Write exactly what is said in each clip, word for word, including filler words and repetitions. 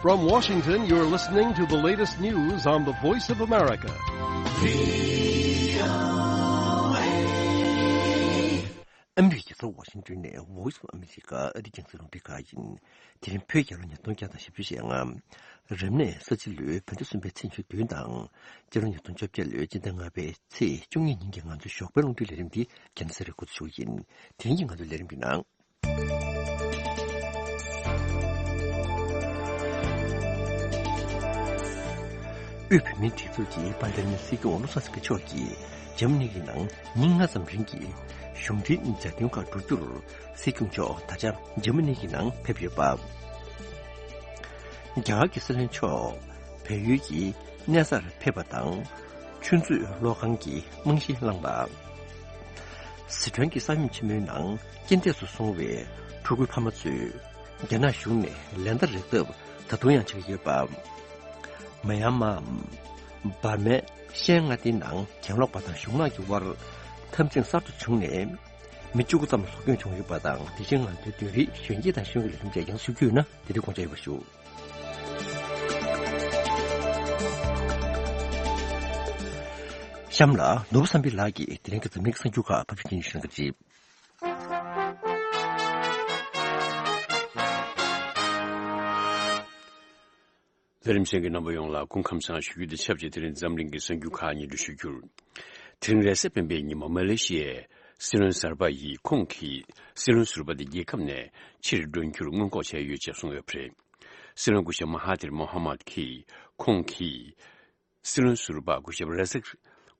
From Washington, you're listening to the latest news on the Voice of America. ཨ་མི་རི་ཀའི་རྒྱལ་ས་ཝ་ཤིང་ཏོན་ནས་Voice of America ཨ་རིའི་རྒྱང་སྲིང་རླུང་འཕྲིན་ཁང་ཡིན། དེ་རིང་བོད་རྒྱལ་ལོ་ཉིས་སྟོང་བརྒྱ་དང་བཞི་བཅུ་ཞེ་ལྔ། རབ་གནས་ས་བྱི་ལོའི་བོད་ཟླ་གསུམ་པའི་ཚེས་ཉི་ཤུ་བདུན་དང་། སྤྱི་ལོ་ཉིས་སྟོང་བཅོ་བརྒྱད་ལོའི་སྤྱི་ཟླ་ལྔ་པའི་ཚེས་བཅུ་གཉིས་ཉིན་གྱི་ང་ཚོའི་ཞོགས་པའི་རླུང་འཕྲིན་ལས་རིམ་འདི་རྒྱལ་ས་རི་འགོ་འཛུགས་ཞུ་གི་ཡིན། དེ་རིང་གི་ང་ཚོའི་ལས་རིམ་གྱི་ནང་། དབུས་བོད་མིའི་སྒྲིག་འཛུགས་ཀྱི་དཔལ་ལྡན་སྲིད་སྐྱོང་བློ་བཟང་སེང་གེ་མཆོག་གིས་འཇར་མ་ནི་གི་ནང་ཉིན་ལྔ་ཙམ་རིང་གི་གཞུང་འབྲེལ་མཛའ་མཐུན་ཁག་བསྒྲུབ་རྒྱུར་སྲིད་སྐྱོང་མཆོག་ད་ཆ་འཇར་མ་ནི་གི་ནང་ཕེབས་ཡོད་པ། རྒྱ་གར་གྱི་སྲིད་བློན་མཆོག་བལ་ཡུལ་གྱི་གནས་སར་ཕེབས་པ་དང་། ཆུ་མཛོད་གློག་ཁང་གི་རྨང་གཞི་བསླངས་པ། སི་ཁྲོན་གྱི་ས་ཡོམ་ཆེན་མོའི་ནང་རྐྱེན་འདས་སུ་སོང་བའི་ཕྲུ་གུའི་ཕ་མ་ཚོས་རྒྱ་ནག་གཞུང་ནས་ལན་བརྡ་རེག་ཐབས་ད་དུང་ཡང་བྱེད་ཀྱི་ཡོད་པ། མ་ཡན་མའམ་འབར་མའི་ཤན་མངའ་སྡེའི་ནང་གྱེན་ལོག་པ་དང་གཞུང་དམག་གི་དབར་འཐབ་འཛིང་གསར་དུ་བྱུང་ནས། མི་བཅུ་དགུ་ཙམ་སྲོག་སྐྱོན་བྱུང་ཡོད་པ་དང་། དེ་བཞིན་ང་ཚོའི་བདུན་རིག་གཞོན་སྐྱེས་དང་གཞུང་གི་ལས་རིམ་བཅས་ཀྱང་ཞུ་རྒྱུ་ཡོད་ན་དེ་དུས་དགོངས་འཇགས་ཡོད་པ་ཞུ། གཤམ་ལ་ནོར་བུ་བསམ་འཕེལ་ལགས་ཀྱིས་དེ་རིང་གི་འཛམ་གླིང་གསར་འགྱུར་ཁག་ཕབ་སྒྱུར་གྱིན་ཞུ་གནང་གི་རེད། ལས་རིམ་གསན་མཁན་རྣམ་པ་ཡོངས་ལ་སྐུ་ཁམས་བཟང་ཞུ་རྒྱུ་དང་ཆབས་ཅིག་དེ་རིང་འཛམ་གླིང་གི་གསར་འགྱུར་ཁག་སྙན་སྒྲོན་ཞུ་རྒྱུར། དེ་རིང་རེས་གཟའ་སྤེན་པའི་ཉིན་མོ་མ་ལེ་ཤི་ཡའི་སྲིད་བློན་གསར་པ་ཡིས་ཁོང་གིས་སྲིད་བློན་ཟུར་པ་དེ་རྒྱལ་ཁབ་ནས་ཕྱིར་འབྲོས་རྒྱུར་སྔོན་འགོག་བྱས་ཡོད་ཅེས་གསུངས་ཡོད་པ་རེད། སྲིད་བློན་སྐུ་ཞབས་མ་ཧ་ཐིར་མོ་ཧ་མད་ཀྱིས་ཁོང་གིས། སྲིད་བློན་ཟུར་པ་སྐུ་ཞབས་ར་ཟག་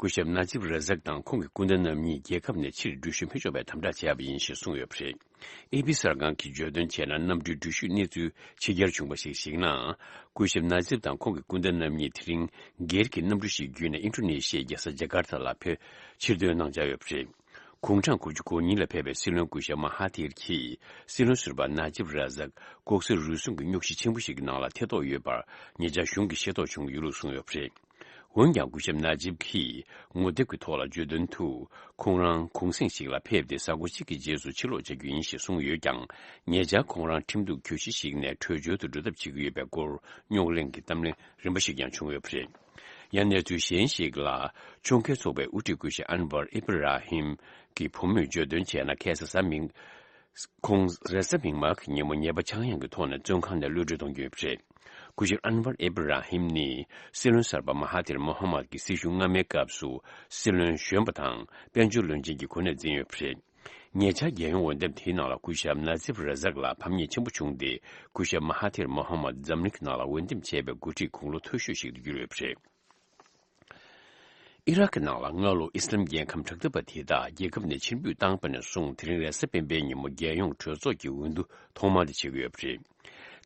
སྐུ་ཞབས་ན་ཛིབ་ར་ཟག་དང་ཁོང་གི་སྐུ་ཟླ་རྣམ་གཉིས་རྒྱལ་ཁབ་ནས་ཕྱིར་འགྲུལ་བཞུད་མི་ཆོག་པའི་དམ་དྲག་བྱས་པ་ཡིན་ཞེས་གསུངས་ཡོད་པ་རེད། ཨེ་པི་གསར་ཁང་གིས་བརྗོད་དོན་བྱས་ན། གནམ་གྲུའི་འགྲུལ་བཞུད་གནས་ཚུལ་ཕྱི་གྱར་བྱུང་བ་ཞིག་གཞིགས་ན། སྐུ་ཞབས་ན་ཛིབ་དང་ཁོང་གི་སྐུ་ཟླ་རྣམ་གཉིས་དེ་རིང་སྒེར་གྱི་གནམ་གྲུ་ཞིག་བརྒྱུད་ནས་ཨིན་ཌོ་ནེ་ཤི་ཡའི་རྒྱལ་ས་ཇ་ཀར་ཐ་ལ་ཕེབས་ཕྱིར་ཐོན་གནང་འཆར་ཡོད་པ་རེད། དགུང་གྲངས་དགུ་བཅུ་གོ་གཉིས་ལ་ཕེབས་པའི་སྲིད་བློན་སྐུ་ཞབས་མ་ཧ་ཐིར་གྱིས་སྲིད་བློན་ཟུར་པ་ན་ཛིབ་ར་ཟག་ལྐོག་ཟ་རུལ་སུངས་ཀྱི་རྙོག་གཞི་ཆེན་པོ་ཞིག་གི་ནང་ལ་ཐེ་གཏོགས་ཡོད་པར་ཉེ་ཆར་གཞུང་གིས་ཤེས་རྟོགས་བྱུང་ཡོད་ལུགས་གསུངས་ཡོད་པ་རེད། འོན་ཀྱང་སྐུ་ཞབས་ན་ཛིབ་ཀྱིས་ངོ་དེབ་ཀྱི་ཐོག་ལ་བརྗོད་དོན་དུ། ཁོང་རང་གུང་སེང་ཞིག་ལ་ཕེབས་ཏེ་གཟའ་འཁོར་གཅིག་གི་རྗེས་སུ་ཕྱིར་ལོག་བྱ་རྒྱུ་ཡིན་ཞེས་གསུངས་ཡོད་ཀྱང་། ཉེ་ཆར་ཁོང་རང་ཁྲིམས་གཏུག་གྱོད་གཞི་ཞིག་ནས་བྲོས་བྱོལ་དུ་འགྲོ་ཐབས་བྱེད་ཀྱི་ཡོད་པའི་སྐོར་རྙོག་གླེང་གི་གཏམ་གླེང་རིམ་པ་ཞིག་ཀྱང་བྱུང་ཡོད་པ་རེད། ཡང་གནས་ཚུལ་གཞན་ཞིག་ལ། ཕྱོགས་འགལ་ཚོགས་པའི་དབུ་ཁྲིད་སྐུ་ཞབས་ཨན་ཝར་ཨི་བྷ་ར་ཧིམ་གྱི་བུ་མོས་བརྗོད་དོན་བྱས་ན། ཁ་སང་གཟའ་མིག་ཁོང་རེས་གཟའ་མིག་དམར་གྱི་ཉིན་མོ་ཉེས་པ་ཆག་ཡང་གི་ཐོག་ནས་བཙོན་ཁང་ནས་གློད་གྲོལ་གཏོང་རྒྱུ་ཡོད་པ་རེད། སྐུ་ཞབས་ཨན་ཝར་ཨི་བྷ་ར་ཧིམ་ནི་སྲིད་བློན་གསར་པ་མ་ཧ་ཐིར་མོ་ཧམ་མད་ཀྱི་སྲིད་བྱུས་སྔ་མའི་སྐབས་སུ་སྲིད་བློན་གཞོན་པ་དང་དཔལ་འབྱོར་བློན་ཆེན་གྱི་གོ་གནས་འཛིན་ཡོད་པ་རེད། ཉེ་ཆར་རྒྱལ་ཡོངས་འོས་འདེམས་དེའི་ནང་ལ་སྐུ་ཞབས་ན་ཛིབ་ར་ཟག་ལ་ཕམ་ཉེས་ཆེན་པོ་བྱུང་སྟེ། སྐུ་ཞབས་མ་ཧ་ཐིར་མོ་ཧམ་མད་འཛམ་གླིང་གི་ནང་ལ་འོས་འདེམས་བྱས་པའི་འགོ་ཁྲིད་དགུང་ལོ་མཐོ་ཤོས་ཤིག་ཏུ་གྱུར་ཡོད་པ་རེད། ཨི་རག་གི་ནང་ལ་སྔ་ལོ་ཨི་སི་ལམ་རྒྱལ་ཁམས་དྲག་འཐབ་པ་དེ་དག་རྒྱལ་ཁབ་ནས་ཕྱིར་འབུད་བཏང་པ་ནས་བཟུང་དེ་རིང་རེས་གཟའ་སྤེན་པའི་ཉིན་མོ་རྒྱལ་ཡོངས་གྲོས་ཚོགས་ཀྱི་འོས་བསྡུ་ཐོག་མ་དེ་བྱེད་ཀྱི་ཡོད་པ་རེད།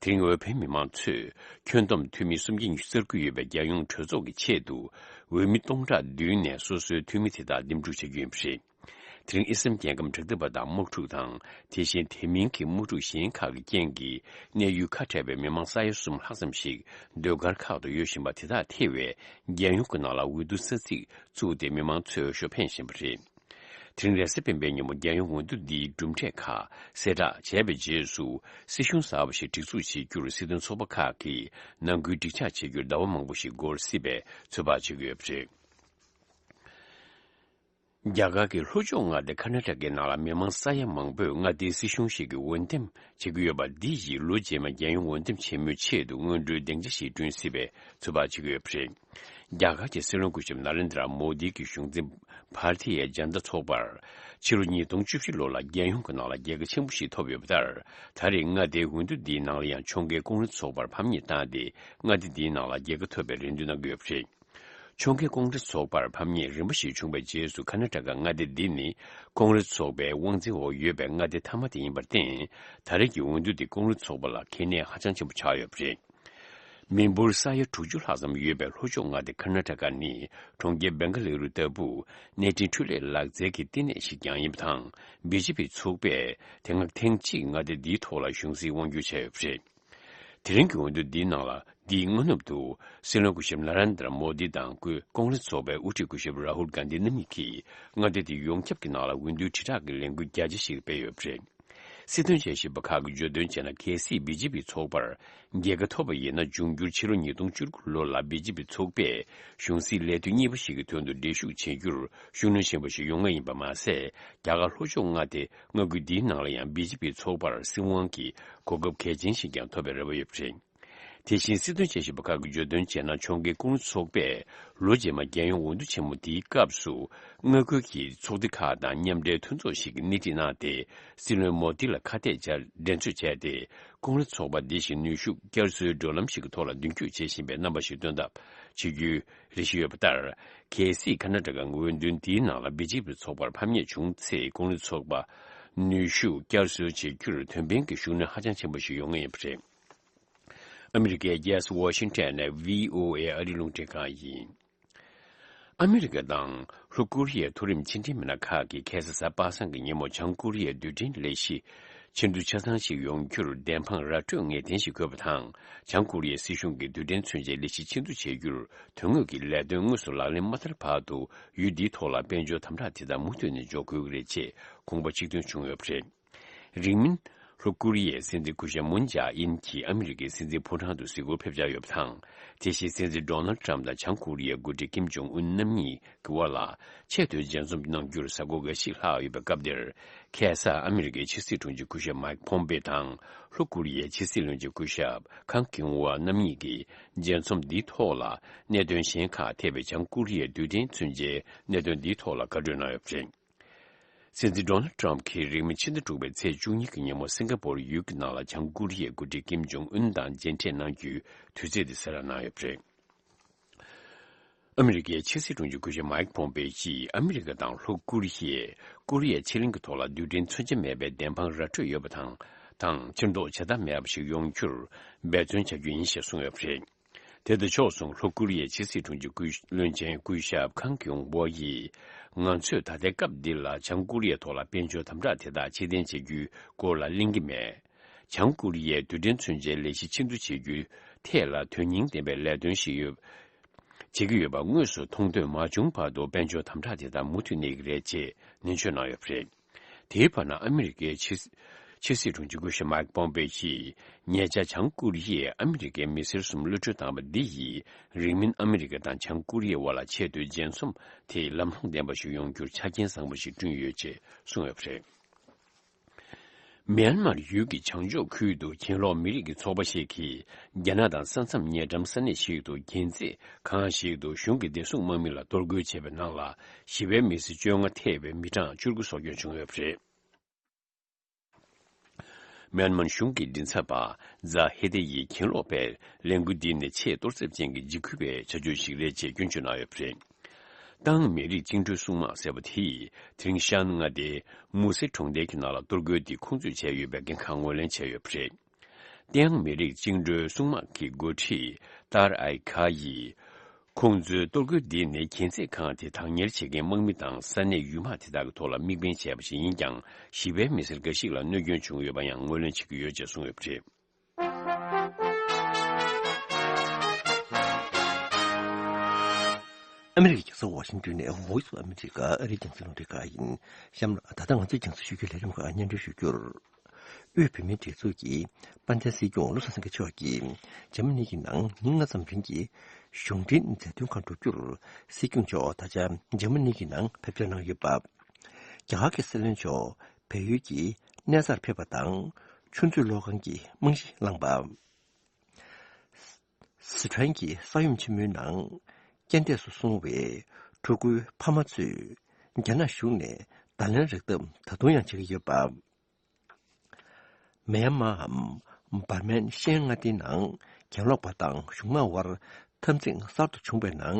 དེ་རིང་འོས་འཕེན་མི་མང་ཚོས་ཁྱོན་བསྡོམས་འཐུས་མི་སུམ་བརྒྱ་ཉི་ཤུ་རྩ་དགུ་ཡོད་པའི་རྒྱལ་ཡོངས་གྲོས་ཚོགས་ཀྱི་ཆེད་དུ་འོས་མི་སྟོང་ཕྲག་བདུན་ནས་སོ་སོའི་འཐུས་མི་དེ་དག་འདེམས་སྒྲུག་བྱེད་ཀྱི་ཡོད་པ་རེད། དེ་རིང་ཨི་སི་ལམ་རྒྱལ་ཁམས་དྲག་འཐབ་པ་དང་དམག་འཁྲུག་དང་། དེ་བཞིན་དེ་མིན་གྱི་དམག་འཁྲུག་གཞན་ཁག་གི་རྐྱེན་གྱིས་གནས་ཡུལ་ཁ་བྲལ་བའི་མི་མང་ས་ཡ་གསུམ་ལྷག་ཙམ་ཞིག་ཟློས་གར་ཁག་ཏུ་ཡོད་བཞིན་པ་དེ་དག་ཐེ་བའི་རྒྱལ་ཡོངས་ཀྱི་ནང་ལ་འོས་བསྡུ་ས་ཚིགས་བཙུགས་ཏེ་མི་མང་ཚོས་འོས་ཤོག་འཕེན་བཞིན་པ་རེད། དེ་རིང་རེས་གཟའ་སྤེན་པའི་ཉིན་མོ་རྒྱལ་ཡོངས་འོས་བསྡུ་འདིའི་གྲུབ་འབྲས་ཁག་གསལ་བསྒྲགས་བྱས་པའི་རྗེས་སུ། སྲིད་གཞུང་གསར་པ་ཞིག་སྒྲིག་འཛུགས་བྱེད་རྒྱུར་སྲིད་དོན་ཚོགས་པ་ཁག་གིས་ནང་ཁུལ་འགྲིག་ཆགས་བྱེད་རྒྱུར་ཟླ་བ་མང་པོ་ཞིག་འགོར་སྲིད་པའི་ཚོད་དཔག་བྱེད་ཀྱི་ཡོད་པ་རེད། རྒྱ་གར་གྱི་ལྷོ་ཕྱོགས་མངའ་སྡེ་ཀར་ནཱ་ཊ་ཀའི་ནང་ལ་མི་མང་ས་ཡ་མང་པོས་མངའ་སྡེའི་སྲིད་གཞུང་ཞིག་གི་འོས་འདེམས་བྱེད་ཀྱི་ཡོད་པ་འདི་ཡིས་ལོ་རྗེས་མའི་རྒྱལ་ཡོངས་འོས་འདེམས་ཆེན་མོའི་ཆེད་དུ་སྔོན་འགྲོའི་སྡིངས་ཆ་ཞིག་བསྐྲུན་སྲིད་པའི་ཚོད་དཔག་བྱེད་ཀྱི་ཡོད་པ་རེད། རྒྱ་གར་གྱི་སྲིད་བློན་སྐུ་ཞབས་ན་རེན་དྲ་མོ་དི་གི་གཞུང་འཛིན་བྷར་ཐི་ཡ་ཇན་ད་ཚོགས་པར་ཕྱི་ལོ་ཉིས་སྟོང་བཅུ་བཞི་ལོ་ལ་རྒྱལ་ཡོངས་ཀྱི་ནང་ལ་རྒྱལ་ཁ་ཆེན་པོ་ཞིག་ཐོབ་ཡོད་པ་ལྟར། ད་རེས་མངའ་སྡེའི་འོས་བསྡུ་འདིའི་ནང་ལ་ཡང་ཕྱོགས་འགལ་ཀོང་རེས་ཚོགས་པར་ཕམ་ཉེས་བཏང་སྟེ། མངའ་སྡེ་འདིའི་ནང་ལ་རྒྱལ་ཁ་ཐོབ་པའི་རེ་འདུན་གནང་གི་ཡོད་པ་རེད། ཕྱོགས་འགལ་ཀོང་རེས་ཚོགས་པར་ཕམ་ཉེས་རིམ་པ་ཞིག་བྱུང་བའི་རྗེས་སུ། ཀར་ནཱ་ཊ་ཀ་མངའ་སྡེ་འདི་ནི་ཀོང་རེས་ཚོགས་པའི་དབང་འཛིན་འོག་ཡོད་པའི་མངའ་སྡེ་མཐའ་མ་དེ་ཡིན་པར་བརྟེན། ད་རེས་ཀྱི་འོས་བསྡུ་འདི་ཀོང་རེས་ཚོགས་པ་ལ་གལ་གནད་ཧ་ཅང་ཆེན་པོ་ཆགས་ཡོད་པ་རེད། མི་འབོར་ས་ཡ་དྲུག་ཅུ་ལྷག་ཙམ་ཡོད་པའི་ལྷོ་ཕྱོགས་མངའ་སྡེ་ཀར་ནཱ་ཊ་ཀ་ནི་གྲོང་ཁྱེར་སྦེང་ག་ལུ་རུ་ལྟ་བུ་གནས་འཕྲིན་འཕྲུལ་ལས་ལག་རྩལ་གྱི་བསྟི་གནས་ཤིག་ཀྱང་ཡིན་པ་དང་། བི་ཇེ་པི་ཚོགས་པས་དེ་སྔ་ཐེངས་གཅིག་མངའ་སྡེ་འདིའི་ཐོག་ལ་གཞུང་སྲིད་དབང་བསྒྱུར་བྱས་ཡོད་པ་རེད། དེ་རིང་གི་འོས་བསྡུ་འདིའི་ནང་ལ། འདིའི་སྔ་ནུབ་ཏུ་སྲིད་བློན་སྐུ་ཞབས་ན་རན་དྲ་མོ་དི་དང་། སྐུ་ཀོང་རེས་ཚོགས་པའི་དབུ་ཁྲིད་སྐུ་ཞབས་རཱ་ཧུལ་གྷན་དྷི་རྣམ་གཉིས་ཀྱིས་མངའ་སྡེ་དེ་ཡོངས་ཁྱབ་ཀྱི་ནང་ལ་འོས་བསྡུའི་དྲིལ་བསྒྲགས་ཀྱི་ལས་འགུལ་རྒྱ་ཆེ་ཞིག་སྤེལ་ཡོད་པ་རེད། སྲིད་དོན་དཔྱད་ཞིབ་པ་ཁག་གིས་བརྗོད་དོན་བྱས་ན། གལ་སྲིད་བི་ཇེ་པི་ཚོགས་པར་རྒྱལ་ཁ་ཐོབ་པ་ཡིན་ན། འབྱུང་འགྱུར་ཕྱི་ལོ་ཉིས་སྟོང་བཅུ་དགུ་ལོ་ལ་བི་ཇེ་པི་ཚོགས་པས་གཞུང་སྲིད་ལས་དོན་གཉིས་པ་ཞིག་གི་དོན་དུ་འགྲན་ཞུགས་བྱེད་རྒྱུར་ཤུགས་སྣོན་ཆེན་པོ་ཞིག་ཡོང་ངེས་ཡིན་པ་མ་ཟད། རྒྱ་གར་ལྷོ་ཕྱོགས་མངའ་སྡེ་མངའ་ཁུལ་འདིའི་ནང་ལ་ཡང་བི་ཇེ་པི་ཚོགས་པར་སྲིད་དབང་གི་གོ་སྐབས་གལ་ཆེན་ཞིག་ཀྱང་ཐོབ་པའི་རེ་བ་ཡོད་པ་རེད། དེ་བཞིན་སྲིད་དོན་དཔྱད་ཞིབ་པ་ཁག་གིས་བརྗོད་དོན་བྱས་ན། ཕྱོགས་འགལ་ཀོང་ལི་ཚོགས་པས་ལོ་རྗེས་མ་རྒྱལ་ཡོངས་འོས་བསྡུ་ཆེན་མོ་དེའི་སྐབས་སུ་མངའ་ཁུལ་གྱི་ཚོགས་སྡེ་ཁག་དང་མཉམ་འབྲེལ་མཐུན་ཚོགས་ཤིག་གི་སྣེ་ཁྲིད་གནང་སྟེ། སྲིད་བློན་མོ་དི་ལ་ཁ་གཏད་བཅར་འགྲན་རྩོད་བྱས་ཏེ། ཀོང་ལི་ཚོགས་པ་འདི་བཞིན་ནུས་ཤུགས་བསྐྱར་གསོའི་བགྲོད་ལམ་ཞིག་གི་ཐོག་ལ་མདུན་སྐྱོད་བྱེད་བཞིན་པའི་རྣམ་པ་ཞིག་སྟོན་ཐབས་བྱེད་རྒྱུའི་རེ་ཞུ་ཡོད་པ་ལྟར། གལ་སྲིད་ཁ་ན་ཌ་ཀའི་འོས་འདུན་འདིའི་ནང་ལ་བི་ཇེ་པི་ཚོགས་པར་ཕམ་ཉེས་བྱུང་ཚེ། ཀོང་ལི་ཚོགས་པ་ནུས་ཤུགས་བསྐྱར་གསོ་བྱེད་རྒྱུར་དོན་ཕན་གྱི་ཤུགས་སྣོན་ཧ་ཅང་ཆེན་པོ་ཞིག་ཡོང་ངེས་ཡིན་པ་རེད། ཨ་མི་རི་ཀའི་རྒྱལ་ས་ཝ་ཤིང་ཊོན་ནས་བྷི་ཨོ་ཨེ་ཨ་རིའི་རླུང་འཕྲིན་ཁང་ཡིན། ཨ་མི་རི་ཀ་དང་ལྷོ་ཀོ་རི་ཡའི་མཐོ་རིམ་ཕྱི་འབྲེལ་མི་སྣ་ཁག་གིས་ཁ་སང་གཟའ་པ་སངས་ཀྱི་ཉིན་མོ་བྱང་ཀོ་རི་ཡའི་རྡུལ་ཕྲན་ལས་གཞི་ཕྱིར་བསྡུ་ཆ་ཚང་ཞིག་ཡོང་རྒྱུར་བདེན་དཔང་ར་སྤྲོད་ངེས་གཏན་ཞིག་དགོས་པ་དང་། བྱང་ཀོ་རི་ཡའི་སྲིད་གཞུང་གིས་རྡུལ་ཕྲན་མཚོན་ཆའི་ལས་གཞི་ཕྱིར་བསྡུ་བྱེད་རྒྱུར་དོན་དངོས་ཀྱི་ལས་དོན་དངོས་སུ་ལག་ལེན་མ་བསྟར་བར་དུ། ཡུལ་འདིའི་ཐོག་ལ་དཔལ་འབྱོར་དམ་དྲག་དེ་དག་མུ་མཐུད་ནས་འཇོག་དགོས་ཀྱི་རེད་ཅེས་དགོངས་པ་གཅིག་མཐུན་བྱུང་ཡོད་པ་རེད། རིང་མིན། ལྷོ་ཀོ་རི་ཡའི་སྲིད་འཛིན་སྐུ་ཞབས་མུན་ཇཱ་ཨིན་གྱིས་ཨ་མི་རི་ཀའི་སྲིད་འཛིན་ཕོ་བྲང་དུ་གཟིགས་སྐོར་ཕེབས་འཆར་ཡོད་པ་དང་། དེ་བཞིན་སྲིད་འཛིན་ཌོ་ནལ་ཌི་ཊརམ་དང་བྱང་ཀོ་རི་ཡའི་འགོ་ཁྲིད་ཀིམ་ཇོང་ཨུན་རྣམ་གཉིས་ཀྱི་དབར་ལ་ཆེས་མཐོའི་མཇལ་འཛོམས་གནང་རྒྱུར་གཟའ་འཁོར་འགའ་ཞིག་ལྷག་ཡོད་པའི་སྐབས་འདིར། ཁ་སང་ཨ་མི་རི་ཀའི་ཕྱི་སྲིད་དྲུང་ཆེ་སྐུ་ཞབས་མའིག་ཕོམ་པེ་དང་ལྷོ་ཀོ་རི་ཡའི་ཕྱི་སྲིད་བློན་ཆེན་སྐུ་ཞབས་ཁང་ཀིང་ཝ་རྣམ་གཉིས་ཀྱིས་མཇལ་འཛོམས་འདིའི་ཐོག་ལ་གནད་དོན་གཞན་ཁག་ཐེ་བའི་བྱང་ཀོ་རི་ཡའི་རྡུལ་ཕྲན་མཚོན་ཆའི་གནད་དོན་འདིའི་ཐོག་ལ་བཀའ་གྲོས་གནང་ཡོད་པ་རེད། སྲིད་འཛིན་ཌོ་ནལ་ཌི་ཊརམ་གྱིས་རིང་མིན་ཕྱི་ཟླ་དྲུག་པའི་ཚེས་བཅུ་གཉིས་ཀྱི་ཉིན་མོ་སིང་ག་པོར་ཡུལ་གྱི་ནང་ལ་བྱང་ཀོ་རི་ཡའི་འགོ་ཁྲིད་ཀིམ་ཇོང་ཨུན་དང་མཇལ་འཕྲད་གནང་རྒྱུའི་དུས་ཚོད་དེ་གསལ་བསྒྲགས་གནང་ཡོད་པ་རེད། ཨ་མི་རི་ཀའི་ཕྱི་སྲིད་དྲུང་ཆེ་སྐུ་ཞབས་མའིག་ཕོམ་པེ་ཡིས་ཨ་མི་རི་ཀ་དང་ལྷོ་ཀོ་རི་ཡས་ཀོ་རི་ཡའི་ཕྱེད་གླིང་གི་ཐོག་ལ་རྡུལ་ཕྲན་མཚོན་ཆ་མེད་པའི་བདེན་དཔང་ར་སྤྲོད་ཡོད་པ་དང་། དང་ཕྱིར་ལྡོག་བྱེད་ཐབས་མེད་པ་ཞིག་ཡོང་རྒྱུར་འབད་བརྩོན་བྱ་རྒྱུ་ཡིན་ཞེས་གསུངས་ཡོད་པ་རེད། དེ་དང་ཕྱོགས་མཚུངས་ལྷོ་ཀོ་རི་ཡའི་ཕྱི་སྲིད་དྲུང་ཆེ་སྐུ་བློན་ཆེན་སྐུ་ཞབས་ཁང་ཀིང་ཝོ་ཡིས། ང་ཚོས་ད་ལྟའི་སྐབས་འདི་ལ་བྱང་ཀོ་རི་ཡའི་ཐོག་ལ་དཔལ་འབྱོར་དམ་དྲག་དེ་དག་ཕྱིར་འཐེན་བྱེད་རྒྱུའི་སྐོར་ལ་གླེང་གི་མེད། བྱང་ཀོ་རི་ཡའི་རྡུལ་ཕྲན་མཚོན་ཆའི་ལས་གཞི་ཕྱིར་བསྡུ་བྱེད་རྒྱུའི་ཐད་ལ་དོན་སྙིང་ལྡན་པའི་ལས་དོན་ཞིག་ཡོད། བྱེད་ཀྱི་ཡོད་པ་དངོས་སུ་མཐོང་ཐོས་མ་བྱུང་བར་དུ་དཔལ་འབྱོར་དམ་དྲག་དེ་དག་མུ་མཐུད་གནས་ཀྱི་རེད་ཅེས་ནན་བརྗོད་གནང་ཡོད་པ་རེད། དེའི་བར་ན་ཨ་མི་རི་ཀའི་ཕྱི་ཕྱི་སྲིད་དྲུང་ཆེ་སྐུ་ཞབས་མའིག་པོམ་པེ་ཡིས་ཉེ་ཆར་བྱང་ཀོ་རི་ཡས་ཨ་མི་རི་ཀའི་མི་སེར་གསུམ་གློད་གྲོལ་བཏང་བ་འདི་ཡིས་རིང་མིན་ཨ་མི་རི་ཀ་དང་བྱང་ཀོ་རི་ཡའི་དབར་ལ་ཆེས་མཐོའི་མཇལ་འཛོམས་དེ་ལམ་ལྷོང་ལྡན་པ་ཞིག་ཡོང་རྒྱུར་ཆ་རྐྱེན་བཟང་པོ་ཞིག་བསྐྲུན་ཡོད་ཅེས་གསུངས་ཡོད་པ་རེད། མིའན་མར་ཡུལ་གྱི་བྱང་ཕྱོགས་ཁུལ་དུ་གྱེན་ལོག་མི་རིགས་ཀྱི་ཚོགས་པ་ཞིག་གིས་རྒྱ་ནག་དང་ས་མཚམས་ཉེ་འགྲམ་ས་གནས་ཤིག་ཏུ་གྱེན་འཛེགས་ཁང་ཞིག་ཏུ་གཞུང་གི་བདེ་སྲུང་དམག་མི་ལ་གཏོར་རྒོལ་བྱས་པའི་ནང་ལ་ཞི་བའི་མི་སེར་བཅོ་ལྔ་ཐེ་བའི་མི་གྲངས་བཅུ་དགུ་སྲོག་སྐྱོན་བྱུང་ཡོད་པ་རེད། མིའན་མར་གཞུང་གི་མགྲིན་ཚབ་པ་ཛ་ཧེ་ཏེ་ཡིས་གྱེན་ལོག་པས་ལས་འགུལ་འདི་ནི་ཆེས་གཏོར་བརླག་ཅན་གྱི་འཇིགས་སྐུལ་བའི་བྱ་སྤྱོད་ཞིག་རེད་ཅེས་སྐྱོན་བརྗོད་གནང་ཡོད་པ་རེད། ཏང་མི་རིགས་བཅིངས་འགྲོལ་སྲུང་དམག་ཟེར་བ་དེས་དེ་རིང་ཤན་མངའ་སྡེའི་མུ་སེ་གྲོང་རྡལ་གྱི་ནང་ལ་གཏོར་རྒོལ་འདི་ཁོང་ཚོས་བྱས་ཡོད་པའི་འགན་ཁག་ངོས་ལེན་བྱས་ཡོད་པ་རེད། ཏང་མི་རིགས་བཅིངས་འགྲོལ་སྲུང་དམག་གི་འགོ་ཁྲིད་ཏར་ཨའི་ཁ་ཡིས། ཁོང་ཚོའི་གཏོར་རྒོལ་འདི་ནི་གྱེན་འཛེགས་ཁང་དེ་བདག་གཉེར་བྱེད་མཁན་དམག་མི་དང་ས་གནས་ཡུལ་དམག་དེ་དག་གི་ཐོག་ལ་དམིགས་འབེན་བྱས་པ་ཞིག་ཡིན་ཀྱང་། ཞི་བའི་མི་སེར་འགའ་ཞིག་ལ་གནོད་སྐྱོན་བྱུང་ཡོད་པ་ཡང་ངོས་ལེན་བྱེད་ཀྱི་ཡོད་ཅེས་གསུངས་ཡོད་པ་རེད། ཨ་མི་རི་ཀའི་རྒྱལ་ས་ཝ་ཤིང་ཏོན་ནས་Voice of America ཨ་རིའི་རྒྱང་སྲིང་རླུང་འཕྲིན་ཁང་ཡིན། གཤམ་ལ་ད་ལྟ་ང་ཚོའི་རྒྱང་སྲིང་ཞུ་རྒྱུའི་ལས་རིམ་ཁག་སྙན་སྒྲོན་ཞུ་རྒྱུར། དབུས་བོད་མིའི་སྒྲིག་འཛུགས་ཀྱི་དཔལ་ལྡན་སྲིད་སྐྱོང་བློ་བཟང་སེང་གེ་མཆོག་གིས་འཇར་མ་ནི་གི་ནང་ཉིན་ལྔ་ཙམ་རིང་གི་གཞུང་འབྲེལ་མཛད་དོན་ཁག་བསྒྲུབ་རྒྱུར་སྲིད་སྐྱོང་མཆོག་ད་ཆ་འཇར་མ་ནི་གི་ནང་ཕེབས་འབྱོར་གནང་ཡོད་པ། རྒྱ་གར་གྱི་སྲིད་བློན་མཆོག་བལ་ཡུལ་གྱི་གནས་ཚར་ཕེབས་པ་དང་ཆུ་མཛོད་གློག་ཁང་གི་རྨང་གཞི་བསླངས་པ། སི་ཁྲོན་གྱི་ས་ཡོམ་ཆེན་མོའི་ནང་རྐྱེན་འདས་སུ་སོང་བའི་ཕྲུ་གུའི་ཕ་མ་ཚོས་རྒྱ་ནག་གཞུང་ནས་བརྡ་ལན་རེག་ཐབས་ད་དུང་ཡང་བྱེད་ཀྱི་ཡོད་པ། མེན་མའམ་འབར་མའི་ཤན་མངའ་སྡེའི་ནང་གྱེན་ལོག་པ་དང་གཞུང་དམངས་དབར་འཐབ་འཛིང་གསར་དུ་བྱུང་བའི་ནང་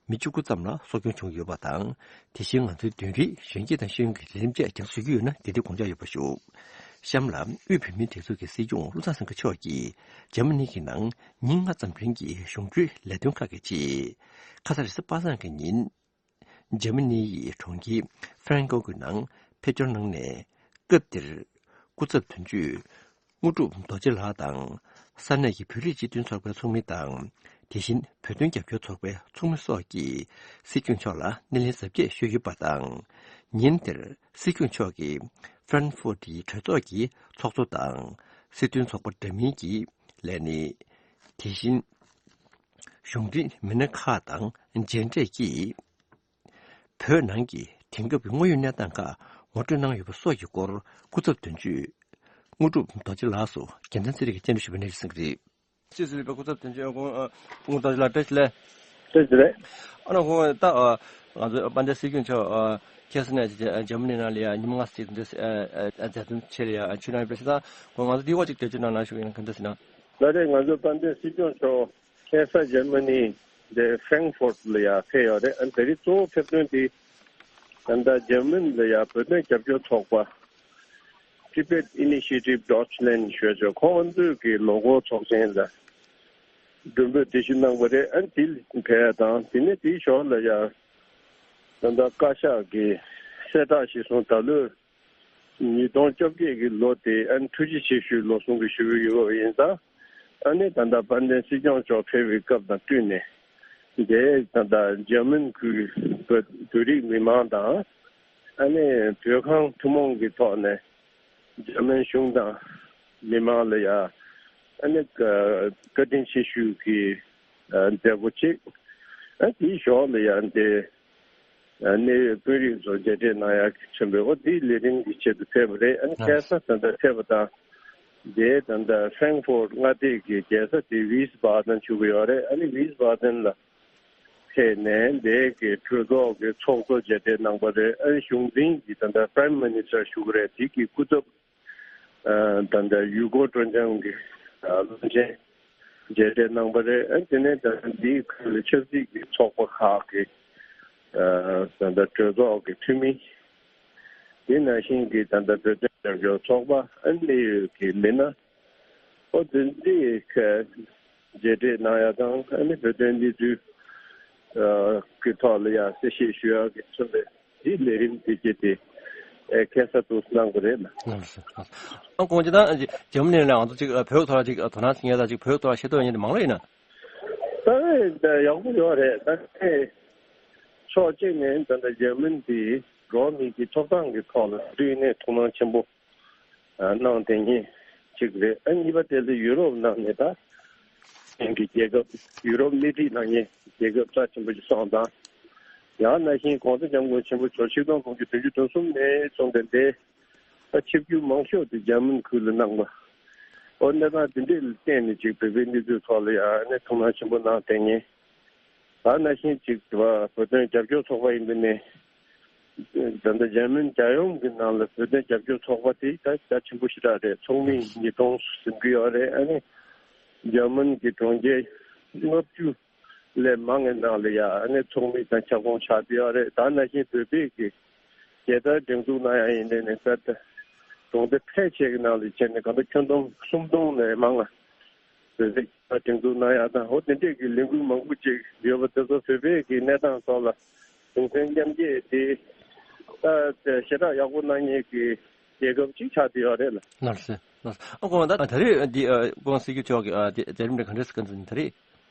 མི་བཅུ་དགུ་ཙམ་ལ་སྲོག་སྐྱོན་བྱུང་ཡོད་པ་དང་། དེ་བཞིན་ང་ཚོའི་བདུན་རིག་གཞོན་སྐྱེས་དང་ཤེས་ཡོན་གྱི་ལས་རིམ་བཅས་རྒྱང་སྲིང་ཞུ་གི་ཡོད་ན་འདི་འདྲའི་དགོངས་འཇགས་ཡོད་པ་ཞུ། གཤམ་ལ་དབུས་བོད་མིའི་སྒྲིག་འཛུགས་ཀྱི་སྲིད་སྐྱོང་བློ་བཟང་སེང་གེ་མཆོག་གིས་འཇར་མ་ནི་གི་ནང་ཉིན་ལྔ་ཙམ་རིང་གི་གཞུང་འབྲེལ་ལས་དོན་ཁག་གི་ཆེད། ཁ་ས་རེས་གཟའ་པ་སངས་ཀྱི་ཉིན། འཇར་མ་ནི་ཡི་གྲོང་ཁྱེར་ཧྥ་རན་ཀོ་གི་ནང་ཕེབས་འབྱོར་གནང་ནས། སྐབས་དེར་སྐུ་ཚབ་དོན་གཅོད་དངོས་གྲུབ་རྡོ་རྗེ་ལགས་དང་ས་གནས་ཀྱི་བོད་རིགས་སྤྱི་མཐུན་ཚོགས་པའི་ཚོགས་མི་དང་། དེ་བཞིན་བོད་དོན་རྒྱབ་སྐྱོར་ཚོགས་པའི་ཚོགས་མི་སོགས་ཀྱིས་སྲིད་སྐྱོང་མཆོག་ལ་སྣེ་ལེན་གཟབ་རྒྱས་ཞུས་ཡོད་པ་དང་། ཉིན་དེར་སྲིད་སྐྱོང་མཆོག་གིས་ཧྥྲན་ཧྥོར་ཊི་གྲོས་ཚོགས་ཀྱི་ཚོགས་གཙོ་དང་སྲིད་དོན་ཚོགས་པ་འདྲ་མིན་གྱི་ལས་སྣེ། དེ་བཞིན་གཞུང་འབྲེལ་མི་སྣ་ཁག་དང་མཇལ་འཕྲད་ཀྱིས། བོད་ནང་གི་དེང་སྐབས་ཀྱི་དངོས་ཡོད་གནས་སྟངས་ཁག་ངོ་སྤྲོད་གནང་ཡོད་པ་སོགས་ཀྱི་སྐོར་སྐུ་ཚབ་དོན་གཅོད་དངོས་གྲུབ་རྡོ་རྗེ་ལགས་སུ་རྒྱལ་མཚན་ཚེ་རིང་གིས་བཅར་འདྲི་ཞུས་པ་ནས་གསན་གྱི་རེད། སྤྱི་ཟུར་པའི་སྐུ་ཚབ་དོན་གཅོད་ཨ་ཁུ་ཨ་ཁུ་རྡོ་རྗེ་ལགས་བཀྲ་ཤིས་བདེ་ལེགས། བཀྲ་ཤིས་བདེ་ལེགས། ཨ་ནི་ཁོང་ད་ཨ་ང་ཚོའི་དཔལ་ལྡན་སྲིད་སྐྱོང་མཆོག་ཨ་ཁ་སང་ནས་ཨ་འཇར་མ་ནི་ནང་ལ་ཡ་ཉི་མ་ལྔ་ཙམ་ཅིག་འདི་ཨ་ཨ་མཛད་རྩོམ་ཆེད་ལ་ཡ་ཨ་ཕྱིན་གནང་ཡོད་པ་ཞིག་དང་ཁོང་ང་ཚོ་འདི་སྐོར་ཅིག་འགྲེལ་བརྗོད་གནང་གནང་ཞུ་གི་ཡིན། ག་འདྲ་ཞིག་ན། ད་རེས་ང་ཚོ་དཔལ་ལྡན་སྲིད་སྐྱོང་མཆོག་ཁ་སང་འཇར་མ་ནི་འདི་ཧྥྲེང་ཧྥོར་ཊི་ལ་ཡ་ཕེབས་ཡོད་རེད། ཨ་ནི་ད་རེས་གཙོ་བོ་ཕེབས་དོན་དེ་ད་ལྟ་འཇར་མ་ནི་ལ་ཡ་བོད་དོན་རྒྱབ་སྐྱོར་ཚོགས་པ། Tibet Initiative Deutschland ཞུ་ཆོག་ཁོང་ཚོས་ཀྱི་ལོ་འཁོར་ཚོགས་ཆེན་ལ་མགྲོན་འབོད་དེ་བཞིན་གནང་བ་རེད། ཨ་ནི་དེ་ལ་ཕེབས་ཡ་དང་དེ་ནས་དེའི་ཞོར་ལ་ཡ་ད་ལྟ་བཀའ་ཤག་གིས་གསལ་བསྒྲགས་ཤིག་སོང་། ད་ལོའི་ཉིས་སྟོང་བཅོ་བརྒྱད་ཀྱི་ལོ་དེ་ཨ་ནི་ཐུགས་རྗེ་ཆེ་ཞུའི་ལོ་གསུང་གི་ཞུ་གི་ཡོད་པ་ཡིན་ཙང་། ཨ་ནི་ད་ལྟ་དཔལ་ལྡན་སྲིད་སྐྱོང་མཆོག་ཕེབས་པའི་སྐབས་དང་བསྟུན་ནས་འདིར་ད་ལྟ་འཇར་མན་ཁུལ་བོད་བོད་རིགས་མི་མང་དང་། ཨ་ནི་བོད་ཁང་ཐུན་མོང་གི་ཐོག་ནས་འཇར་མན་གཞུང་དང་མི་མང་ལ་ཡ་ཨ་ནི་བཀའ་དྲིན་ཆེ་ཞུ་གི་མཛད་སྒོ་གཅིག་ཨ་དེའི་ཞོར་ལ་ཡ་འདི་གནད་ཡོད་དཔོན་རིགས་ཚོ་མཇལ་འཕྲད་གནང་ཡག་གི་ཆེན་པོའི་འོ་དེའི་ལས་རིམ་གྱི་ཆེད་དུ་ཕེབས་པ་རེད། ཨ་ནི་ཁ་སང་ད་ལྟ་ཕེབས་པ་དང་དེའི་ད་ལྟ་ཧྥྲེང་ཧྥོར་མངའ་སྡེ་གི་རྒྱལ་ས་དེ་ཝིས་བྷ་དན་ཞུ་གི་ཡོད་རེད། ཨ་ནི་ཝིས་བྷ་དན་ལ་ཕེབས་ནས་འདས་ཀྱི་གྲོས་ཚོགས་ཀྱི་ཚོགས་གཙོ་མཇལ་འཕྲད་གནང་པ་རེད། ཨ་གཞུང་འཛིན་གྱི་ད་ལྟ་Prime Minister ཞུ་གི་རེད། དེ་གི་སྐུ་ཚབ་ད་ལྟ་ཡུལ་སྐོར་སྤྲོ་འཆམ་གྱི་བློན་ཆེན་མཇལ་འཕྲད་གནང་པ་རེད། ཨ་དེ་ནས་ད་ལྟ་འདིའི་ཁུལ་ཆབ་སྲིད་ཀྱི་ཚོགས་པ་ཁག་གི་ད་ལྟ་གྲོས་ཚོགས་ཀྱི་འཐུས་མི། དེ་ནང་བཞིན་གྱི་ད་ལྟ་བོད་དོན་རྒྱབ་སྐྱོར་ཚོགས་པ་ཨ་ནི་གནད་ཡོད་ཀྱི་མི་སྣ། ཨོ་དེ་འདི་ག་མཇལ་འཕྲད་གནང་ཡ་དང་ཨ་ནི་བོད་དོན་གནས་ཚུལ་གྱི་ཐོག་ལ་ཡ་གསལ་བཤད་ཞུ་ཡ་གི་མཚོན་པའི་འདི་ལས་རིམ་དེ་གྱད་དེ་ཁ་སང་དུ་གནང་གི་རེད་ལ། ལགས་སོ། ཨ་ཁོང་སྤྱིར་བཏང་འཇར་མ་ནི་ལ་ང་ཚོ་ཅིག་བོད་ཐོག་ལ་ཅིག་དོ་སྣང་བྱེད་མཁན་དང་ཅིག་བོད་ཐོག་ལ་ཤེས་རྟོགས་ཡོད་མཁན་དེ་མང་ལོས་ཡིན་ན། ད་ཡག་པོ་ཡོད་རེད། ད་ཕྱོགས་གཅིག་ནས་ད་ལྟ་འཇར་མ་ནི་དེ་འགྲོ་བ་མིའི་གི་ཐོབ་ཐང་གི་ཐོག་ལ་དུས་ནས་ཐུགས་སྣང་ཆེན་པོ་གནང་བསྡད་མཁན་གཅིག་རེད། ཨ་གཉིས་པ་དེ་ལ་ཡུ་རོབ་ནང་ནས་ད་ཡིན་གྱི་རྒྱལ་ཁབ་ཡུ་རོབ་སྣེ་ཁྲིད་གནང་མཁན་རྒྱལ་ཁབ་རྩ་ཆེན་པོ་ཞིག་སོང་དང་། ཡང་ན་ཤིང་གོང་ས་སྐྱབས་མགོན་ཆེན་པོ་མཆོག་ཆིག་སྟོང་དགུ་བརྒྱ་བདུན་ཅུ་དོན་གསུམ་ནས་བཟུང་སྟེ་འདས་ད་ཆིབས་བསྒྱུར་མང་ཤོས་དེ་འཇར་མན་ཁུལ་ལ་གནང་པ། ཨོ་གནས་སྟངས་དེ་འདྲས་ལ་བརྟེན་ནས་ཅིག་བོད་པའི་གནས་ཚུལ་ཐོག་ལ་ཡང་ཨ་ནི་ཐུགས་སྣང་ཆེན་པོ་གནང་བསྡད་མཁན། ད་ནང་བཞིན་ཅིག་བོད་དོན་རྒྱབ་སྐྱོར་ཚོགས་པ་ཡིན་པ་ནས་ད་ལྟ་འཇར་མན་རྒྱལ་ཡོངས་ཀྱི་ནང་ལ་བོད་དོན་རྒྱབ་སྐྱོར་ཚོགས་པ་དེ་ད་རྒྱ་ཆེན་པོ་ཞེ་དྲག་རེད། ཚོགས་མི་ཉིས་སྟོང་ཟིན་གྱི་ཡོད་རེད། ཨ་ནི་འཇར་མན་གྱི་གྲོང་ཁྱེར་ལྔ་བཅུ་ལས་མང་བའི་ནང་ལ་ཡ་ཨ་ནི་ཚོགས་མི་དང་ཁྱབ་ཁོངས་ཆགས་བསྡད་ཡོད་རེད། ད་ནང་བཞིན་བོད་པའི་གི་རྒྱལ་དར་སྒྲེང་འཛུགས་གནང་ཡ་ཡིན་ནའི་ནས་ད་ལྟ་གྲོང་སྡེ་ཕལ་ཆེ་གི་ནང་ལ་བྱས་ནས་གང་ལྟར་ཁྱོན་བསྡོམས་སུམ་སྟོང་ནས་མང་ང་བོད་པའི་རྒྱལ་དར་སྒྲེང་འཛུགས་གནང་ཡ་དང་འོ་དེ་འདྲས་ཀྱི་ལས་འགུལ་མང་པོ་ཅིག་ཡོད་པ་དེ་ཚོ་བོད་པའི་གི་གནས་སྟངས་ཐོག་ལ་གདུང་སེམས་མཉམ་སྐྱེད་དེ་ད་ཞེ་དྲག་ཡག་པོ་གནང་མཁན་གྱི་རྒྱལ་ཁབ་ཅིག་ཆགས་བསྡད་ཡོད་རེད་ལ། ལགས་སོ། ལགས་སོ། ཨ་ཁོང་ད་ད་རེས་འདི་ཨ་ཁོང་སྲིད་སྐྱོང་མཆོག་གི་ཨ་དེ་མཛད་རིམ་དེ་ག་འདྲས་སེ་ག་འདྲ་ཟིན་ད་རེས།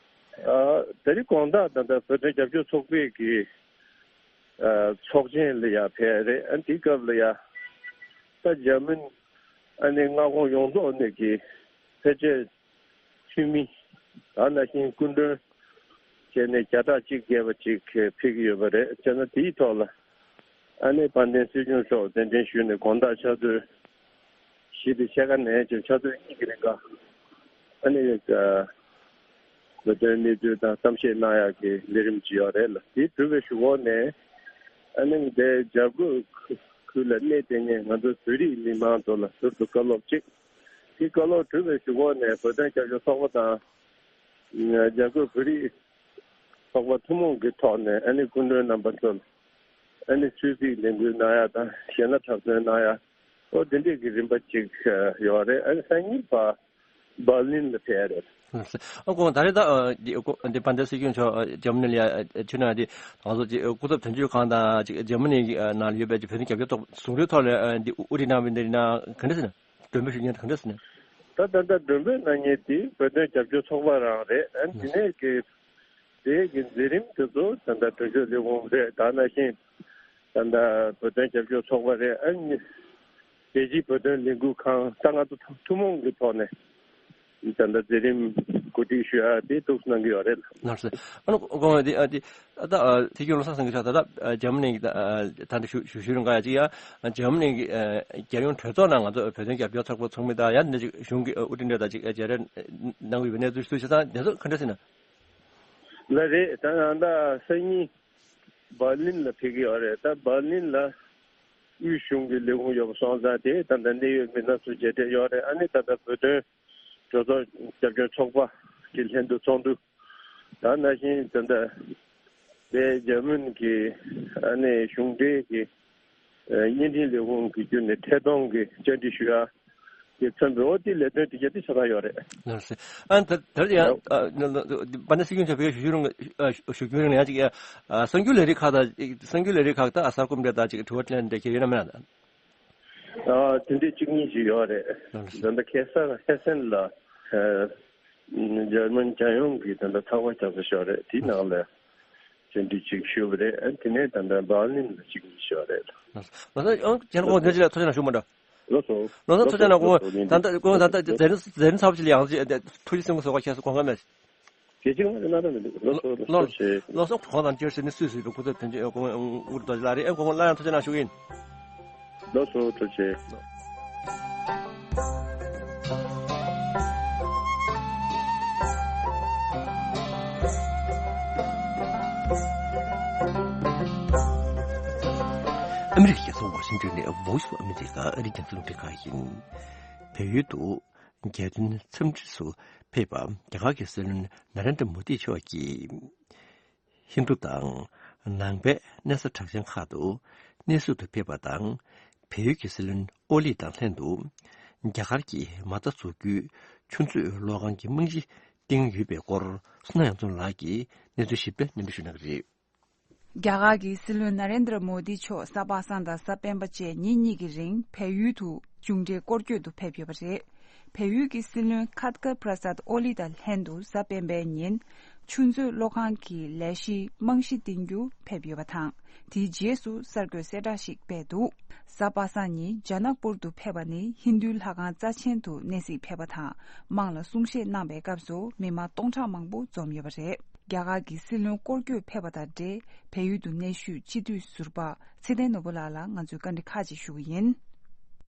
ཨ་ད་རེས་དགོང་དག་ད་ལྟ་བོད་དོན་རྒྱབ་སྐྱོར་ཚོགས་པའི་གི་ཨ་ཚོགས་ཆེན་ལ་ཡ་ཕེབས་རེད། ཨ་འདི་སྐབས་ལ་ཡ་ད་འཇར་མན་ཨ་ནི་མངའ་ཁོངས་ཡོངས་རྫོགས་ནས་ཀྱི་ཕལ་ཆེར་འཐུས་མི་ད་ནང་བཞིན་སྐུ་མགྲོན་བྱས་ནས་བརྒྱ་ཕྲག་གཅིག་བརྒལ་བ་ཅིག་ཕེབས་ཀྱི་ཡོད་པ་རེད། བྱས་ན་དེའི་ཐོག་ལ་ཨ་ནི་དཔལ་ལྡན་སྲིད་སྐྱོང་མཆོག་གདན་འདྲེན་ཞུས་ནས་དགོང་དག་ཆུ་ཚོད་བཞི་དང་ཕྱེད་ཀ་ནས་ཕྱི་ཆུ་ཚོད་གཉིས་ཀྱི་རིང་ག་ཨ་ནི་བོད་དོན་གནས་ཚུལ་དང་གཏམ་བཤད་གནང་ཡག་གི་ལས་རིམ་ཅིག་ཡོད་རེད་ལ། དེ་གྲུབ་པའི་གཞུག་གུ་ནས་ཨ་ནི་འདི་རྒྱ་རྒོད་ཁུལ་ལ་གནས་བསྡད་མཁན་ང་ཚོ་བོད་རིགས་མི་མང་ཚོ་ལ་ཟུར་དུ་བཀའ་སློབ་ཅིག་དེ་བཀའ་སློབ་གྲུབ་པའི་གཞུག་གུ་ནས་བོད་དོན་རྒྱབ་སྐྱོར་ཚོགས་པ་དང་རྒྱ་རྒོད་བོད་རིགས་ཚོགས་པ་ཐུན་མོང་གི་ཐོག་ནས་ཨ་ནི་སྐུ་མགྲོན་རྣམ་པ་ཚོར་ཨ་ནི་ཆོས་སྲིད་ལས་འགུལ་གནང་ཡ་དང་གཞས་སྣ་འཁྲབ་སྟོན་གནང་ཡ་ཨོ་དེ་འདྲས་ཀྱི་རིམ་པ་ཅིག་ཡོད་རེད། ཨ་ནི་སང་ཉིན་ཕར་འབར་ལིན་ལ་ཕེབས་རེད། ཨ་ཁོང་ད་རེས་ད་འདི་དཔལ་ལྡན་སྲིད་སྐྱོང་མཆོག་འཇར་མ་ནི་ལ་ཡ་ཕྱིན་ན་འདི་ང་ཚོ་ཅིག་སྐུ་ཚབ་དོན་གཅོད་ཁང་དང་ཅིག་འཇར་མ་ནི་ནང་ལ་ཡོད་པའི་ཅིག་བོད་དོན་རྒྱབ་སྐྱོར་ཚོགས་ཟུང་འབྲེལ་ཐོག་ལ་འདི་དབུ་ཁྲིད་གནང་བའི་འདི་ན་ག་འདྲ་ཟེར་ན། མགྲོན་འབོད་ཞུ་མཁན་གང་འདྲ་ཟེར་ན། ད་ད་ལྟ་མགྲོན་འབོད་གནང་མཁན་དེ་བོད་དོན་རྒྱབ་སྐྱོར་ཚོགས་པ་རང་རེད། ཨ་དེ་ནས་ཀྱི་དེའི་གི་མཛད་རིམ་དེ་ཚོ་ད་ལྟ་དོན་གཅོད་ལས་ཁུངས་རེད། ད་ནང་བཞིན་ ད་ལྟ་བོད་དོན་རྒྱབ་སྐྱོར་ཚོགས་པ་རེད། ཨ་ནི་རྒྱལ་སྤྱིའི་བོད་དོན་ལས་འགུལ་ཁང་ད་ང་ཚོ་ཐུན་མོང་གི་ཐོག་ནས་ད་ལྟ་མཛད་རིམ་གོ་སྒྲིག་ཞུ་ཡ་དེ་ཐུགས་སུ་གནང་གི་ཡོད་རེད། ལགས་སོ། ཨ་ནི་དགོངས་པ་འདི་ཨ་འདི་ད་ལྟ་ཨ་ཐེག་ཆེན་བློ་བཟང་སེང་གེ་མཆོག་ད་ལྟ་ཨ་འཇར་མ་ནི་གི་ད་ཨ་ད་ལྟ་བཞུགས་བཞུགས་བཞུགས་རིང་ག་ཡ་གཅིག་ཡ་འཇར་མ་ནི་གི་ཨ་རྒྱལ་ཡོངས་གྲོས་ཚོགས་ནང་ང་ཚོ་བོད་དོན་རྒྱབ་སྐྱོར་ཚོགས་པ་ཚོགས་མི་དང་ཡང་འདི་གཅིག་གཞུང་གི་ཨ་དབུ་ཁྲིད་འདྲ་དང་གཅིག་ཨ་མཇལ་འཕྲད་གནང་གི་ཡོད་པའི་གནས་ཚུལ་ཞུ་བྱས་ཙང་དེ་ཚོ་ག་འདྲ་ཟེར་ན། ལགས་རེད། ད་ང་ད་སང་ཉིན་འབར་ལིན་ལ་ཕེབས་ཀྱི་ཡོད་རེད། ད་འབར་ལིན་ལ་དབུས་གཞུང་གི་ལས་ཁུངས་ཡོད་པ་སོང་ཙང་དེ་ད་ལྟ་གནད་ཡོད་མི་སྣ་ཚོ་མཇལ་འཕྲད་ཡོད་རེད། ཨ་ནི་ད་ལྟ་བོད་དོན་གྲོས་ཚོགས་རྒྱབ་སྐྱོར་ཚོགས་པ་གི་ལྷན་དུ་ཚོགས་འདུ་ད་ནང་བཞིན་ད་ལྟ་དེ་འཇར་མན་གྱི་ཨ་ནི་གཞུང་འབྲེལ་གྱི་བརྙན་འཕྲིན་ལས་ཁུངས་ཀྱི་བརྒྱུད་ནས་ཐད་གཏོང་གི་བཅར་འདྲི་ཞུ་ཡ་དེ་མཚོན་པའི་འོ་དེ་ལས་དོན་དེ་ག་དེ་ཆ་ཚང་ཡོད་རེད། ལགས་སོ། ཨ་ད་དེར་ཡང་ལགས། ཨ་ན་ན་པ་ན་སྲིད་སྐྱོང་མཆོག་བོད་ཞུ་རུང་ཞུ་རྒྱུ་རིང་ལ་ཡང་ཅིག་ཡ་གསར་འགྱུར་ལས་རིགས་ཁག་དང་གསར་འགྱུར་ལས་རིགས་ཁག་དང་གསར་ཁུམ་འདྲ་དང་ཅིག་དྲི་བ་དྲིས་ལན་འདྲ་ཁྱེད་ཡོད་ན་མེད་ན། ཨ་དེ་འདྲའི་གཅིག་གཉིས་ཅིག་ཡོད་རེད། ལགས་སོ། ད་ལྟ་ཁ་སང་ཧེ་སན་ལ་ཨ་འཇར་མན་རྒྱལ་ཡོངས་ཀྱི་ད་ལྟ་ཚགས་པར་རྒྱག་ས་ཞིག་ཡོད་རེད། དེའི་ནང་ལ་བཅར་འདྲི་ཅིག་ཞུས་པ་རེད། ཨ་དེ་ནས་ད་ལྟ་འབར་ལིན་ལ་གཅིག་གཉིས་ཞིག་ཡོད་རེད། ལགས་སོ། ལགས་སོ། ཨང་ཁྱེད་རང་ཁོང་ཐོན་ཆེ་ལ་ཐུགས་རྗེ་གནང་ཞུ་མ་འདྲ། ལགས་སོ། ལགས་སོ། ཐུགས་རྗེ་གནང་། ཁོང་ད་ལྟ་ཁོང་ད་ལྟ་མཛད་རིམ་མཛད་རིམ་ཚར་བ་ཞིག་ལ་ཡང་ཐུགས་རྗེ་གཟིགས་མོ་བཟོ་བ་ཁྱེད་ཚོ་དགོངས་ཀ་མེད། དེ་ཅིག་ང་ཚོ་གནང་ད་མི་འདུག་ལགས་སོ། ལགས་སོ། ལགས་སོ། ཁོང་དང་བཅར་ཟིན་ནས་སུས་སུས་པའི་སྐུ་ཚབ་དོན་གཅོད་ཨེ་ཁོང་ཨུར་རྡོ་རྗེ་ལགས་རེད། ཨེ་ཁོང་སླར་ཡང་ཐུགས་རྗེ་གནང་ཞུ་གི་ཡིན། ལགས་སོ། ཐུགས་རྗེ་ཆེ། ཨ་མི་རི་ཀའི་རྒྱལ་ས་ཝ་ཤིང་ཏོན་ནས་Voice of America ཨ་རིའི་རྒྱང་སྲིང་རླུང་འཕྲིན་ཁང་ཡིན། བལ་ཡུལ་དུ་རྒྱལ་དོན་འཚམས་འདྲིར་སུ་ཕེབས་པ་རྒྱ་གར་གྱི་སྲིད་བློན་ན་རེན་དྲ་མོ་དི་མཆོག་གིས། ཧིན་རྡུ་དང་ནང་པའི་གནས་ས་གྲགས་ཅན་ཁག་ཏུ་གནས་སྲུང་དུ་ཕེབས་པ་དང་། བལ་ཡུལ་གྱི་སྲིད་བློན་ཨོ་ལི་དང་ལྷན་དུ་རྒྱ་གར་གྱི་མ་རྩ་འཛུགས་རྒྱུའི་ཆུ་མཛོད་གློག་ཁང་གི་རྨང་གཞི་བཏིང་ཡོད་པའི་སྐོར་བསོད་ནམས་དབྱངས་འཛོམས་ལགས་ཀྱིས་གནས་ཚུལ་ཞིབ་ཕྲ་སྙན་སྒྲོན་ཞུ་གནང་གི་རེད། རྒྱ་གར་གྱི་སྲིད་བློན་ན་རེན་དྲ་མོ་དི་མཆོག་གཟའ་པ་སངས་དང་གཟའ་སྤེན་པ་བཅས་ཉིན་གཉིས་ཀྱི་རིང་བལ་ཡུལ་དུ་མཇུག་འབྲས་སྐོར་སྐྱོད་དུ་ཕེབས་ཡོད་པ་རེད། བལ་ཡུལ་གྱི་སྲིད་བློན་ཁཱ་ཏི་ཀར་པྲ་སཱད་ཨོ་ལི་དང་ལྷན་དུ་གཟའ་སྤེན་པའི་ཉིན་ཆུ་མཛོད་གློག་ཁང་གི་ལས་གཞིའི་རྨང་གཞི་བཏིང་རྒྱུར་ཕེབས་ཡོད་པ་དང་། དེའི་རྗེས་སུ་གསར་འགོད་གསལ་བསྒྲགས་ཤིག་སྤེལ་འདུག་གཟའ་པ་སངས་ཉིན་ཇ་ན་པུར་དུ་ཕེབས་པ་ནི་ཧིན་རྡུའི་ལྷ་ཁང་རྩ་ཆེན་དུ་གནས་གཟིགས་ཕེབས་པ་དང་། དམངས་ལ་གསུང་བཤད་གནང་བའི་སྐབས་སུ་མི་མང་སྟོང་ཕྲག་མང་པོ་འཛོམས་ཡོད་པ་རེད། རྒྱ་གར་གྱི་སྲིད་བློན་སྐོར་སྐྱོད་ཕེབས་པ་དང་འབྲེལ་བལ་ཡུལ་དུ་གནས་བཞུགས་སྤྱི་འཐུས་ཟུར་པ་ཚེ་བརྟན་ནོར་བུ་ལགས་ལ་ང་ཚོས་བཀའ་འདྲི་ཁག་ཅིག་ཞུ་གི་ཡིན།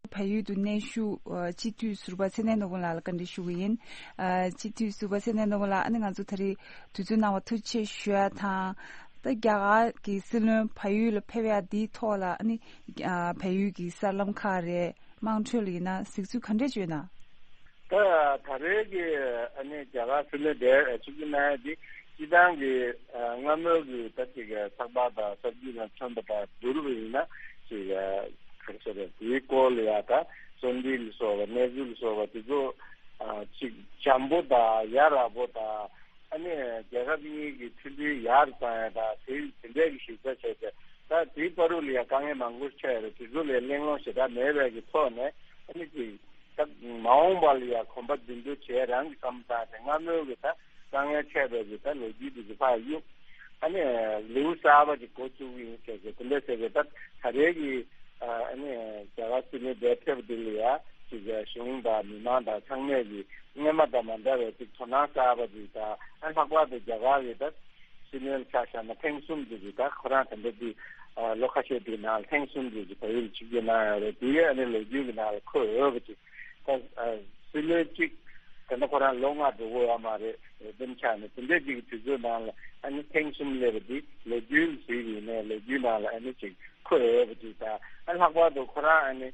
བལ་ཡུལ་དུ་གནས་བཞུགས་ཨ་སྤྱི་འཐུས་ཟུར་པ་ཚེ་བརྟན་ནོར་བུ་ལགས་ལ་བཀའ་འདྲི་ཞུ་གི་ཡིན། ཨ་སྤྱི་འཐུས་ཟུར་པ་ཚེ་བརྟན་ནོར་བུ་ལགས། ཨ་ནི་ང་ཚོ་ད་རེས་དུས་ཚོད་གནང་བ་ཐུགས་རྗེ་ཆེ་ཞུ་ཡ་དང་། ད་རྒྱ་གར་གྱི་སྲིད་བློན་བལ་ཡུལ་ལ་ཕེབས་ཡ་འདིའི་ཐོག་ལ་ཨ་ནི་ཨ་བལ་ཡུལ་གྱི་གསར་ལམ་ཁག་རེད། དམངས་ཁྲོད་ལ་ཡིན་ན་གཟིགས་ཚུལ་ག་འདྲས་ཅིག་ཡོད་ན། ད་ད་རེས་ཀྱི་ཨ་ནི་རྒྱ་གར་སྲིད་བློན་དེ་ཆིབས་བསྒྱུར་གནང་ཡ་དེ་སྤྱིར་བཏང་གི་ཨ་སྔ་མོའི་གི་ད་ཅིག་ཚགས་པར་དང་གསར་འགྱུར་ལ་ཐོན་པ་དང་བསྡུར་བ་ཡིན་ན་ཅིག་ག་རེ་ཟེར་རེད། དེའི་སྐོར་ལ་ཡ་ད་བརྩོན་འགྲུས་ལ་སོགས་པ་གནས་ཚུལ་ལ་སོགས་པ་དེ་ཚོ་ཨ་ཅིག་འཇམ་པོ་དང་ཡ་རབས་པོ་དང་། ཨ་ནི་རྒྱལ་ཁབ་གཉིས་ཀྱི་མཐུན་སྒྲིལ་ཡར་བཏང་ཡ་དང་དེ་དེ་འདྲའི་གི་གཞི་རྩ་བྱས་ཏེ། ད་དེའི་བར་དུ་ལ་ཡ་དཀའ་ངལ་མང་པོ་འཕྲད་ཡོད་རེད། དེ་ཚོ་ལ་གླེང་སློང་ཞེ་དྲག་མེད་པའི་གི་ཐོག་ནས་ཨ་ནི་ཅིག་ད་མ་འོངས་པ་ལ་ཡ་གོམ་པ་མདུན་སྤོས་བྱས་རང་གི་བསམ་བློ་བཏང་སྟེ་སྔ་མོའི་གི་ད་དཀའ་ངལ་འཕྲད་པའི་གི་ད་ལོ་རྒྱུས་དེ་ཚོ་ཕར་གཡུག་ཨ་ནི་ལེའུ་གསར་པ་ཅིག་འགོ་བཙུགས་ཀྱི་ཡིན་ཟེར་གི་དེ་འདྲ་ཟེར་གི། ད་ད་རེས་ཀྱི་ཨ་ནི་རྒྱ་གར་སྲིད་བློན་འདིར་ཕེབས་དུས་ལ་ཡ་ཅིག་གཞུང་དང་མི་མང་དང་ཚང་མས་ཀྱི་སྔོན་མ་དང་མ་འདྲ་བའི་ཅིག་དོ་སྣང་གསར་པ་ཅིག་དང་། ཨ་ལྷག་པར་དུ་རྒྱ་གར་གྱི་ད་སྲིད་བློན་ཆ་བཞག་ན་ཐེངས་གསུམ་དུ་ཅིག་ད་ཁོ་རང་ད་ལྟ་དུས་ལོ་ཁ་ཤས་དེའི་ནང་ལ་ཐེངས་གསུམ་དུ་ཅིག་བལ་ཡུལ་ཆིབས་བསྒྱུར་གནང་ཡོད་རེད། དེ་ཡང་ཨ་ནི་ལོ་རྒྱུས་ཀྱི་ནང་ལ་འཁོད་ཡོད་པ་ཅིག་ད་སྲིད་བློན་གཅིག་ད་ལྟ་ཁོ་རང་ལོ་ལྔ་འགྲོ་གི་ཡོད་མ་རེད། རེད་དེ་ཆགས་ནས་དེ་འདྲའི་ཅིག་གི་དུས་ཚོད་ནང་ལ་ཨ་ནི་ཐེངས་གསུམ་སླེབས་པ་འདི་ལོ་རྒྱུས་ལ་གཟིགས་པ་ཡིན་ནའི་ལོ་རྒྱུས་ནང་ལ་ཨ་ནི་ཅིག་འཁོད་ཡོད་པ་ཅིག་དང་། ཨ་ལྷག་པར་དུ་ཁོ་རང་ཨ་ནི་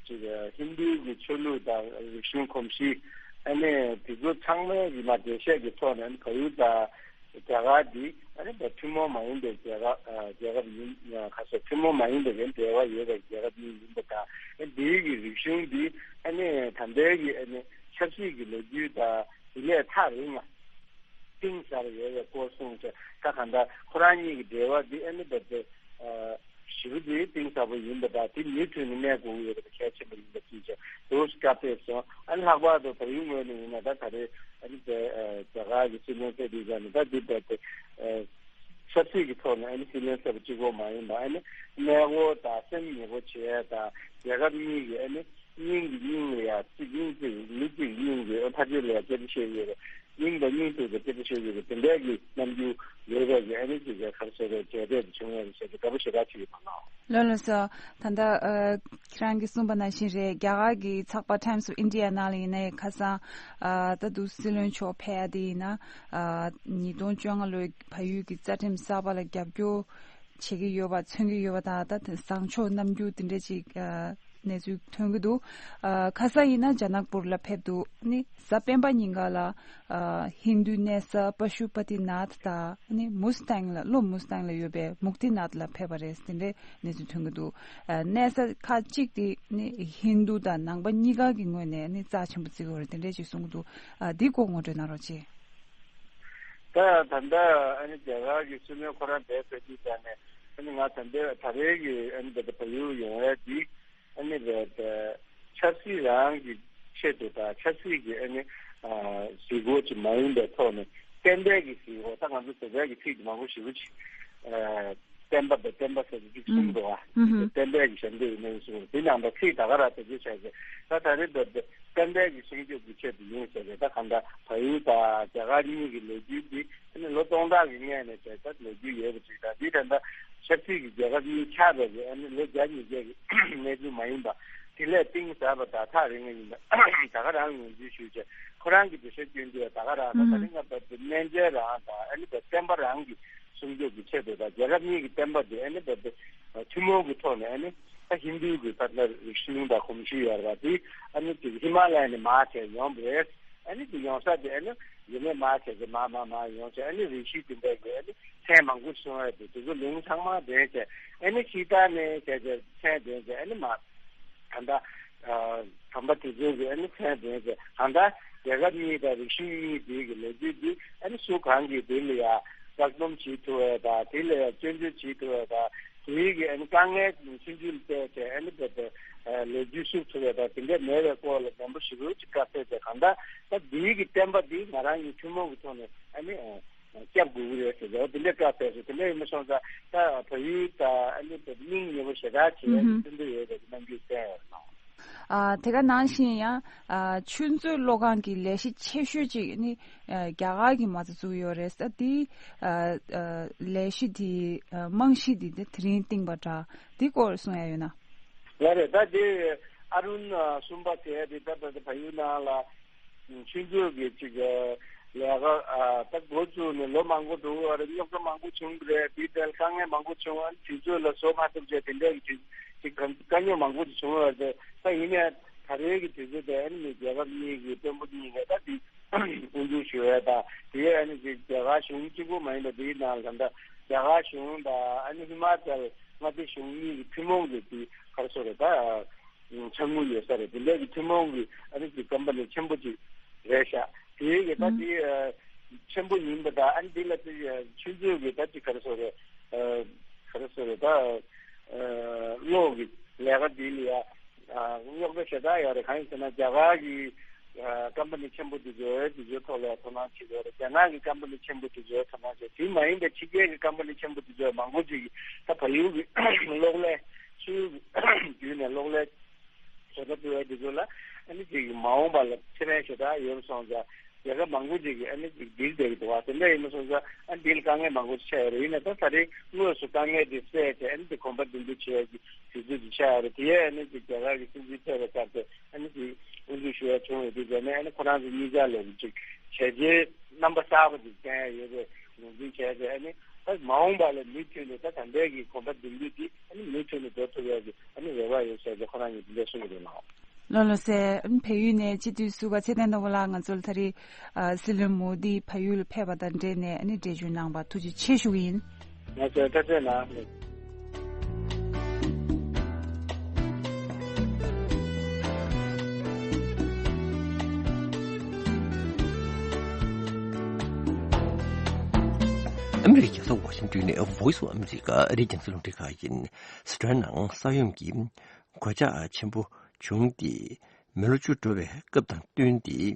ཅིག་ཧིན་རྡུའི་གི་ཆོས་ལུགས་དང་རིག་གཞུང་གོམས་གཤིས་ཨ་ནི་དེ་ཚོ་ཚང་མའི་གི་མ་འགྲེལ་བཤད་ཀྱི་ཐོག་ནས་ཨ་ནི་བལ་ཡུལ་དང་རྒྱ་གར་འདི་ཨ་ནི་ད་ཐུན་མོང་མ་ཡིན་པའི་རྒྱལ་ཁབ་ཨ་རྒྱལ་ཁབ་ཡིན། ཁ་སང་ཐུན་མོང་མ་ཡིན་པའི་གི་འབྲེལ་བ་ཡོད་པའི་རྒྱལ་ཁབ་གཉིས་ཡིན་པ་དང་། ཨ་འདིའི་གི་རིག་གཞུང་འདི་ཨ་ནི་ད་ལྟའི་གི་ཨ་ནི་ཆབ་སྲིད་ཀྱི་ལོ་རྒྱུས་དང་དེ་ནས་ཐག་རིང་ལ་གཏིང་ཟབ་ཡོད་པའི་སྐོར་གསུངས་བྱས། ད་གང་ལྟར་ཁོ་རང་གཉིས་ཀྱི་འབྲེལ་བ་འདི་ཨ་ནི་ད་ལྟ་ཞེ་པོ་ཅིག་གཏིང་ཟབ་པོ་ཡིན་པ་དང་། དེ་མུ་མཐུད་ནས་གནས་དགོས་ཀྱི་ཡོད་པ་གལ་ཆེན་པོ་ཡིན་པ་བཅས་ཀྱང་འདུག་སེ་བཀའ་ཕེབས་སོང་། ཨ་ནི་ལྷག་པར་དུ་བལ་ཡུལ་ངོས་ནས་ཡིན་ན་ད་ད་རེས་ཨ་ནི་དེ་རྒྱ་གར་གྱི་སྲིད་བློན་ཕེབས་དུས་ཙམ་ནས་ད་འདི་ལྟ་སྟེ། ཆབ་སྲིད་ཀྱི་ཐོག་ནས་ཨ་ནི་སྲིད་བློན་གསར་པ་གཅིག་པོ་མ་ཡིན་པ། ཨ་ནི་གནས་སྐོར་དང་སེམས་ཉེ་པོ་བྱེད་ཡ་དང་རྒྱལ་ཁབ་གཉིས་ཀྱི་ཨ་ནི་སྙིང་གི་སྙིང་ལ་ཡ་གཅིག་སྙིང་གཅིག་མི་གཅིག་སྙིང་གི་ཕ་ཆེར་ལ་ཡ་སྐད་ཆ་བཤད་ཡོད་རེད། སྙིང་དང་སྙིང་ཐུག་དང་སྐད་ཆ་བཤད་ཡོད་རེད། དེ་འདྲ་གི་རྣམ་འགྱུར་ཡོད་པ་གི་ཨ་ནི་ཅིག་ག་ག་རེ་ཟེར་རེད། གྲས་འདྲ་དེ་བྱུང་ཡོད་རེད་ཟེར་ཏེ་དགའ་པོ་ཞེ་དྲག་ཅིག་ཡོད་པ་ལགས། ལགས་ལགས་སོ། ད་ལྟ་ཨ་ཁྱེད་རང་གིས་གསུངས་པ་ནང་བཞིན་རེད། རྒྱ་གར་གྱི་ཚགས་པར་Times of India ནང་ལ་ཡིན་ནའི་ཁ་སང་ཨ་ད་དུང་སྲིད་བློན་མཆོག་ཕེབས་ཡ་དེ་ཡིན་ན་ཨ་ཉིས་སྟོང་བཅོ་ལྔ་ལོའི་བལ་ཡུལ་གྱི་རྩ་ཁྲིམས་གསར་པ་ལ་རྒྱབ་སྐྱོར་བྱེད་ཀྱི་ཡོད་པ་མཚོན་གྱི་ཡོད་པ་དང་། ད་དེ་བཟང་ཕྱོགས་རྣམ་འགྱུར་དེ་འདྲ་ཅིག་ཨ་གནས་ཚུལ་ཐོན་གྱི་འདུག་ཨ་ཁ་སང་ཡིན་ན་ཇ་ནག་པུར་ལ་ཕེབས་འདུག་ནི་གཟའ་སྤེན་པ་ཉིན་ཀ་ལ་ཨ་ཧིན་རྡུའི་གནས་ས་པ་ཤུ་པ་ཏི་ནཱཐ་དང་ནི་མུ་སི་ཐང་ལ་ལྷོ་མུ་སི་ཐང་ལ་ཡོད་པའི་མུག་ཏི་ནཱཐ་ལ་ཕེབས་པ་རེད་ཟེར་དེ་འདྲའི་གནས་ཚུལ་ཐོན་གྱི་འདུག་ཨ་གནས་ས་ཁག་གཅིག་དེ་ནི་ཧིན་རྡུ་དང་ནང་པ་གཉིས་ཀ་གི་ངོས་ནས་ནི་རྩ་ཆེན་པོ་བརྩི་གི་ཡོད་རེད་དེ་འདྲ་ཅིག་གསུང་གི་འདུག་ཨ་འདི་སྐོར་ངོ་སྤྲོད་གནང་རོགས་གྱིས། ད་ད་ལྟ་ཨ་ནི་རྒྱ་གར་གྱི་སྲིད་བློན་ཁོ་རང་འདིར་ཕེབས་དུས་ཙང་ནས་ཨ་ནི་ང་ད་ལྟ་ད་རེས་ཀྱི་ཨ་ནི་ད་ལྟ་བལ་ཡུལ་ཡོང་ཡ་འདི་ཨ་ནི་རེད། ཆབ་སྲིད་རང་གི་ཆེད་དུ་དང་ཆབ་སྲིད་ཀྱི་ཨ་ནི་གཟིགས་སྐོར་ཅིག་མ་ཡིན་པའི་ཐོག་ནས་བསྟན་པའི་གི་གཟིགས་སྐོར། ད་ང་ཚོ་བོད་པའི་གི་ཚིག་དེ་མང་པོ་ཞེ་པོ་ཅིག་བསྟན་པ་དང་བསྟན་པ་ཟེར་ཏེ་གཅིག་གསུམ་འདུག་ཨ། བསྟན་པའི་གི་ཞབས་འདེགས་ཡིན་ནའི་གསུམ་འདུག་དེ་ནང་ད་ཚིག་ད་ག་རང་དེ་ཚོ་བྱས་ཏེ་ད་ད་རེས་ད་བསྟན་པའི་གི་སྲུང་སྐྱོབ་ཀྱི་ཆེད་དུ་ཡིན་ཟེར་ཏེ། ད་གང་ལྟར་བལ་ཡུལ་དང་རྒྱ་གར་གཉིས་ཀྱི་ལོ་རྒྱུས་འདི་ཨ་ནི་ལོ་སྟོང་ཕྲག་གི་སྔོན་ནས་བྱས་ད་ལོ་རྒྱུས་ཡོད་པ་ཅིག་དང་། འདི་ད་ལྟ་ཆབ་སྲིད་ཀྱི་རྒྱལ་ཁབ་གཉིས་ཆགས་པའི་གི་ཨ་ནི་ལོ་བརྒྱ་ཉིས་བརྒྱ་གི་གནས་ཚུལ་མ་ཡིན་པ། དེ་ལས་གཏིང་ཟབ་པ་དང་ཐག་རིང་བ་ཡིན་པ་ད་ག་རང་ངོས་འཛིན་ཞུས་བྱས། ཁོ་རང་གི་འགྲེལ་བཤད་སྐྱོན་དུས་ད་ག་རང་ད་ད་རིང་ང་བོད་པའི་སྨན་རྩིས་རང་དང་ཨ་ནི་བོད་བསྟན་པ་རང་གི་སྲུང་སྐྱོབ་ཀྱི་ཆེད་དུ་དང་རྒྱལ་ཁབ་གཉིས་ཀྱི་བསྟན་པ་དེ་ཨ་ནི་བོད་པའི་ཐུན་མོང་གི་ཐོག་ནས་ཨ་ནི་ད་ཧིན་རྡུའི་གི་ད་ལྟ་རིག་གཞུང་དང་གོམས་གཤིས་ཡོད་རེད་པ། དེ་ཨ་ནི་དེ་ཧི་མ་ལ་ཡ་ནས་མར་བྱས་ཡོང་བ་རེད། ཨ་ནི་དེ་ཡོང་ས་དེ་ཨ་ནི་ཡུལ་ནས་མར་བྱས་ཏེ་མར་མར་མར་ཡོང་བྱས་ཨ་ནི་རིགས་ཤིག་དེ་འདྲ་གི་ཨ་ནི་མཚན་མང་པོ་གསུང་ཡ་དེ་དེ་ཚོ་ལུང་ཚང་མ་འདོན་བྱས་ཨ་ནི་ཕྱི་ལྟར་ནས་བྱས་བྱས་མཚན་འདོན་བྱས་ཨ་ནི་མར་ད་ལྟ་ཨ་དམ་པ་དེ་ཚོའི་གི་ཨ་ནི་མཚན་འདོན་བྱས་གང་ལྟར་རྒྱལ་ཁབ་གཉིས་དང་རིག་གཞུང་གཉིས་དེའི་གི་ལོ་རྒྱུས་དེ་ཨ་ནི་སུ་གང་གིས་དེ་ལ་ཡ་བཀག་སྡོམ་བྱེད་ཐུབ་པ་དང་དེ་ལ་ཡ་སྐྱོན་བརྗོད་བྱེད་ཐུབ་པ་དང་དེའི་གི་ཨ་ནི་དཀའ་ངལ་ཆུང་ཆུང་བལྟས་བྱས་ཨ་ནི་བོད་པའི་ལོ་རྒྱུས་བསུབ་ཐུབ་པ་དང་དེ་འདྲ་མེད་པའི་སྐོར་ལ་ནན་པོ་ཞེ་པོ་ཅིག་བཀའ་སྩལ་བྱས། གང་ལྟར་ད་དེའི་གི་བསྟན་པ་དེ་ང་རང་གི་ཐུན་མོང་གི་ཐོག་ནས་ཨ་ནི་སྐྱབས་དགོས་ཀྱི་རེད་ཟེར་ཏེ་འོ་དེ་འདྲ་བཀའ་སྩལ་སོང་། དེ་འདྲ་ཡིན་མ་སོང་ཙང་ད་བལ་ཡུལ་དང་ཨ་ནི་བོད་སྙིང་ཉེ་པོ་ཞེ་དྲག་བྱེད་ཡ་གི་ཧུམ་ཧུམ་བསྟུན་གྱི་ཡོད་པའི་རྣམ་འགྱུར་བསྟན་ཡོད་རེད་ལགས། ཨ་དེ་ག་ནང་བཞིན་ཡང་ཨ་ཆུ་མཛོད་གློག་ཁང་གི་ལས་གཞི་ཆེ་ཤོས་ཅིག་ནི་ཨ་རྒྱ་གར་གྱིས་མ་རྩ་བཙུགས་ཡོད་རེད་ཟེར། དེ་ཨ་ཨ་ལས་གཞི་དེ་ཨ་རྨང་གཞི་དེ་དེ་དེ་རིང་བཏིང་བ་འདྲ། དེ་སྐོར་གསུང་ཡ་ཡོད་ན། ལགས་རེད། ད་དེ་ཨ་རུན་ཨ་སུམ་པ་ཟེར་ཡ་དེ་ད་ད་ད་བལ་ཡུལ་ནང་ལ་ཆུ་མཛོད་ཀྱི་ཅིག་ལས་ཀ་ཨ་ད་འགོ་བཙུགས་ནས་ལོ་མང་པོ་འགྲོ་གི་ཡོད་རེད། རྙོག་དྲ་མང་པོ་བྱུང་གི་རེད། དེའི་ཐད་དཀའ་ངལ་མང་པོ་བྱུང་བ། དུས་ཚོད་ལ་བཟོ་མ་ཐུབ་བྱས་དེ་འདྲ་གི་ཅིག་ཅིག་དཀའ་རྙོག་མང་པོ་ཅིག་བྱུང་ཡོད་རེད། ད་ཡིན་ནའི་ད་རེས་ཀྱི་དུས་ཚོད་དེ་ཨ་ནི་རྒྱལ་ཁབ་གཉིས་ཀྱི་དཔོན་པོ་གཉིས་ཀས་ད་དེ་དབུ་འཛུགས་ཞུ་ཡ་དང་དེའི་ཨ་ནི་ཅིག་རྒྱ་གར་གཞུང་གཅིག་པུ་མ་ཡིན་པ་དེའི་ནང་ལ་ད་རྒྱ་གར་གཞུང་དང་ཨ་ནི་ཧི་མ་ཅལ་མངའ་སྡེ་གཞུང་གཉིས་ཀྱི་ཐུན་མོང་གི་དེ་ག་རེ་ཟེར་རེད། ད་ཆ་དངུལ་ཡོད་ས་རེད། དེ་འདྲ་གི་ཐུན་མོང་གི་ཨ་ནི་ཅིག་ཀམ་པ་ནི་ཆེན་པོ་ཅིག་རེད་ཤག་དེའི་གི་ད་དེ་ཆེན་པོ་ཡིན་པ་དང་ཨ་ནི་དེ་ལ་དེ་ཆུ་མཛོད་ཀྱི་ད་ཅིག་ག་རེ་ཟེར་རེད། ག་རེ་ཟེར་རེད། ད་གློག་གི་ལས་ཀ་དེ་ལ་ཡ། རྙོག་དྲ་ཞེ་དྲག་ཡོད་རེད། གང་ཡིན་ཟེར་ན་རྒྱ་གར་གྱི་ཀམ་པ་ནི་ཆེན་པོ་དེ་ཚོས་དེ་ཚོའི་ཐོག་ལ་དོ་སྣང་བྱེད་ཀྱི་ཡོད་རེད། རྒྱ་ནག་གི་ཀམ་པ་ནི་ཆེན་པོ་དེ་ཚོས་དོ་སྣང་བྱེད། དེ་མ་ཡིན་པའི་ཕྱི་རྒྱལ་གྱི་ཀམ་པ་ནི་ཆེན་པོ་དེ་ཚོས་མང་པོ་ཅིག་གིས་ད་བལ་ཡུལ་གྱི་གློག་ཀླད་ཆུ་བརྒྱུད་ནས་གློག་ཀླད་བཟོ་གྲྭ་ཕུལ་བ་དེ་ཚོ་ལ་ཨ་ནི་ཅིག་མ་འོངས་པ་ལ་ཁེ་ཕན་ཞེ་དྲག་ཡོད་སོང་ཙང་། རྒྱལ་ཁབ་མང་པོ་ཅིག་གིས་ཨ་ནི་ཅིག་འདིར་བསྡད་ཀྱི་འདུག་བ། དེ་འདྲ་ཡིན་མ་སོང་ཙང་ཨ་འདི་ལ་དཀའ་ངལ་མང་པོ་ཅིག་ཆགས་ཡོད་རེད། ཡིན་ན་ད་རེས་དངོས་སུ་དཀའ་ངལ་འདི་སེལ་ཏེ་ཨ་ནི་འདི་གོམ་པ་མདུན་སྤོ་བྱེད་ཡ་གི་དུས་ཚོད་ཅིག་ཆགས་ཡོད་རེད། དེ་ཡས་ཨ་ནི་ཅིག་རྒྱ་གར་གྱི་སྲིད་འཛིན་ཕེབས་པའི་སྐབས་དེ་ཨ་ནི་ཅིག་དབུ་འཛུགས་ཞུ་ཡ་བྱུང་ཡོད་དུས་ཙང་ནས་ཨ་ནི་ཁོ་རང་ཚོ་གཉིས་ཆ་ལ་ཅིག་བྱས་རྗེས་རྣམ་པ་གསར་པ་ཅིག་བསྟན་ཡ་ཡོད་པའི་ངོས་འཛིན་བྱས་ཏེ་ཨ་ནི་ད་མ་འོངས་པ་ལ་མུ་མཐུད་ནས་ད་ད་ལྟའི་གི་གོམ་པ་མདུན་སྤོ་འདི་ཨ་ནི་མུ་མཐུད་ནས་འགྲོ་ཐུབ་ཡ་གི་ཨ་ནི་རེ་བ་ཡོད་ཟེར་ཏེ་ཁོ་རང་གིས་འདི་འདྲ་གསུང་གི་རེད་ལགས། ལགས་ལགས་སེ། བལ་ཡུལ་ནས་སྤྱི་འཐུས་ཟུར་པ་ཚེ་བརྟན་སྣང་བ་ལགས་ང་ཚོ་ལ་ད་རེས་ཨ་སྲིད་བློན་མོ་དི་བལ་ཡུལ་ཕེབས་པ་དང་འབྲེལ་ནས་ཨ་ནི་འགྲེལ་བརྗོད་གནང་བར་ཐུགས་རྗེ་ཆེ་ཞུ་གི་ཡིན། ང་ཚོས་ཐུགས་རྗེ་གནང་། ཨ་མི་རི་ཀའི་རྒྱལ་ས་ཝ་ཤིང་ཏོན་ནས་Voice of America ཨ་རིའི་རྒྱང་སྲིང་རླུང་འཕྲིན་ཁང་ཡིན། སི་ཁྲོན་ནང་ས་ཡོམ་གྱི་གོད་ཆག་ཆེན་པོ་བྱུང་སྟེ། མི་ལོ་བཅུ་འགྲོ་བའི་སྐབས་དང་བསྟུན་ཏེ།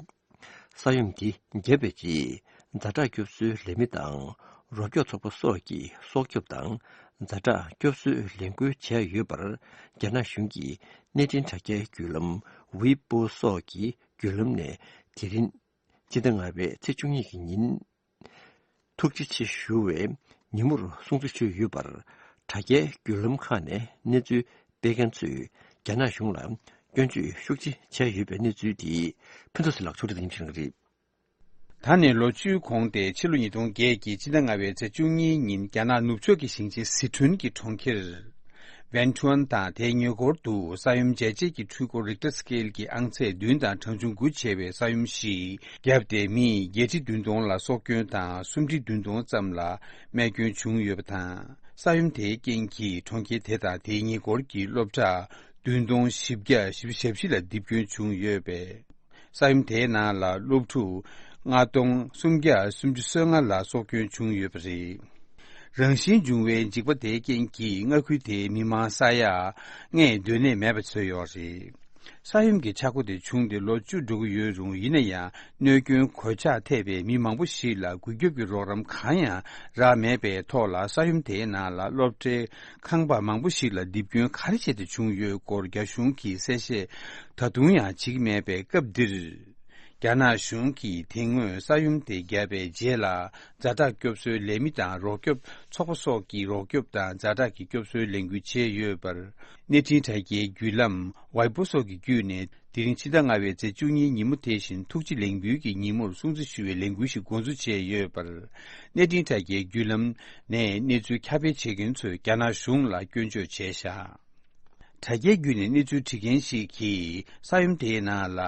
ས་ཡོམ་འདི་བརྒྱབ་པའི་རྗེས་ཛ་དྲག་སྐྱོབ་གསོའི་ལས་མི་དང་ རོགས་སྐྱོབ་ཚོགས་པ་སོགས་ཀྱིས་སྲོག་སྐྱོབ་དང་ཛ་དྲག་སྐྱོབ་གསོའི་ལས་འགུལ་བྱས་ཡོད་པར། རྒྱ་ནག་གཞུང་གི་གནས་འཕྲིན་དྲ་རྒྱའི་བརྒྱུད་ལམ་ཝེ་པོ་སོགས་ཀྱི་བརྒྱུད་ལམ་ནས། དེ་རིང་སྤྱི་ཟླ་ལྔ་པའི་ཚེས་བཅུ་གཉིས་ཀྱི་ཉིན། ཐུགས་རྗེ་ཆེ་ཞུ་བའི་ཉིན་མོར་སྲུང་བརྩི་ཞུས་ཡོད་པར། དྲ་རྒྱའི་བརྒྱུད་ལམ་ཁག་ནས་གནས་ཚུལ་སྤེལ་མཁན་ཚོས་རྒྱ་ནག་གཞུང་ལ་སྐྱོན་བརྗོད་ཤུགས་ཆེ་བྱས་ཡོད་པའི་གནས་ཚུལ་དེ། ཕུན་ཚོགས་ཟེར་ལགས་ཕྱོགས་སྒྲིག་ཡིན་ཞིང་རེད། ད་ནས་ལོ་བཅུའི་གོང་སྟེ་ཕྱི་ལོ་ཉིས་སྟོང་བརྒྱད་ཀྱི་སྤྱི་ཟླ་ལྔ་པའི་ཚེས་བཅུ་གཉིས་ཉིན། རྒྱ་ནག་ནུབ་ཕྱོགས་ཀྱི་ཞིང་ཆེན་ཟི་ཁྲོན་གྱི་གྲོང་ཁྱེར་ཝན་ཁྲུན་དང་དེའི་ཉེ་འཁོར་དུ་ས་ཡོམ་འཇལ་བྱེད་ཀྱི་འཕྲུལ་འཁོར་རིག་ཊར་སི་ཀེལ་གྱི་ཨང་ཚད་བདུན་དང་གྲངས་ཆུང་དགུ་བྱས་པའི་ས་ཡོམ་ཞིག་བརྒྱབ་སྟེ། མི་བརྒྱད་ཁྲི་བདུན་སྟོང་ལ་སྲོག་སྐྱོན་དང་། སུམ་ཁྲི་བདུན་སྟོང་ཙམ་ལ་རྨས་སྐྱོན་བྱུང་ཡོད་པ་དང་། ས་ཡོམ་དེའི་རྐྱེན་གྱིས་གྲོང་ཁྱེར་དེ་དང་དེའི་ཉེ་འཁོར་གྱི་སློབ་གྲྭ་བདུན་སྟོང་བཞི་བརྒྱ་བཞི་བཅུ་ཞེ་བཞི་ལ་རྡིབ་སྐྱོན་བྱུང་ཡོད་པས། ས་ཡོམ་དེའི་ནང་ལ་སློབ་ཕྲུག་ལྔ་སྟོང་སུམ་བརྒྱ་སུམ་ཅུ་སོ་ལྔ་ལ་སྲོག་སྐྱོན་བྱུང་ཡོད་པ་རེད། རང་བཞིན་འབྱུང་བའི་འཇིགས་པ་དེའི་རྐྱེན་གྱིས་མངའ་ཁུལ་དེའི་མི་མང་ས་ཡ་ལྔའི་སྡོད་གནས་མེད་པ་བཟོས་ཡོད་རེད། ས་ཡོམ་གྱི་ཆག་སྒོ་དེ་བྱུང་སྟེ་ལོ་བཅུ་འགྲོ་གི་ཡོད་རུང་། ཡིན་ན་ཡང་གནོད་སྐྱོན་གོད་ཆག་ཐེབས་པའི་མི་མང་པོ་ཞིག་ལ་འགུལ་སྐྱོབ་ཀྱི་རོགས་རམ་གང་ཡང་རག་མེད་པའི་ཐོག་ལ། ས་ཡོམ་དེའི་ནང་ལ་སློབ་གྲྭའི་ཁང་པ་མང་པོ་ཞིག་ལ་རྡིབ་སྐྱོན་ག་རེ་བྱས་ཏེ་བྱུང་ཡོད་སྐོར་རྒྱ་གཞུང་གིས་གསལ་བཤད་ད་དུང་ཡང་བྱེད་ཀྱི་མེད་པའི་སྐབས་འདིར། རྒྱ་ནག་གཞུང་གིས་དེ་སྔོན་ས་ཡོམ་དེ་བརྒྱབ་པའི་རྗེས་ལ། ཛ་དྲག་སྐྱོབ་གསོའི་ལས་མི་དང་རོགས་སྐྱོབ་ཚོགས་པ་སོགས་ཀྱིས་རོགས་སྐྱོབ་དང་ཛ་དྲག་གི་སྐྱོབ་གསོའི་ལས་འགུལ་བྱས་ཡོད་པར། གནས་འཕྲིན་དྲ་རྒྱའི་བརྒྱུད་ལམ་ཝའི་པོ་སོགས་ཀྱི་བརྒྱུད་ནས། དེ་རིང་ཕྱི་ཟླ་ལྔ་པའི་ཚེས་བཅུ་གཉིས་ཉིན་མོ་དེ་བཞིན་ཐུགས་རྗེ་ལེགས་འབུལ་གྱི་ཉིན་མོར་སྲུང་བརྩི་ཞུ་བའི་ལས་འགུལ་ཞིག་འགོ་འཛུགས་བྱས་ཡོད་པར། གནས་འཕྲིན་དྲ་རྒྱའི་བརྒྱུད་ལམ་ནས་གནས་ཚུལ་ཁྱབ་སྤེལ་བྱེད་མཁན་ཚོས་རྒྱ་ནག་གཞུང་ལ་སྐྱོན་བརྗོད་བྱས་བཞག་དྲ་རྒྱའི་བརྒྱུད་ནས་གནས་ཚུལ་བྲིས་མཁན་ཞིག་གིས། ས་ཡོམ་དེའི་ནང་ལ་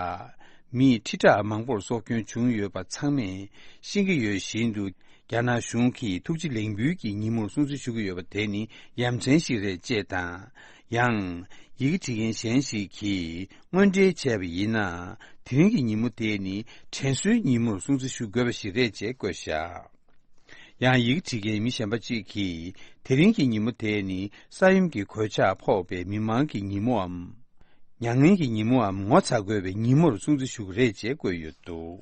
མི་ཁྲི་ཕྲག་མང་པོར་སྲོག་སྐྱོན་བྱུང་ཡོད་པ་ཚང་མས་ཤེས་ཀྱི་ཡོད་བཞིན་དུ། རྒྱ་ནག་གཞུང་གིས་ཐུགས་རྗེ་ལེགས་འབུལ་གྱི་ཉིན་མོར་སྲུང་བརྩི་ཞུ་གི་ཡོད་པ་དེ་ནི་ཡ་མཚན་ཞིག་རེད་ཅེས་དང་། ཡང་། ཡི་གེ་བྲིས་མཁན་གཞན་ཞིག་གིས། དངོས་འབྲེལ་བྱས་པ་ཡིན་ན། དེ་རིང་གི་ཉིན་མོ་དེ་ནི་དྲན་གསོའི་ཉིན་མོར་སྲུང་བརྩི་ཞུ་དགོས་པ་ཞིག་རེད་ཅེས་བཀོད་བཞག་ཡང་། ཡིག་བྲིས་མཁན་མི་གཞན་པ་གཅིག་གིས། དེ་རིང་གི་ཉིན་མོ་དེ་ནི་ས་ཡོམ་གྱི་གོད་ཆག་ཕོག་པའི་མི་མང་གི་ཉིན་མོའམ། མྱ་ངན་གྱི་ཉིན་མོའམ་ངོ་ཚ་དགོས་པའི་ཉིན་མོར་སྲུང་བརྩི་ཞུ་གི་རེད་ཅེས་བཀོད་ཡོད་འདུག་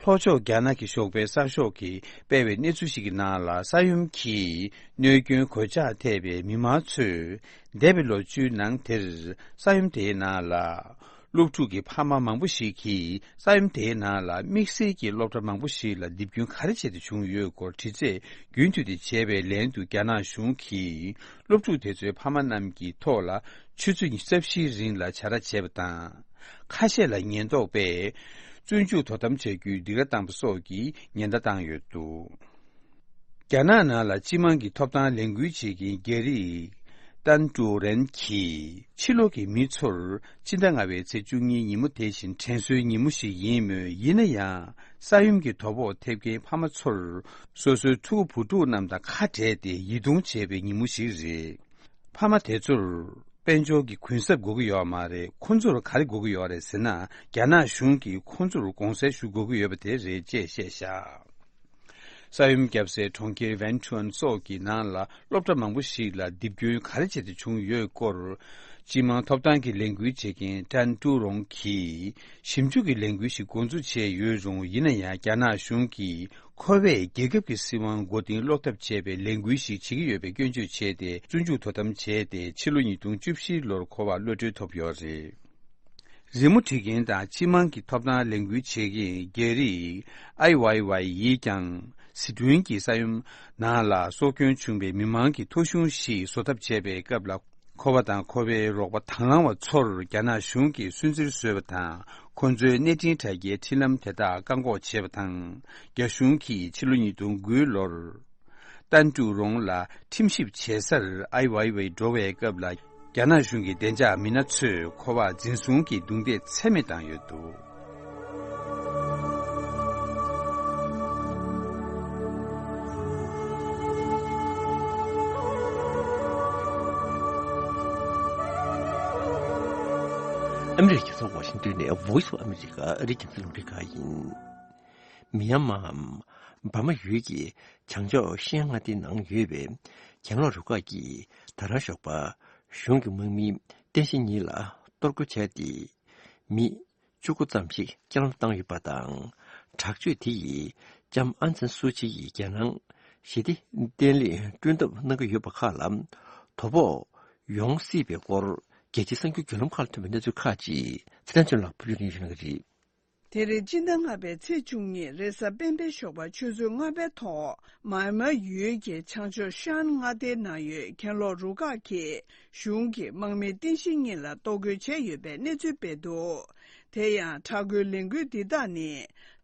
ལྷོ་ཕྱོགས་རྒྱ་ནག་གི་ཞོགས་པའི་གསར་ཤོག་གིས་སྤེལ་བའི་གནས་ཚུལ་ཞིག་གི་ནང་ལ། ས་ཡོམ་གྱིས་གནོད་སྐྱོན་གོད་ཆག་ཐེབས་པའི་མི་མང་ཚོས། འདས་པའི་ལོ་བཅུའི་ནང་དེར་ས་ཡོམ་དེའི་ནང་ལ། སློབ་ཕྲུག་གི་ཕ་མ་མང་པོ་ཞིག་གིས་ས་ཡོམ་དེའི་ནང་ལ་དམིགས་བསལ་གྱི་སློབ་གྲྭ་མང་པོ་ཞིག་ལ་རྡིབ་སྐྱོན་ག་རེ་བྱས་ཏེ་བྱུང་ཡོད་སྐོར་དྲི་རྩད་རྒྱུན་མཐུད་དེ་བྱས་པའི་ལན་དུ། རྒྱ་ནག་གཞུང་གིས་སློབ་ཕྲུག་དེ་ཚོའི་ཕ་མ་རྣམས་ཀྱི་ཐོག་ལ་ཆུ་ཚོད་ཉི་ཤུ་རྩ་བཞིའི་རིང་ལ་བྱ་ར་བྱས་པ་དང་། ཁ་ཤས་ལ་ཉེན་རྟོག་པས་བཙོན་འཇུག་དོ་དམ་བྱ་རྒྱུའི་སྡིགས་ར་བཏང་པ་སོགས་ཀྱི་ཉེན་བརྡ་བཏང་ཡོད་འདུག་རྒྱ་ནག་ནང་ལ་སྤྱི་དམངས་ཀྱི་ཐོབ་ཐང་ལས་འགུལ་བྱེད་མཁན་རྒྱ་རིགས་ཏན་ཀྲུའུ་རེན་གྱིས། ཕྱི་ལོགས་ཀྱི་མི་ཚོར་སྤྱི་ཟླ་ལྔ་པའི་ཚེས་བཅུ་གཉིས་ཉིན་མོ་དེ་བཞིན་དྲན་གསོའི་ཉིན་མོ་ཞིག་ཡིན་མོད། ཡིན་ན་ཡང་ས་ཡོམ་གྱི་དོ་ཕོག་ཐེབས་མཁན་ཕ་མ་ཚོར་སོ་སོའི་ཕྲུ་གུ་བུ་ཕྲུག་རྣམས་དང་ཁ་བྲལ་ཏེ་ཡིད་གདུང་བྱེད་པའི་ཉིན་མོ་ཞིག་རེད། ཕ་མ་དེ་ཚོར་དཔལ་འབྱོར་གྱི་གུན་གསབ་དགོས་ཀྱི་ཡོད་མ་རེད། ཁོ་ཚོར་ག་རེ་དགོས་ཀྱི་ཡོད་རེད་ཟེར་ན། རྒྱ་ནག་གཞུང་གིས་ཁོ་ཚོར་དགོངས་སེལ་ཞུ་དགོས་ཀྱི་ཡོད་པ་དེ་རེད་ཅེས་བཤད་བཞག་ས་ཡོམ་བརྒྱབ་སའི་གྲོང་ཁྱེར་ཝན་ཁྲུན་སོགས་ཀྱི་ནང་ལ་སློབ་གྲྭ་མང་པོ་ཞིག་ལ་རྡིབ་སྐྱོན་ག་རེ་བྱས་ཏེ་བྱུང་ཡོད་སྐོར། སྤྱི་དམངས་ཐོབ་ཐང་གི་ལས་འགུལ་བྱེད་མཁན་ཀྲན་ཀྲུའུ་རོང་གིས་ཞིབ་འཇུག་གི་ལས་འགུལ་ཞིག་འགོ་འཛུགས་བྱས་ཡོད་རུང་། ཡིན་ན་ཡང་རྒྱ་ནག་གཞུང་གིས་ཁོ་པས་རྒྱལ་ཁབ་ཀྱི་སྲིད་དབང་མགོ་རྟིང་སློག་ཐབས་བྱས་པའི་ལས་འགུལ་ཞིག་བྱེད་ཀྱི་ཡོད་པའི་སྐྱོན་བརྗོད་བྱས་ཏེ། བཙོན་འཇུག་དོ་དམ་བྱས་ཏེ། ཕྱི་ལོ་ཉིས་སྟོང་བཅུ་བཞི་ལོར་ཁོ་པ་གློད་གྲོལ་ཐོབ་ཡོད་རེད། རི་མོ་བྲིས་མཁན་དང་སྤྱི་དམངས་ཀྱི་ཐོབ་ཐང་ལས་འགུལ་བྱེད་མཁན་རྒྱ་རིགས་ཨའི་ཝའི་ཝའི་ཡིས་ཀྱང་། ཟི་ཁྲོན་གྱི་ས་ཡོམ་ནང་ལ་སྲོག་སྐྱོན་བྱུང་བའི་མི་མང་གི་ཐོ་གཞུང་ཞིག་བཟོ་ཐབས་བྱས་པའི་སྐབས་ལ། ཁོ་པ་དང་ཁོ་པའི་རོགས་པ་དང་བླངས་པ་ཚོར་རྒྱ་ནག་གཞུང་གིས་སུན་གཙེར་བཟོས་པ་དང་། ཁོ་ཚོའི་གནས་འཕྲིན་དྲ་རྒྱའི་འཕྲིན་ལམ་དེ་དག་བཀག་འགོག་བྱས་པ་དང་། རྒྱ་གཞུང་གིས་ཕྱི་ལོ་ཉིས་སྟོང་དགུ་ལོར། ཏན་ཀྲུའུ་རོང་ལ་ཁྲིམས་ཞིབ་བྱེད་སར་ཨའི་ཝའི་ཝའི་འགྲོ་བའི་སྐབས་ལ། རྒྱ་ནག་གཞུང་གི་བདེ་འཇགས་མི་སྣ་ཚོས་ཁོ་པར་འཛིན་བཟུང་གིས་རྡུང་རྡེག་ཚད་མེད་བཏང་ཡོད་འདུག་ཨ་མི་རི་ཀའི་རྒྱལ་ས་ཝ་ཤིང་ཏོན་ནས་Voice of America ཨ་རིའི་རྒྱང་སྲིང་རླུང་འཕྲིན་ཁང་ཡིན། མི་ཡན་མའམ་འབར་མ་ཡུལ་གྱི་བྱང་ཕྱོགས་ཤི་ཡན་མངའ་སྡེའི་ནང་ཡོད་པའི་གྱེན་ལོག་རུ་ཁག་གིས་ད་རང་ཞོགས་པ་གཞུང་གི་དམག་མི་རྟེན་གཞི་གཉིས་ལ་གཏོར་རྒོལ་བྱས་ཏེ། མི་བཅུ་དགུ་ཙམ་ཞིག་རྐྱེན་ལམ་བཏང་ཡོད་པ་དང་། དྲག་སྤྱོད་དེ་ཡིས་ལྕམ་ཨན་སན་སུའུ་ཅི་ཡི་རྒྱལ་ནང་ ཞི་བདེ་བརྟན་ལྷིང་བསྐྲུན་ཐབས་གནང་གི་ཡོད་པ་ཁག་ལ་དོ་ཕོག་ཡོང་སྲིད་པའི་སྐོར་རྒྱལ་སྤྱིའི་གསར་འགྱུར་བརྒྱུད་ལམ་ཁག་ལ་ཐོན་པའི་གནས་ཚུལ་ཁག་ཅིག་ཚེ་བརྟན་ཆོས་ལགས་ཕུལ་རྒྱུ་ཡིན་ཞུ་གནང་གི་རེད། དེ་རིང་སྤྱི་ཟླ་ལྔ་པའི་ཚེས་བཅུ་གཉིས་རེས་གཟའ་སྤེན་པའི་ཞོགས་པ་ཆུ་ཚོད་ལྔ་པའི་ཐོག་མཱ་མཱ་ཡུལ་གྱི་བྱང་ཕྱོགས་ཤན་མངའ་སྡེའི་ནང་ཡོད་གྱེན་ལོག་རུ་ཁག་གིས་གཞུང་གི་དམག་མི་རྟེན་གཞི་གཉིས་ལ་གཏོར་རྒོལ་བྱས་ཡོད་པའི་གནས་ཚུལ་སྤེལ་འདུག་དེ་ཡང་དྲག་རྒོལ་ལས་འགུལ་འདི་དག་ནི་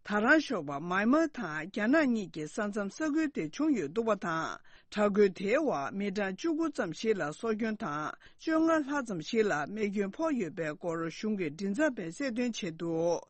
ད་རང་ཞོགས་པ་མཱ་མཱ་དང་རྒྱ་ནག་གཉིས་ཀྱི་ས་མཚམས་ས་ཁུལ་དེ་བྱུང་ཡོད་འདུག་པ་དང་། དྲག་རྒོལ་དེའི་འོག་མི་གྲངས་བཅུ་དགུ་ཙམ་ཞིག་ལ་སྲོག་སྐྱོན་དང་བཅོ་ལྔ་ལྷག་ཙམ་ཞིག་ལ་རྨས་སྐྱོན་ཕོག་ཡོད་པའི་སྐོར་གཞུང་གི་མགྲིན་ཚབ་པས་གསལ་སྟོན་བྱས་འདུག་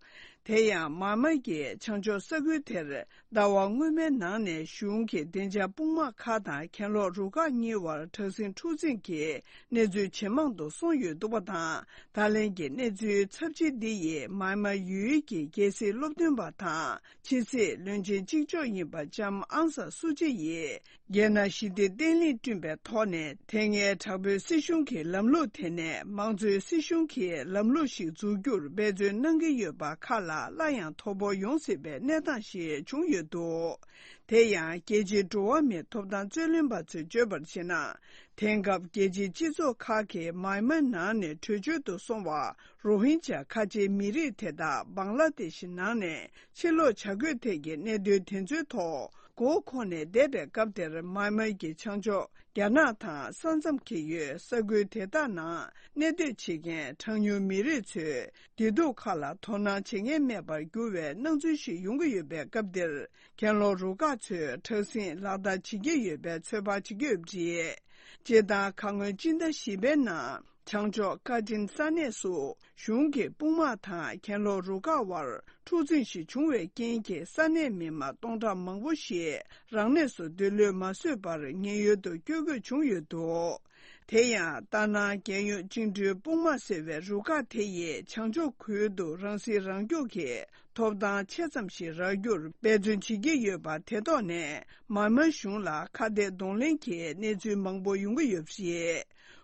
དེ་ཡང་མཱ་མཱ་གྱི་བྱང་ཕྱོགས་ས་ཁུལ་དེར་ཟླ་བ་སྔོན་མའི་ནང་ནས་གཞུང་གི་བདེ་འཇགས་དཔུང་དམག་ཁག་དང་གྱེན་ལོག་རུ་ཁག་གཉིས་བར་དྲག་ཟིང་འཁྲུག་འཛིང་གི་གནས་ཚུལ་ཇེ་མང་དུ་སོང་ཡོད་འདུག་པ་དང་། ད་ལན་གྱི་གནས་ཚུལ་ཚབས་ཆེ་འདི་ཡིས་མཱ་མཱ་ཡུལ་གྱི་རྒྱལ་སྲིད་སློབ་སྟོན་པ་དང་ཕྱི་སྲིད་བློན་ཆེན་གཅིག་ལྕོགས་ཡིན་པ་ལྕམ་ཨང་སན་སུ་ཅི་ཡིས་རྒྱལ་ནང་ཞི་བདེ་བརྟན་ལྷིང་བསྐྲུན་པའི་ཐོག་ནས་དེ་སྔའི་དྲག་པོའི་སྲིད་གཞུང་གི་ལམ་ལུགས་དེ་ནས་མང་གཙོའི་སྲིད་གཞུང་གི་ལམ་ལུགས་ཤིག་འཛུགས་རྒྱུར་འབད་བརྩོན་གནང་གི་ཡོད་པ་ཁག་ལ་སླར་ཡང་དོ་ཕོག་ཡོང་སྲིད་པའི་གནས་སྟངས་ཤིག་བྱུང་ཡོད་འདུག་དེ་ཡང་རྒྱལ་སྤྱིའི་འགྲོ་བ་མིའི་ཐོབ་ཐང་རྩོད་ལེན་པ་ཚོས་བརྗོད་པར་བྱས་ན། དེང་སྐབས་རྒྱལ་སྤྱིའི་སྤྱི་ཚོགས་ཁག་གིས་མཱ་མཱ་ནང་ནས་བྲོས་བྱོལ་དུ་སོང་བ་རོ་ཧིན་ཇཱ་ཁ་ཆེའི་མི་རིགས་དེ་དག་བང་ལ་དེ་ཤི་ནང་ནས་ཕྱིར་ལོག་བྱ་དགོས་ཐད་ཀྱི་གནད་དོན་དེ་ཚོའི་ཐོག་མགོ་འཁོར་ནས་བསྡད་པའི་སྐབས་དེར་མཱ་མཱ་གྱི་བྱང་ཕྱོགས་རྒྱ་ནག་དང་ས་མཚམས་འཁེལ་ཡོད་ས་ཁུལ་དེ་དག་ནང་གནས་སྡོད་བྱེད་མཁན་གྲངས་ཉུང་མི་རིགས་ཚོས་བདེ་སྡུག་ཁག་ལ་དོ་སྣང་བྱེད་མཁན་མེད་པར་གྱུར་བའི་སྣང་ཚུལ་ཞིག་ཡོང་གི་ཡོད་པའི་སྐབས་འདིར། གྱེན་ལོག་རུ་ཁག་ཚོས་དྲག་ཟིང་ལག་བསྟར་བྱེད་ཀྱི་ཡོད་པའི་ཚོད་དཔག་བྱེད་ཀྱི་ཡོད་པ་རེད། སྤྱིར་བཏང་ཁ་སྔོན་སྤྱི་ཟླ་བཞི་པའི་ནང་བྱང་ཕྱོགས་ཀ་ཅིན་ས་གནས་སུ་གཞུང་གི་དཔུང་དམག་དང་གྱེན་ལོག་རུ་ཁག་དབར་འཁྲུག་འཛིང་ཞིག་བྱུང་བའི་རྐྱེན་གྱིས་ས་གནས་མི་མང་སྟོང་ཕྲག་མང་པོ་ཞིག་རང་གནས་སུ་སྡོད་ལོས་མ་བཟོད་པར་ཉེན་གཡོལ་དུ་བསྐྱོད་དགོས་བྱུང་ཡོད་འདུག་དེ་ཡང་ལྟར་སྣང་རྒྱལ་ཡོངས་བཅིངས་འགྲོལ་དཔུང་དམག་ཟེར་བའི་རུ་ཁག་དེ་ཡིས་བྱང་ཕྱོགས་ཁུལ་དུ་རང་སྲིད་རང་སྐྱོང་གི་ཐོབ་ཐང་ཆེ་ཙམ་ཞིག་རག་རྒྱུར་འབད་བརྩོན་བྱེད་ཀྱི་ཡོད་པ་དེ་ཐོག་ནས་མཱ་མཱ་གཞུང་ལ་ཁ་གཏད་གདོང་ལེན་གྱི་གནས་ཚུལ་མང་པོ་ཡོང་གི་ཡོད་པ་རེད།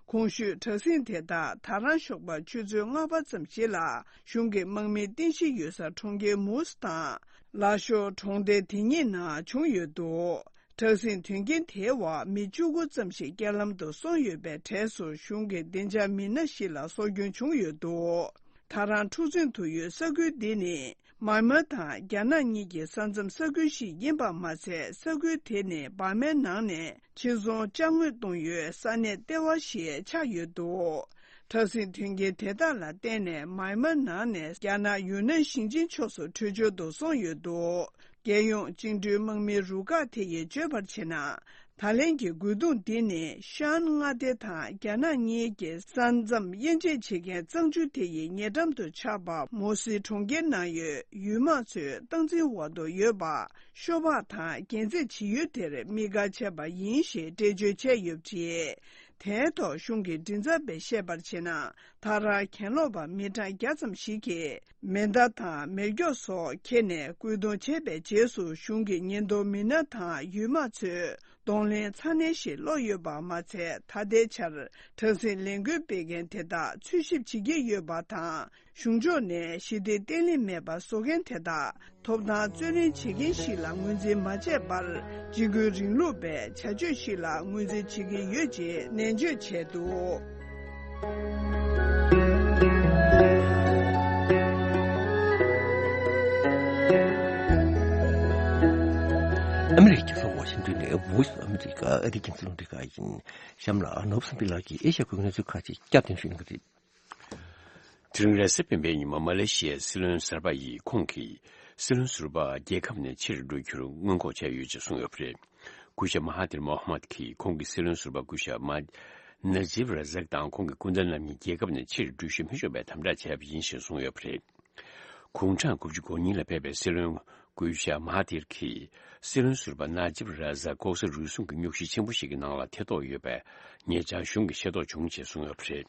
གོང་ཞུས་དྲག་ཟིང་དེ་དག་ད་རང་ཞོགས་པ་ཆུ་ཚོད་ལྔ་པ་ཙམ་ཞིག་ལ་གཞུང་གི་དམག་མིའི་རྟེན་གཞི་ཡོད་ས་གྲོང་ཁྱེར་མུ་སི་དང་ལ་ཤོར་གྲོང་རྡལ་དེ་གཉིས་ནང་བྱུང་ཡོད་འདུག་དྲག་ཟིང་དོན་རྐྱེན་དེའི་འོག་མི་བཅུ་དགུ་ཙམ་ཞིག་རྐྱེན་ལམ་དུ་སོང་ཡོད་པའི་གྲས་སུ་གཞུང་གི་བདེ་འཇགས་མི་སྣ་ཞིག་ལ་སྲོག་སྐྱོན་བྱུང་ཡོད་འདུག་ད་རང་འཁྲུག་འཛིང་དུ་ཡོད་ས་ཁུལ་འདི་ནི་མཱ་མཱ་དང་རྒྱ་ནག་གཉིས་ཀྱི་ས་མཚམས་ས་ཁུལ་ཞིག་ཡིན་པ་མ་ཟད། ས་ཁུལ་དེ་ནི་འབར་མའི་ནང་ནས་ཕྱིར་ཚོང་ཅ་དངོས་གཏོང་ཡུལ་ས་གནས་ལྟེ་བ་ཞིག་ཆགས་ཡོད་འདུག་དྲག་ཟིང་དོན་རྐྱེན་དེ་དག་ལ་བརྟེན་ནས་མཱ་མཱ་ནང་ནས་རྒྱ་ནག་ཡུན་ནན་ཞིང་ཆེན་ཕྱོགས་སུ་བྲོས་བྱོལ་དུ་སོང་ཡོད་འདུག་རྒྱལ་ཡོངས་བཅིངས་འགྲོལ་དམག་མིའི་རུ་ཁག་དེ་ཡིས་བརྗོད་པར་བྱས་ན། ད་ལན་གྱི་རྒོལ་རྡུང་འདི་ནི་ཤན་མངའ་སྡེ་དང་རྒྱ་ནག་གཉིས་ཀྱི་ས་མཚམས་དབྱེ་འབྱེད་བྱེད་མཁན་གཙང་ཆུ་དེ་ཡི་ཉེ་འགྲམ་དུ་ཆགས་པ་མོ་སི་གྲོང་ཁྱེར་ནང་ཡོད་ཡུལ་དམག་ཚོའི་སྟངས་འཛིན་འོག་ཏུ་ཡོད་པ་ཤོ་སྦག་དང་རྒྱལ་རྩེད་བྱེད་ཡུལ་དེར་དམིགས་བཀར་བྱས་པ་ཡིན་ཞེས་འགྲེལ་བརྗོད་བྱས་ཡོད་པ་རེད། དེའི་ཐོག་གཞུང་གི་མགྲིན་ཚབ་པས་བཤད་པར་བྱས་ན། ད་རང་གྱེན་ལོག་པ་མི་གྲངས་བརྒྱ་ཙམ་ཞིག་གིས་མེ་མདའ་དང་མེ་སྒྱོགས་སོགས་ཁྱེར་ནས་རྒོལ་རྡུང་བྱས་པའི་རྗེས་སུ་གཞུང་གི་ཉེན་རྟོག་མི་སྣ་དང་ཡུལ་དམག་ཚོས་གདོང་ལེན་ཚ་ནན་ཞིག་སློག་ཡོད་པ་མ་ཚད། ད་ལྟའི་ཆར་དྲག་ཟིང་ལས་འགུལ་སྤེལ་མཁན་དེ་དག་འཚོལ་ཞིབ་བྱེད་ཀྱི་ཡོད་པ་དང་། གཞུང་ཕྱོགས་ནས་ཞི་བདེ་བརྟན་ལྷིང་མེད་པ་བཟོ་མཁན་དེ་དག་ཐོབ་ཐང་རྩོད་ལེན་བྱེད་མཁན་ཞིག་ལ་ངོས་འཛིན་མ་བྱས་པར། འཇིགས་སྐུལ་རིང་ལུགས་པའི་བྱ་སྤྱོད་ཞིག་ལ་ངོས་འཛིན་བྱེད་ཀྱི་ཡོད་ཅེས་ནན་བརྗོད་བྱས་འདུག་ཨ་མི་རི་ཀའི་རྒྱལ་ས་ཝ་ཤིང་ཏོན་ནས་Voice of America ཨ་རིའི་རྒྱང་སྲིང་རླུང་འཕྲིན་ཁང་ཡིན། གཤམ་ལ་ནོར་བུ་བསམ་འཕེལ་ལགས་ཀྱིས་ཨེ་ཤ་ཡ་ཁུལ་གྱི་གནས་ཚུལ་ཁག་ཅིག་བསྐྱར་ཟློས་ཞུ་གནང་གི་རེད། དེ་རིང་རེས་གཟའ་སྤེན་པའི་ཉིན་མོ་མ་ལེ་ཤི་ཡའི་སྲིད་བློན་གསར་པ་ཡིས་ཁོང་གིས་སྲིད་བློན་ཟུར་པ་རྒྱལ་ཁབ་ནས་ཕྱིར་འགྲོ་རྒྱུར་སྔོན་འགོག་བྱས་ཡོད་ཅེས་གསུངས་ཡོད་པ་རེད། སྐུ་ཞབས་མ་ཧ་ཐིར་མོ་ཧ་མད་ཀྱིས་ཁོང་གི་སྲིད་བློན་ཟུར་པ་སྐུ་ཞབས་མ་ནཱ་ཇིབ་ར་ཟག་དང་ཁོང་གི་སྐུ་ཟླ་རྣམ་གཉིས་རྒྱལ་ཁབ་ནས་ཕྱིར་འགྲོ་ཞིག་མི་ཆོག་པའི་དམ་དྲག་བྱས་པ་ཡིན་ཞེས་གསུངས་ཡོད་པ་རེད། དགུང་གྲངས་དགུ་བཅུ་གོ་གཉིས་ལ་ཕེབས་པའི་སྲིད་བློན་སྐུ་ཞབས་མ་ཧ་ཐིར་གྱིས་སྲིད་བློན་ཟུར་པ་ནཱ་ཇིབ་ར་ཟག་ལྐོག་ཟ་རུལ་སུངས་ཀྱི་རྙོག་གཞི་ཆེན་པོ་ཞིག་གི་ནང་ལ་ཐེ་གཏོགས་ཡོད་པའི་ཉེ་ཆར་གཞུང་གིས་ཤེས་རྟོགས་བྱུང་ཞེས་གསུངས་ཡོད་པ་རེད།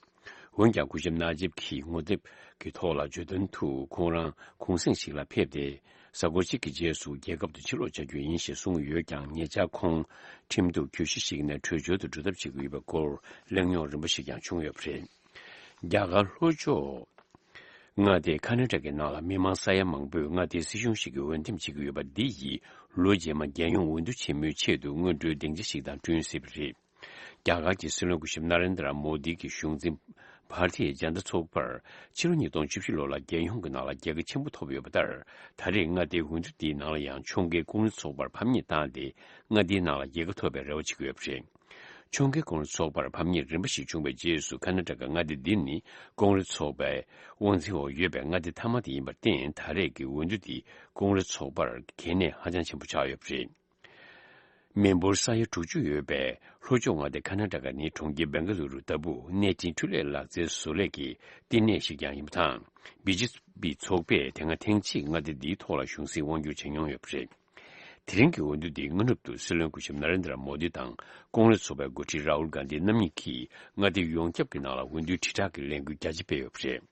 འོན་ཀྱང་སྐུ་ཞབས་ནཱ་ཇིབ་ཀྱིས་ངོ་དེབ་ཀྱི་ཐོག་ལ་བརྗོད་དོན་དུ་ཁོང་རང་གུང་སེང་ཞིག་ལ་ཕེབས་ཏེ་གཟའ་འཁོར་གཅིག་གི་རྗེས་སུ་རྒྱལ་ཁབ་ཏུ་ཕྱིར་ལོག་བྱ་རྒྱུ་ཡིན་ཞེས་གསུངས་ཡོད་ཀྱང་། ཉེ་ཆར་ཁོང་ཁྲིམས་གཏུག་གྱོད་གཞི་ཞིག་ནས་བྲོས་བྱོལ་དུ་འགྲོ་ཐབས་བྱེད་ཀྱི་ཡོད་པའི་སྐོར་གླེང་རྙོག་རིམ་པ་ཞིག་ཀྱང་བྱུང་ཡོད་པ་རེད། རྒྱ་གར་ལྷོ་ཕྱོགས་ མངའ་སྡེ་ཁ་ན་ཌ་གའི་ནང་ལ་མི་མང་ས་ཡ་མང་པོས་མངའ་སྡེའི་སྲིད་གཞུང་ཞིག་གི་འོས་འདེམས་བྱེད་ཀྱི་ཡོད་པ་འདི་ཡིས་ལོ་རྗེས་མ་རྒྱལ་ཡོངས་འོས་བསྡུ་ཆེན་མོའི་ཆེད་དུ་སྔོན་འགྲོའི་སྡིངས་ཆ་ཞིག་དང་བསྐྲུན་སྲིད་པ་རེད། རྒྱ་གར་གྱི་སྲིད་བློན་སྐུ་ཞབས་ན་རེན་དྲ་མོ་དི་གི་གཞུང་འཛིན་བྷར་ཏི་ཇན་ཏ་ཚོགས་པར་ཕྱི་ལོ་ཉིས་སྟོང་བཅུ་བཞི་ལོ་ལ་རྒྱལ་ཡོངས་ཀྱི་ནང་ལ་རྒྱལ་ཁ་ཆེན་པོ་ཐོབ་ཡོད་པ་ལྟར། ད་རེས་མངའ་སྡེའི་འོས་བསྡུ་འདིའི་ནང་ལ་ཡང་ཕྱོགས་འགལ་ཀོང་རེས་ཚོགས་པར་ཕམ་ཉེས་བཏང་སྟེ། མངའ་སྡེའི་ནང་ལ་རྒྱལ་ཁ་ཐོབ་པའི་རེ་བ་བྱེད་ཀྱི་ཡོད་པ་རེད། ཕྱོགས་འགལ་ཀོང་རེས་ཚོགས་པར་ཕམ་ཉེས་རིམ་པ་ཞིག་བྱུང་བའི་རྗེས་སུ་ཁ་ན་ཌ་ཀ་མངའ་སྡེ་འདི་ནི་ཀོང་རེས་ཚོགས་པའི་དབང་འཛིན་འོག་ཡོད་པའི་མངའ་སྡེ་མཐའ་མ་དེ་ཡིན་པར་བརྟེན། ད་རེས་ཀྱི་འོས་བསྡུ་འདི་ཀོང་རེས་ཚོགས་པར་གལ་གནད་ཧ་ཅང་ཆེན་པོ་ཆགས་ཡོད་པ་རེད། མི་འབོར་ས་ཡ་དྲུག་ཅུ་ཡོད་པའི་ལྷོ་ཕྱོགས་མངའ་སྡེ་ཁ་ན་ཌ་ཀ་ནི་གྲོང་ཁྱེར་བེང་ག་ལུ་རུ་ལྟ་བུ་གནས་འཕྲིན་འཕྲུལ་ལས་ལག་རྩལ་བཟོ་ལས་ཀྱི་བསྟི་གནས་ཤིག་ཀྱང་ཡིན་པ་དང་། བི་ཇེ་པི་ཚོགས་པས་དེ་སྔ་ཐེངས་གཅིག་མངའ་སྡེ་འདིའི་ཐོག་ལ་གཞུང་སྲིད་དབང་སྒྱུར་བྱས་མྱོང་ཡོད་པ་རེད། དེ་རིང་གི་འོས་བསྡུ་འདིའི་སྔ་ནུབ་ཏུ་སྲིད་བློན་སྐུ་ཞབས་ན་རེན་དྲ་མོ་དི་དང་ཀོང་རེས་ཚོགས་པའི་འགོ་ཁྲིད་རཱ་ཧུལ་གྷན་དྷི་རྣམ་གཉིས་ཀྱིས་མངའ་སྡེ་ཡོངས་ཁྱབ་ཀྱི་ནང་ལ་འོས་བསྡུའི་དྲིལ་བསྒྲགས་ཀྱི་ལས་འགུལ་རྒྱ་ཆེ་སྤེལ་ཡོད་པ་རེད།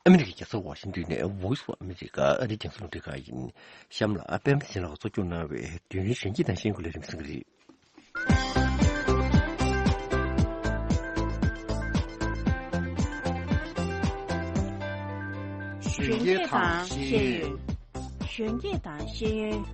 ཨ་མི་རི་ཀའི་རྒྱལ་ས་ཝ་ཤིང་ཏོན་ནས་Voice of America ཨ་རིའི་རྒྱང་སྲིང་རླུང་འཕྲིན་ཁང་ཡིན། གཤམ་ལ་པད་མ་བདེ་ཆེན་ལགས་གཙོ་སྐྱོང་གནང་བའི་དུས་ཡུན་གཞོན་སྐྱེས་དང་ཤེས་ཡོན་གྱི་ལས་རིམ་གསན་གྱི་རེད། གཞོན་སྐྱེས་དང་ཤེས་ཡོན། གཞོན་སྐྱེས་དང་ཤེས་ཡོན།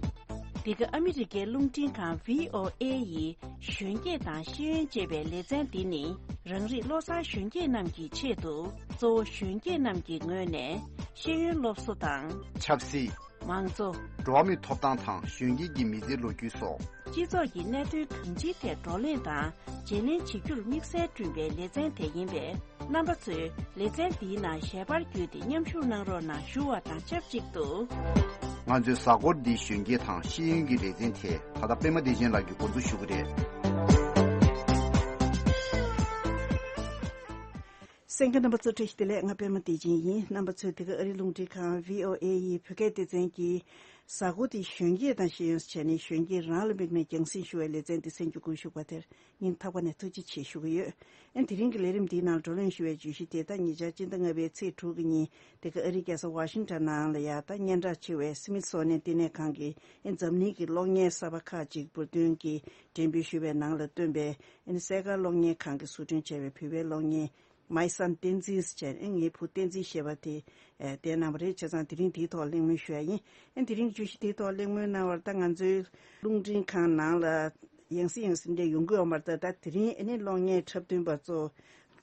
འདི་ག་ཨ་མི་རི་ཀའི་རླུང་འཕྲིན་ཁང་བྷི་ཨོ་ཨེ་ཡི་གཞོན་སྐྱེས་དང་ཤེས་ཡོན་ཅེས་པའི་ལེ་ཚན་འདི་ནི། རང་རིགས་བློ་བཟང་གཞོན་སྐྱེས་རྣམས་ཀྱི་ཆེད་དུ། གཙོ་བོ་གཞོན་སྐྱེས་རྣམས་ཀྱི་ངོས་ནས་ཤེས་ཡོན་སློབ་གསོ་དང་། ཆབ་སྲིད། མང་གཙོ། འགྲོ་བ་མིའི་ཐོབ་ཐང་དང་གཞོན་སྐྱེས་ཀྱི་མི་ཚེའི་ལོ་རྒྱུས་སོགས། སྤྱི་ཚོགས་ཀྱི་གནད་དོན་གང་ཅིའི་ཐད་བགྲོ་གླེང་དང་བརྗེ་ལེན་བྱེད་རྒྱུར་དམིགས་བསལ་བསྐྲུན་པའི་ལེ་ཚན་དེ་ཡིན་པས། རྣམ་པ་ཚོས་ལེ་ཚན་འདིའི་ནང་ཞལ་པར་བརྒྱུད་དེ་མཉམ་ཞུགས་གནང་རོགས་གནང་ཞུ་བ་དང་ཆབས་ཅིག་ཏུ། ང་ཚོའི་གཟའ་འཁོར་འདིའི་གཞོན་སྐྱེས་དང་ཤེས་ཡོན་གྱི་ལེ་ཚན་དེ་ད་ལྟ་པད་མ་བདེ་ཆེན་ལགས་ཀྱིས་འགོ་འཛུགས་ཞུ་གི་རེད། གསན་མཁན་རྣམ་པ་ཚོ་བཀྲ་ཤིས་བདེ་ལེགས། ང་པད་མ་བདེ་ཆེན་ཡིན། རྣམ་པ་ཚོས་འདི་ག་ཨ་རིའི་རླུང་འཕྲིན་ཁང་བྷི་ཨོ་ཨེ་ཡི་བོད་སྐད་སྡེ་ཚན་གྱི་གཟའ་འཁོར་དེའི་གཞོན་སྐྱེས་དང་ཤེས་ཡོན་ཟེར་བྱས་ནས་གཞོན་སྐྱེས་རང་ལ་དམིགས་ནས་རྒྱང་སྲིང་ཞུ་བའི་ལེ་ཚན་འདི་གསན་རྒྱུ་དགོངས་ཞུ་བ་དེར་སྙིང་ཐག་པ་ནས་ཐུགས་རྗེ་ཆེ་ཞུ་གི་ཡོད། ཨ་ནི་དེ་རིང་གི་ལས་རིམ་འདིའི་ནང་བགྲོ་གླེང་ཞུ་བའི་བརྗོད་གཞི་དེ་ད་ཉེ་ཆར་སྤྱི་ཟླ་ལྔ་པའི་ཚེས་དྲུག་གི་ཉིན་དེ་ག་ཨ་རིའི་རྒྱལ་ས་ཝ་ཤིང་ཊོན་ནང་ལ་ཡ་ད་སྙན་གྲགས་ཆེ་བའི་སི་མིད་སོ་ནི་ཡན་བསྟི་གནས་ཁང་གིས་ཨ་ནི་འཛམ་གླིང་གི་གློག་བརྙན་གསར་པ་ཁག་ཅིག་འབུར་འདོན་གྱིས་འགྲེམས་སྤེལ་ཞུས་པའི་ནང་ལ་བཏོན་པའི་ཨ་ནི་སེ་ག་གློག་བརྙན་ཁང་གིས་བཟོ་སྐྲུན་བྱས་པའི་བོད་པའི་གློག་བརྙན། My Son བསྟན་འཛིན་ཟེར་བྱས་ཨེ་ངའི་བུ་བསྟན་འཛིན་ཞེས་པ་དེ་ཨེ་བསྟན་གནང་བ་རེད། བྱས་ཙང་དེ་རིང་དེའི་ཐོག་གླེང་མོལ་ཞུ་ཡ་ཡིན། ཨེ་དེ་རིང་བརྗོད་གཞི་དེའི་ཐོག་གླེང་མོལ་གནང་བར་ད་ང་ཚོའི་རླུང་འཕྲིན་ཁང་ནང་ལ་ཡང་སེ་ཡང་སེ་འདྲ་ཡོང་གི་ཡོད་མ་རེད། ད་དེ་རིང་ཨེ་ནི་གློག་བརྙན་འཁྲབ་སྟོན་པ་གཙོ་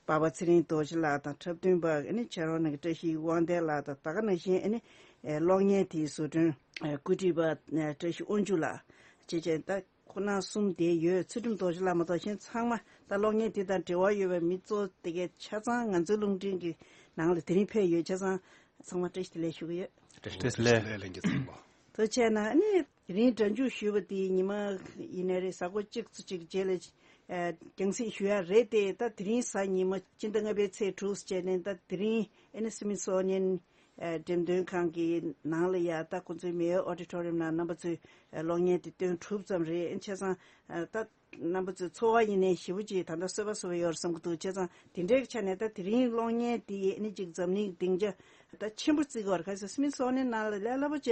འབའ་པ་ཚེ་རིང་རྡོ་རྗེ་ལགས་དང་འཁྲབ་སྟོན་པ་ཨེ་ནི་ཕྱག་རོགས་གནང་མཁན་བཀྲ་ཤིས་དབང་ལྡན་ལགས་དང་ད་ག་ནང་བཞིན་ཨེ་ནི་ཨེ་གློག་བརྙན་དེའི་བཟོ་སྐྲུན་ཨེ་བཀོད་སྒྲིག་པ་ཨེ་བཀྲ་ཤིས་དབང་ཕྱུག་ལགས་བཅས་བྱས་ད། ཁོ་ན་གསུམ་དེ་ཡོད། ཚུལ་ཁྲིམས་རྡོ་རྗེ་ལགས་མ་གཏོགས་གཞན་ཚང་མ་ད་གློག་བརྙན་དེ་དང་འབྲེལ་བ་ཡོད་པའི་མི་གཙོ་དེ་གས་ཆ་ཚང་ང་ཚོའི་རླུང་འཕྲིན་གྱི་ནང་ལ་དེ་རིང་ཕེབས་ཡོད། ཆ་ཚང་ཚང་མ་བཀྲ་ཤིས་བདེ་ལེགས་ཞུ་གི་ཡོད། བཀྲ་ཤིས་བདེ་ལེགས། ལྷན་རྒྱས་ཚང་མ། ཐུགས་རྗེ་ཆེ་གནང་། ཨ་ནི་དེ་རིང་སྒྲ་འཇུག་ཞུས་པ་དེ་ཉི་མ་ཡིན་ནའི་རེད། གཟའ་འཁོར་གཅིག་ཙམ་ཅིག་རྗེས་ལ་ཨ་རྒྱང་སྲིང་ཞུ་ཡ་རེད་དེ། ད་དེ་རིང་གཟའ་ཉི་མ་སྤྱི་ཟླ་ལྔ་པའི་ཚེས་དྲུག་བྱས་ནས་ད་དེ་རིང་ཨ་ནི་སི་མི་ཐི་སོ་ནི་ཡན་ཨ་འགྲེམས་སྟོན་ཁང་གི་ནང་ལ་ཡ་ད་ཁོང་ཚོའི་མེ་ཡོ་ཨོ་ཌི་ཊོ་རི་ཡམ་ནང་རྣམ་པ་ཚོས་ཨ་གློག་བརྙན་དེ་སྟོན་གྲུབ་ཙམ་རེད། བྱས་ཙང་ཨ་ད་རྣམ་པ་ཚོའི་ཚོར་བ་ཡིན་ནའི་ཞེ་པོ་ཅིག་ད་ལྟ་གསོལ་བ་བཟོ་བ་ཡོད་རེད་བསམ་གྱི་འདུག་བྱས་ཙང་དེ་འདྲའི་ཆ་ནས་ད་དེ་རིང་གློག་བརྙན་དེ་ཨ་ནི་ཅིག་འཛམ་གླིང་སྡིངས་ཆ་ད་ཆེན་པོ་བརྩི་གི་ཡོད་རེད། ག་ཟེར་སི་མི་ཐི་སོ་ནི་ཡན་ནང་ལ་ལས་སླ་པོ་བྱས་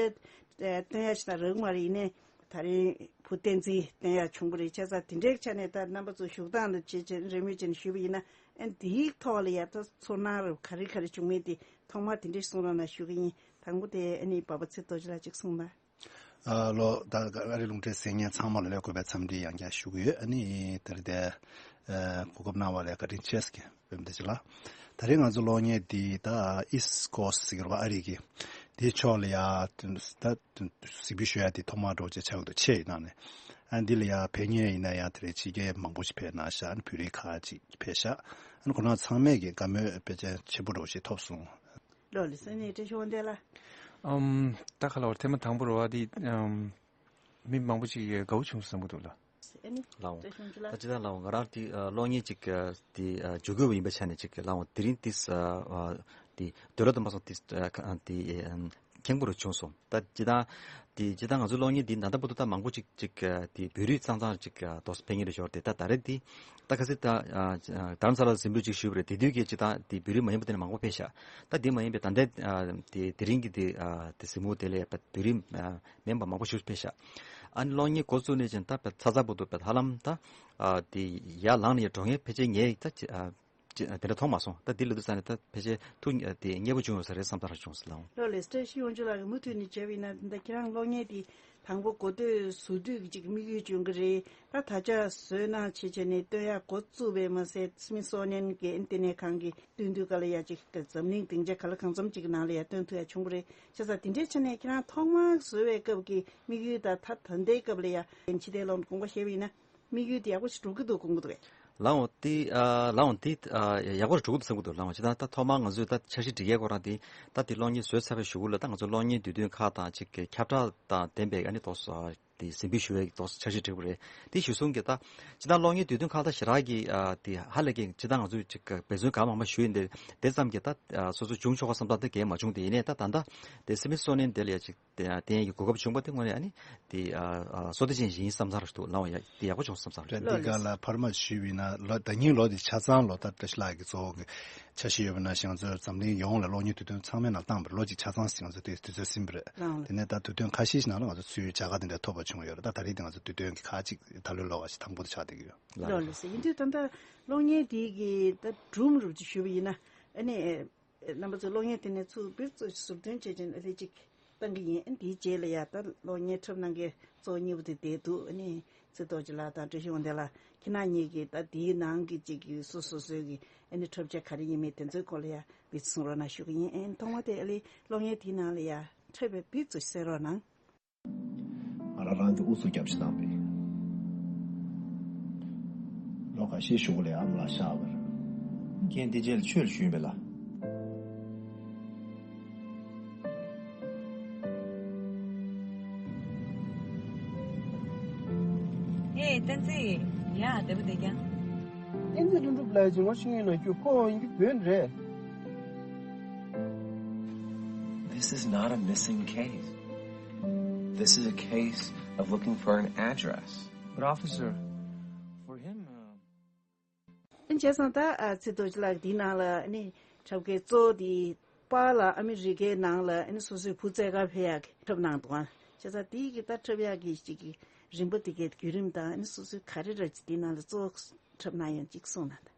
སྟོན་ཡ་ཞིག་ད་རག་གི་མ་རེད། ཡིན་ནའི་ད་རིང་བུ་བསྟན་འཛིན་བསྟན་ཡག་བྱུང་བ་རེད། བྱས་ཙང་དེ་འདྲའི་ཆ་ནས་ད་རྣམ་པ་ཚོ་བཞུགས་སྟངས་ལ་བྱས་བྱས་རེས་མོས་བྱས་ནས་ཞུས་པ་ཡིན་ན། ཨ་འདིའི་ཐོག་ལ་ཡ་ད་ཚོར་སྣང་རུ་ག་རེ་ག་རེ་བྱུང་མིན་དེ་ཐོག་མར་དེ་འདྲས་གསུང་རོགས་གནང་ཞུ་གི་ཡིན། དང་པོ་དེ་ཨ་ནི་འབའ་པ་ཚེ་རྡོ་རྗེ་ལགས་ཅིག་གསུངས་དང་། ཨ་ལོ། ད་ཨ་རིའི་རླུང་འཕྲིན་གསན་མཁན་ཚང་མ་ལ་ལས་དགོས་པའི་འཚམས་འདྲི་ཡང་བསྐྱར་ཞུ་གི་ཡོད། ཨ་ནི་དེ་རིང་དེ་ཨ་གོ་སྐབས་གནང་བ་ལ་བཀའ་དྲིན་ཆེ་ཟེར་གི། བོད་མི་དེ་ཅི་ལ། ད་རེས་ང་ཚོ་གློག་བརྙན་འདི་ད་East Coast ཟེར་གི་རེད་པ། ཨ་རི་གི་དེའི་ཕྱོགས་ལ་ཡ་ད་གཟིགས་འབུལ་ཞུ་ཡ་དེ་ཐོག་མ་འདྲ་བོ་ཅིག་ཆགས་ཀྱི་འདུག་ཆེད་ཡིན་ནའང་ནས། ཨ་འདི་ལ་ཡ་ཕེབས་མཁན་ཡིན་ན་ཡང་དེ་རིང་ཕྱི་རྒྱལ་མང་པོ་ཞིག་ཕེབས་གནང་ཤག་ཨ་ནི་བོད་རིགས་ཁག་ཅིག་ཕེབས་ཤག་ཨ་ནི་ཁོ་རང་ཚང་མས་ཀྱི་བཀའ་མོལ་དཔེ་ཆ་ཆེན་པོ་འདྲ་བོ་ཞིག་ཐོབ་སོང་། ལོ་ལི་སེ་ནི་བཀྲ་ཤིས་དབང་ལྡན་ལགས། ཨམ། ད་ག་ལ་བར་ཐེངས་མ་དང་པོ་རེད་པ། འདི་ཨམ། མི་མང་པོ་ཅིག་གིས་དགའ་བོ་བྱུང་བསམ་གྱི་འདུག་ལ། ཨ་ནི་ལའོ། བཀྲ་ཤིས་དབང་ཕྱུག་ལགས། ད་ཅི་ད་ལའོ། ང་རང་དེ་ཨ་གློག་བརྙན་ཅིག་ཨ་དེ་ཨ་འཇུག་དགོས་པ་ཡིན་པའི་ཆ་ནས་ཅིག་ལའོ། དེ་རིང་དེ་ཨ་དེ་འདོད་བློ་དང་མ་སོང་དེ་ཨ་དེ་ཨ་མཁྱེན་པོ་རུ་བྱུང་སོང་། ད་ཅི་ད་དེ་ཅི་ད་ང་ཚོའི་གློག་བརྙན་འདི་ད་ལྟ་བར་དུ་ད་མང་པོ་ཅིག་ཅིག་ཨ་དེ་བོད་རིགས་ཙང་ཙང་ཅིག་ཨ་དོ་ཕེབས་མཁན་རེད་ཞོར་དེ་ད་ད་རེས་དེ་ད་ག་ཚོད་ད་ཨ་ཨ་རྡ་རམ་ས་ལ་གཟིགས་འབུལ་ཅིག་ཞུས་པ་རེད། དེ་དུས་ཀྱི་ཅི་ད་དེ་བོད་རིགས་མ་ཡིན་པ་དེ་ནས་མང་པོ་ཕེབས་ཤག་ད་དེ་མ་ཡིན་པའི་ད་ལྟའི་ཨ་དེ་དེ་རིང་གི་དེ་ཨ་དེ་གཟིགས་མོ་དེ་ལ་བོད་རིགས་ཨ་མིན་པ་མང་པོ་ཞིག་ཕེབས་ཤག་ཨ་ནི་གློག་བརྙན་འགོ་བཙུགས་ནས་ཅིག་ད་ཚ་ཚ་བུ་དུ་བས་ཧ་ལམ་ད་ཨ་དེ་ཡར་ལངས་ནས་ཡར་འགྲོ་མཁན་ཕལ་ཆེར་ངས་ད་ཅི་ཨ་ཅི་དེ་འདྲ་མཐོང་མ་སོང་། ད་དེ་ལ་དུས་ས་ནས་ད་ཕལ་ཆེར་ཐུགས་དེ་མཉེས་པོ་བྱུང་ཡོད་ས་རེད་བསམ་ས་རེ་བྱུང་སོང་ལགས། ལགས་ལགས། བཀྲ་ཤིས་དབང་ཕྱུག་ལགས་ཀྱིས་མུ་མཐུད་ནས་བྱས་པ་ཡིན་ན་ད་ཁྱེད་རང་གློག་བརྙན་དེ་དང་པོ་འགོ་སྟོད་བཟོ་དུས་ཀྱི་ཅིག་དམིགས་ཡུལ་བྱུང་གི་རེད། ད་ད་ཆ་བཟོས་གནང་བྱས་བྱས་ནས་སྟོན་ཡག་འགོ་བཙུགས་པས་མ་ཟད་སྨིད་སོ་ནན་གྱི་ཨེ་ནི་ལྟེ་གནས་ཁང་གི་སྟོན་དུས་སྐབས་ལ་ཡ་ཅིག་འཛམ་གླིང་སྡིངས་ཆ་ག་ལ་གང་འཚམ་ཅིག་གི་ནང་ལ་ཡ་སྟོན་ཐུབ་ཡ་བྱུང་བ་རེད། བྱས་ཙང་དེ་འདྲའི་ཆ་ནས་ཁྱེད་རང་ཐོག་མར་བཟོས་པའི་སྐབས་ཀྱི་དམིགས་ཡུལ་དང་ད་ད་ལྟའི་སྐབས་ལ་ཡ་ཕྱི་ལྟས་ལོག་དགོངས་པ་བཞེས་པ་ཡིན་ན་དམིགས་ཡུལ་དེ་ཡག་པོ་ཞིག་འགྲུབ་ཀྱི་འདུག་དགོངས་ཀྱི་འདུག་གས། ལགས་འོང་དེ་ཨ་ལགས་འོང་དེ་ཨ་ཡག་པོ་འགྲུབ་ཀྱི་འདུག་བསམ་གྱི་འདུག་ལགས་འོང་། ཇི་ལྟར་ད་ཐོག་མར་ང་ཚོས་ད་འཆར་གཞི་སྒྲིག་ཡས་ཁོ་རང་དེ་ད་དེ་གློག་བརྙན་བཟོས་ཚར་བའི་གཞུག་གུ་ལ་ད་ང་ཚོ་གློག་བརྙན་དུས་སྟོན་ཁག་དང་ཅིག་གི་ཁྱབ་བསྒྲགས་དང་ལྡན་པའི་ཨ་ནི་ཏོག་ཙམ་དེ་གཟིགས་འབུལ་ཞུ་བའི་ཏོག་ཙམ་འཆར་གཞི་བསྒྲིགས་པ་རེད། དེ་གཞི་བཟུང་གི་ད་ཇི་ལྟར་གློག་བརྙན་དུས་སྟོན་ཁག་ད་ཞེ་དྲག་གི་ཨ་དེ་ཧ་ལས་ཀྱི་ཇི་ལྟར་ང་ཚོས་ཅིག་གི་འབད་བརྩོན་གང་མང་མང་ཞུས་ཡིན་དེ་དེ་ཙམ་གྱི་ད་ཨ་སོ་སོ་བྱུང་ཆོག་ག་བསམ་སྟངས་དེ་གས་མ་བྱུང་། དེ་ཡིན་ནའི་ད་ད་ལྟ་དེ་སྨིད་སོ་ནན་དེ་ལ་ཡ་ཅིག་དེ་ཡང་དེ་ཡང་གི་གོ་སྐབས་བྱུང་བ་དེ་དངོས་གནས་ཨ་ནི་དེ་ཨ་ཨ་བསོད་བདེ་ཅན་ཞིག་ཡིན་བསམ་ཚར་འདུག་ལགས་འོང་། ཡ་དེ་ཡག་པོ་བྱུང་བསམ་ཚར་རེད། འདི་ག་ལ་བར་མ་ཞུས་པ་ཡིན་ན་ལོ་ཟླ་ཉིན་ལོ་དེ་ཆ་ཚང་ལོ་ད་བཀྲ་ཤིས་ལགས་ཀྱི་གཙོ་བོ་གི་འཆར་གཞི་ཡོད་པ་ནང་བཞིན་ང་ཚོ་འཛམ་གླིང་ཡོངས་ལ་གློག་བརྙན་དུས་སྟོན་ཚང་མའི་ནང་བཏང་བ་རེད། ལོ་གཅིག་ཆ་ཚང་ཞིག་ང་ཚོ་དེ་དུས་ཚོད་ཟིན་པ་རེད། ལགས་འོང་། དེ་ནས་ད་དུས་སྟོན་ཁ་ཤས་ཤིག་ནང་ལ་ང་ཚོ་ཚུར་མཇལ་ཁ་དེ་འདྲ་ཐོབ་པ་བྱུང་ཡོད་རེད། ད་ད་རེས་དེ་ང་ཚོ་དུས་སྟོན་གྱི་ཁག་ཅིག་ད་ལོའི་ལོ་བ་ཞིག་དང་པོ་དེ་ཆགས་བསྡད་ཀྱི་ཡོད། ལགས་ལགས་སེ། ཡིན་དུས་ད་ལྟ་གློག་བརྙན་དེ་གི་ད་སྒྲུང་རུ་ཅིག་ཞུས་པ་ཡིན་ན་ཨ་ནི། རྣམ་པ་ཚོས་གློག་བརྙན་དེ་ནས་ཚུར་བིར་ཚུར་ཟུར་འདོན་བྱས་ཅིང་ཨ་ལེ་ཅིག་བཏང་གི་ཡིན། དེའི་རྗེས་ལ་ཡ་ད་གློག་བརྙན་འཁྲབ་གནང་མཁན་གཙོ་བོ་གཉིས་པོ་དེ་བསྡད་འདུག་ཨ་ནི་ཚེ་རྡོ་རྗེ་ལགས་དང་བཀྲ་ཤིས་དབང་ལྡན་ལགས་ཁྱེད་རྣམ་གཉིས་ཀྱིས་ད་དེའི་ནང་གི་ཅིག་གི་སོ་སོ་སོའི་གི་ཨ་ནི་འཁྲབ་ཆ་ག་རེ་ཡིན་མིན་དེ་ཚོའི་སྐོར་ལ་ཡ་བིར་ཚུར་གསུང་རོགས་གནང་ཞུ་གི་ཡིན། ཨ་ནི་ཐོག་མ་དེ་ཨ་ལེ་གློག་བརྙན་དེའི་ནང་ལ་ཡ་འཁྲབ་པའི་བིར་ཚུར་གསན་རོགས་གནང་། ང་རང་རང་གི་ཨུ་ཚུགས་རྒྱབ་ཤིག་བཏང་པས། ལོ་ཁ་ཤས་གཞུག་ལ་ཡང་ཨ་མ་ལགས་གཤགས་པ་རེད། ཁྱེད་འདི་རྗེས་ལ་ཆོས་ལ་ཞུས་པས་ལ། ཨེ་བསྟན་འཛིན། ཡ་བདེ་པོ་བསྡད་ཀྱང་། བསྟན་འཛིན་ལྷུན་གྲུབ་ལགས་ཀྱི་ངོ་ཤེས་ངེས་ན་རྒྱུ་ཁོ་ཡིན་གྱི་བོད་རེད། This is not a missing case. This is a case of looking for an address. But officer, for him, uh, ཨ་ནི་བྱས་ཙང་ད་ཨ་ཚེ་རྡོ་རྗེ་ལགས་འདིའི་ནང་ལ་ཨ་ནི་འཁྲབ་མཁན་གཙོ་བོ་དེ་པཱ་ལགས་ཨ་མི་རི་ཀའི་ནང་ལ་ཨ་ནི་སོ་སོའི་བུ་བཙལ་གར་ཕེབས་ཡག་གི་འཁྲབ་གནང་འདུག་ཨ། བྱས་ཙང་དེའི་གི་ད་འཁྲབ་ཡག་གི་ཅིག་གི་རིམ་པ་དེ་གའི་བརྒྱུད་རིམ་དང་ཨ་ནི་སོ་སོའི་ག་རེ་ར་ཅིག་དེའི་ནང་ལ་གཙོ་བོ་འཁྲབ་གནང་ཡོང་ཅིག་གསུངས་གནང་དང་།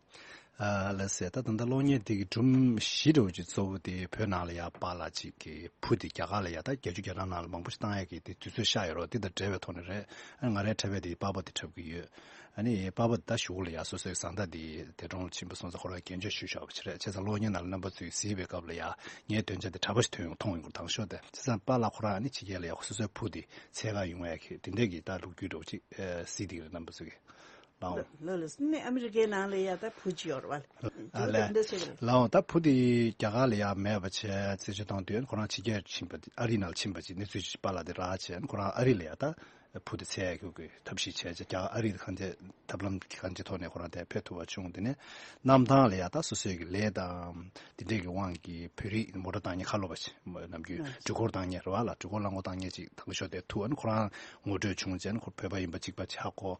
ཨ་ལགས་སེ། ད་ད་ལྟ་གློག་བརྙན་འདི་གི་སྒྲུང་བཞི་འདྲ་བོ་ཅིག་གཙོ་བོ་དེ་བོད་ནང་ལ་ཡ་པཱ་ལགས་ཅིག་གི་བུ་དེ་རྒྱ་གར་ལ་ཡ་ད་བརྒྱད་ཅུ་གྱ་གྲངས་ནང་ལ་མང་པོ་ཞིག་བཏང་ཡ་གི་དེ་དུས་ཚོད་ཤར་ཡོད་རེད། དེ་དང་འབྲེལ་བའི་ཐོག་ནས་རེད། ཨ་ནི་ང་རའི་འཁྲབ་པ་དེ་པཱ་པ་དེ་འཁྲབ་ཀྱི་ཡོད། ཨ་ནི་པཱ་པ་དེ་ད་གཞུག་ལ་ཡ་སོ་སོའི་བཟའ་ཟླ་དེ་འདས་གྲོངས་ལ་ཕྱིན་པ་སོང་ཙང་ཁོ་རང་གི་གདན་ཆ་ཞུས་བཞག་པ་ཅིག་རེད། བྱས་ཙང་གློག་བརྙན་ནང་ལ་རྣམ་པ་ཚོས་གཟིགས་པའི་སྐབས་ལ་ཡ་ངའི་འདོན་ཆ་དེ་གྲྭ་པ་ཞིག་ཐོན་ཡོང་མཐོང་ཡོང་གི་རེད། དང་ཤོས་དེ་བྱས་ཙང་པཱ་ལགས་ཁོ་རང་ཨ་ནི་ཕྱི་རྒྱལ་ལ་ཡ་སོ་སོའི་བུ་དེ་འཚོལ་གར་ཡོང་ཡ་གི་དེ་འདྲས་ཀྱི་ད་ལོ་རྒྱུས་འདྲ་བོ་ཅིག་ཨ་གཟིགས་བསྡད་ཀྱི་རེད་རྣམ་པ་ཚོས་ཀྱི། ལགས་འོང་། ལགས་ལགས་སེ། ནི་ཨ་མི་རི་ཀའི་ནང་ལ་ཡ་ད་བུ་གཅིག་ཡོད་རེད་བ། ཨ་ལས། ལགས་འོང་། ད་བུ་དེ་རྒྱ་གར་ལ་ཡ་མེད་པ་བྱས་རྩད་གཅོད་བཏང་དུས་ཁོ་རང་ཕྱི་རྒྱལ་ཕྱིན་པ་ཨ་རི་ནང་ལ་ཕྱིན་པ་ཅིག་གནས་ཚུལ་ཅིག་པཱ་ལགས་དེ་རག་བྱས་ཁོ་རང་ཨ་རི་ལ་ཡ་ད་བུ་དེ་འཚོལ་ཡ་གི་ཐབས་ཤེས་བྱས་བྱས་རྒྱ་གར་ཨ་རི་དེ་གང་ཅི་ཐབས་ལམ་གང་ཅི་ཐོག་ནས་ཁོ་རང་དེ་ཕེབས་ཐུབ་པ་བྱུང་། དེ་ནས་གནམ་ཐང་ལ་ཡ་ད་སོ་སོའི་གི་ལས་དང་དེ་འདྲས་ཀྱི་དབང་གིས་བོད་རིགས་མོ་ཊ་བཏང་མཁན་ཁ་ལོ་བ་ཞིག་ནམ་རྒྱུན་ཨ་འགྲུལ་འཁོར་བཏང་མཁན་རེད་བ་ལ། འགྲུལ་འཁོར་རླངས་འཁོར་བཏང་མཁན་ཅིག་དང་ཤོས་དེ་ཐུག་ཨ་ནི་ཁོ་རང་ངོ་སྤྲོད་བྱུང་བྱས་ཨ་ནི་ཁོ་བོད་པ་ཡིན་པ་གཅིག་པ་ཆགས་གོ།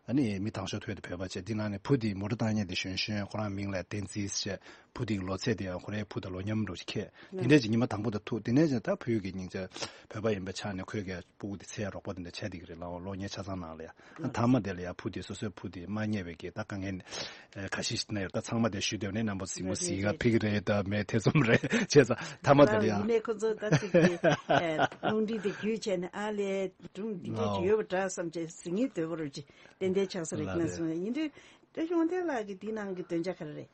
ཨ་ནི་མི་དང་ཤོས་ཐོས་དེ་བོད་པ་བྱས། འདི་ནང་ནས་བུ་དེའི་མོ་ཊ་བཏང་མཁན་དེ་གཞོན་གཞོན་ཁོ་རང་མིང་ལ་བསྟན་འཛིན་ཟེར། བུ་དེའི་ལོ་ཚད་དེ་ཡང་ཁོ་རའི་བུ་དང་ལོ་མཉམ་འདྲ་བོ་ཅིག་ཁེལ། དེ་འདྲས་ཀྱི་ཉི་མ་དང་པོ་དེ་ཐུག་དེ་ནས་ཀྱང་ད་བུ་གི་སྙིང་རྗེ་བོད་པ་ཡིན་པ་ཆགས་ནས་ཁོས་ཀྱི་སྤུ་གུ་དེ་འཚོལ་ཡ་རོགས་པ་དེ་འདྲ་བྱས་བསྡད་ཀྱི་རེད་ལགས་འོང་། གློག་བརྙན་ཆ་ཚང་ནང་ལ་ཡ། ཨ་མཐའ་མ་དེ་ལ་ཡ་བུ་དེ་སོ་སོའི་བུ་དེ་མ་རྙེད་པའི་གི་ད་དཀའ་ངལ་ཨ་ཁ་ཤས་ཤིག་ན་ཡོད། ད་ཚང་མ་དེ་ཞུས་དེ་ནས་རྣམ་པ་ཚོ་གཟིགས་མོ་གཟིགས་ག་ཕེབས་ཀྱི་རེད། ད་མེད་ཐེ་ཚོམ་རེད་བྱས་ཙང་མཐའ་མ་དེ་ལ་ཡ། ཡིན་ནའི་ཁོ་ཚོ་ད་ཅིག་གི་ཨ་རླུང་འཕྲིན་དེ་བརྒྱུད་བྱས་ནས་ཨ་ལས་སྒྲུང་འདི་འདྲས་ཅིག་ཡོད་པ་འདྲ་བསམ་བྱས་གཟིགས་ངེས་འདོད་པ་རུ་ཅིག་ཏན་ཏན་ཆགས་ས་རེད་ལགས་ན་རེད། སོང་། ཡིན་དུས་བཀྲ་ཤིས་དབང་ལྡན་ལགས་ཀྱི་འདི་ནང་གི་འདོན་ཆ་ག་རེ་རེད།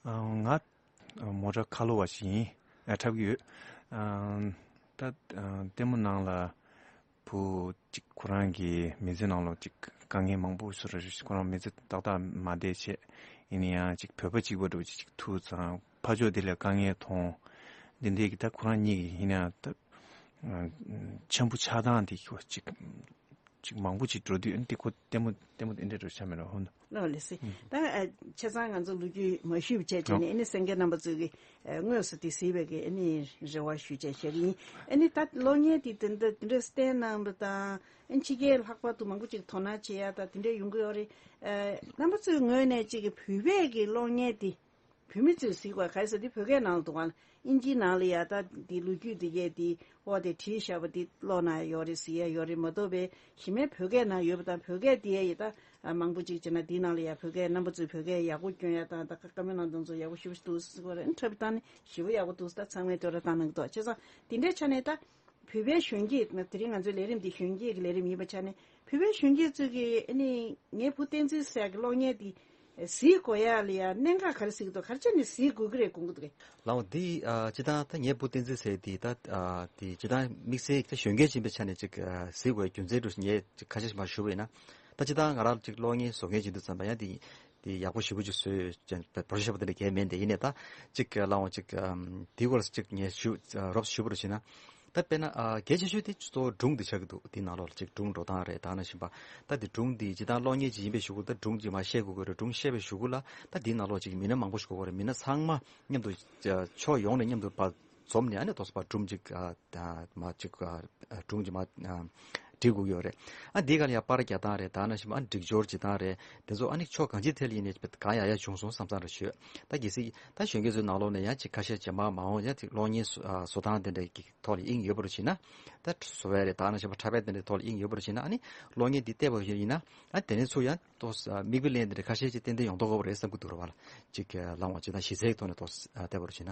ཨ་ང་མོ་ཊ་ཁ་ལོ་བ་ཞིག་ཡིན། ཨ་འཁྲབ་ཀྱི་ཡོད། ཨ་ད་ཨ་ལྟད་མོ་ནང་ལ་བུ་གཅིག་ཁོ་རང་གི་མི་ཚེ་ནང་ལོགས་གཅིག་དཀའ་ངལ་མང་པོ་བཟོ་ར་ཁོ་རང་མི་ཚེ་ཏག་ཏག་མ་བསྡད་བྱས། ཡིན་ན་ཡང་གཅིག་བོད་པ་གཅིག་པ་འདྲ་བོ་གཅིག་ཐུག་ཙང་ཕ་ཕྱོགས་དེ་ལ་དཀའ་ངལ་མཐོང་། འདི་འདྲའི་གི་ད་ཁོ་རང་གཉིས་ཀྱི་ཡིན་ན་ཡང་ད་འཆམ་པོ་ཆགས་སྟངས་དེ་གཅིག་ཅིག་མང་པོ་ཅིག་འགྲོ་དུས་ཨ་ནི་དེ་ཁོ་ལྟད་མོ་ལྟད་མོ་དེ་འདྲ་འགྲོ་ཆ་མེད་ར་ཧོ་ན། ལགས་ལགས་སེ། ད་ཨ་ཆ་ཚང་ང་ཚོ་ལོ་རྒྱུས་མ་ཞུས་པ་བྱས་བྱས་ནས་ཨ་ནི་གསན་མཁན་རྣམ་པ་ཚོས་ཀྱི་ཨ་དངོས་སུ་དེ་གཟིགས་པའི་གི་ཨ་ནི་རེ་བ་ཞུ་བྱས་བཞག་གི་ཡིན། ཨ་ནི་ད་གློག་བརྙན་དེ་དེ་འདྲ་དེ་འདྲ་བསྟན་གནང་བ་དང་ཨ་ནི་ཕྱི་རྒྱལ་ལྷག་པར་དུ་མང་པོ་ཅིག་དོ་སྣང་བྱེད་ཡ་ད་དེ་འདྲ་ཡོང་གི་ཡོད་རེད། ཨ་རྣམ་པ་ཚོའི་ངོས་ནས་ཅིག་གི་བོད་པའི་གི་གློག་བརྙན་དེ། བོད་མི་ཚོས་གཟིགས་པ་ག་རེ་ཟེར་དེ་བོད་སྐད་ནང་ལ་འདུག་ག་ཨིན་ཇིའི་ནང་ལ་ཡ་ད་དེ་ལོ་རྒྱུས་དེ་གས་དེ་འོ་དེ་བྲིས་བཞག་པ་དེ་ཀློག་ན་ཡོད་རེད་ཟེར་ཡ་ཡོད་རེད་མ་གཏོགས་པའི་གཞི་མའི་བོད་སྐད་ནང་ཡོད་པ་དང་བོད་སྐད་དེ་ཡ་ཡི་ད་མང་པོ་ཅིག་བྱས་ན་དེའི་ནང་ལ་ཡ་བོད་སྐད་རྣམ་པ་ཚོས་བོད་སྐད་ཡག་པོ་སྐྱོན་ཡ་དང་ད་བཀའ་མོལ་གནང་དོན་ཚོ་ཡག་པོ་ཞེ་པོ་ཞིག་འདུག་ཟེར་གོ་རེད། འཁྲབ་སྟངས་ནི་ཞེ་པོ་ཡག་པོ་འདུག་ད་ཚང་མས་བསྟོད་ར་བཏང་གནང་གི་འདུག་བྱས་ཙང་དེ་འདྲའི་ཆ་ནས་ད། བོད་པའི་གཞོན་སྐྱེས་དེ་རིང་ང་ཚོའི་ལས་རིམ་འདི་གཞོན་སྐྱེས་ཀྱི་ལས་རིམ་ཡིན་པ་ཆ་ནས་བོད་པའི་གཞོན་སྐྱེས་ཚོས་ཀྱི་ཨ་ནི་ངའི་བུ་བསྟན་འཛིན་ཟེར་ཡག་གི་གློག་བརྙན་འདི་གཟིགས་དགོས་ཡག་ལ་ཡ་གནད་འགག་ག་རེ་གཟིགས་འདུག་ག་རེ་བྱས་ནས་གཟིགས་དགོས་ཀྱི་རེད་དགོངས་ཀྱི་འདུག་གས། ལའོ་འདི་ཨ་སྤྱིར་བཏང་ད་ངའི་བུ་བསྟན་འཛིན་ཟེར་འདི་ད་ཨ་འདི་སྤྱིར་བཏང་དམིགས་བསལ་ད་གཞོན་སྐྱེས་ཡིན་པའི་ཆ་ནས་ཅིག་ཨ་གཟིགས་དགོས་རྒྱུ་མཚན་འདྲ་ཞིག་ངས་ཅིག་ཁ་ཤས་ཤིག་མར་ཞུ་བ་ཡིན་ན། ད་སྤྱིར་བཏང་ང་རང་ཅིག་གློག་བརྙན་བཟོ་མཁན་ཅིག་འདུག་ཙམ་པ་ཡང་འདི་དེ་ཡག་པོ་ཞེ་པོ་ཅིག་བཟོས་ཅན་པ་བྲོ་ཤ་པོ་དེ་འདྲ་གས་མེད་འདི་ཡིན་ནས་ད་ཅིག་ལའང་ཅིག་དེའི་སྐོར་ཅིག་ངས་ཞུ་རོབ་ཞུ་བར་བྱས་ན། ད་དཔེར་ན་གལ་ཆེ་ཤོས་དེ་གཙོ་བོ་སྒྲུང་དེ་ཆགས་ཀྱི་འདུག་དེའི་ནང་ལོགས་ལ་ཅིག་སྒྲུང་འགྲོ་སྟངས་རེད་ད་ནང་བཞིན་པ། ད་དེ་སྒྲུང་དེ་ཇི་ལྟར་གློག་བརྙན་ཅིག་ཡིན་པའི་གཞུག་གུ་ད་སྒྲུང་ཅིག་མར་བཤད་དགོས་ཀྱི་རེད། སྒྲུང་བཤད་པའི་གཞུག་གུ་ལ་ད་དེའི་ནང་ལོགས་ཅིག་མི་སྣ་མང་པོ་ཞིག་དགོས་ཀྱི་རེད། མི་སྣ་ཚང་མ་མཉམ་དུ་ཕྱོགས་ཡོངས་ནས་མཉམ་དུ་འཛོམས་ནས་ཨ་ནི་ཏོག་ཙམ་པ་སྒྲུང་ཅིག་མ་ཅིག་སྒྲུང་ཅིག་མ་འབྲི་དགོས་ཀྱི་ཡོད་རེད། ཨ་འདི་ག་ལ་ཡང་པར་རྒྱག་སྟངས་རེད་ད་ནང་བཞིན་ཨ་སྒྲིག་སྦྱོར་བྱེད་སྟངས་རེད། དེ་ཚོ་ཨ་ནི་ཕྱོགས་གང་ཅིའི་ཐད་ལ་ཡིན་ནའི་གང་ཡག་ཡག་བྱུང་སོང་བསམ་བསམ་རེ་བྱོས། ད་གལ་སྲིད་ད་གཞོན་སྐྱེས་ཚོའི་ནང་ལོགས་ནས་ཡང་ཅིག་ཁ་ཤས་རྗེས་མ་མ་འོངས་ཡང་ཅིག་གློག་བརྙན་བཟོ་བཟོ་སྟངས་དེ་འདྲའི་གི་ཐོག་ལ་དབྱིངས་ཡོད་པར་བྱས་ན། ད་བཟོ་བའི་རེད་ད་ནང་བཞིན་པ་འཁྲབ་པའི་དེ་འདྲའི་ཐོག་ལ་དབྱིངས་ཡོད་པར་བྱས་ན་ཨ་ནི་གློག་བརྙན་འདི་བལྟས་པ་ཡིན་ན་ཨ་དེ་ནས་ཚུར་ཡང་ཏོག་ཙམ་མིག་དཔེ་ལེན་དེ་འདྲ་ཁ་ཤས་ཅིག་ཏན་ཏན་ཡོང་མདོག་ཁ་པོ་རེད་བསམ་གྱི་འདུག་ར་བ་ལ་ཅིག་ལའང་བྱས་ན་གཞི་རྩའི་ཐོག་ནས་ཏོག་ཙམ་བལྟས་པར་བྱས་ན།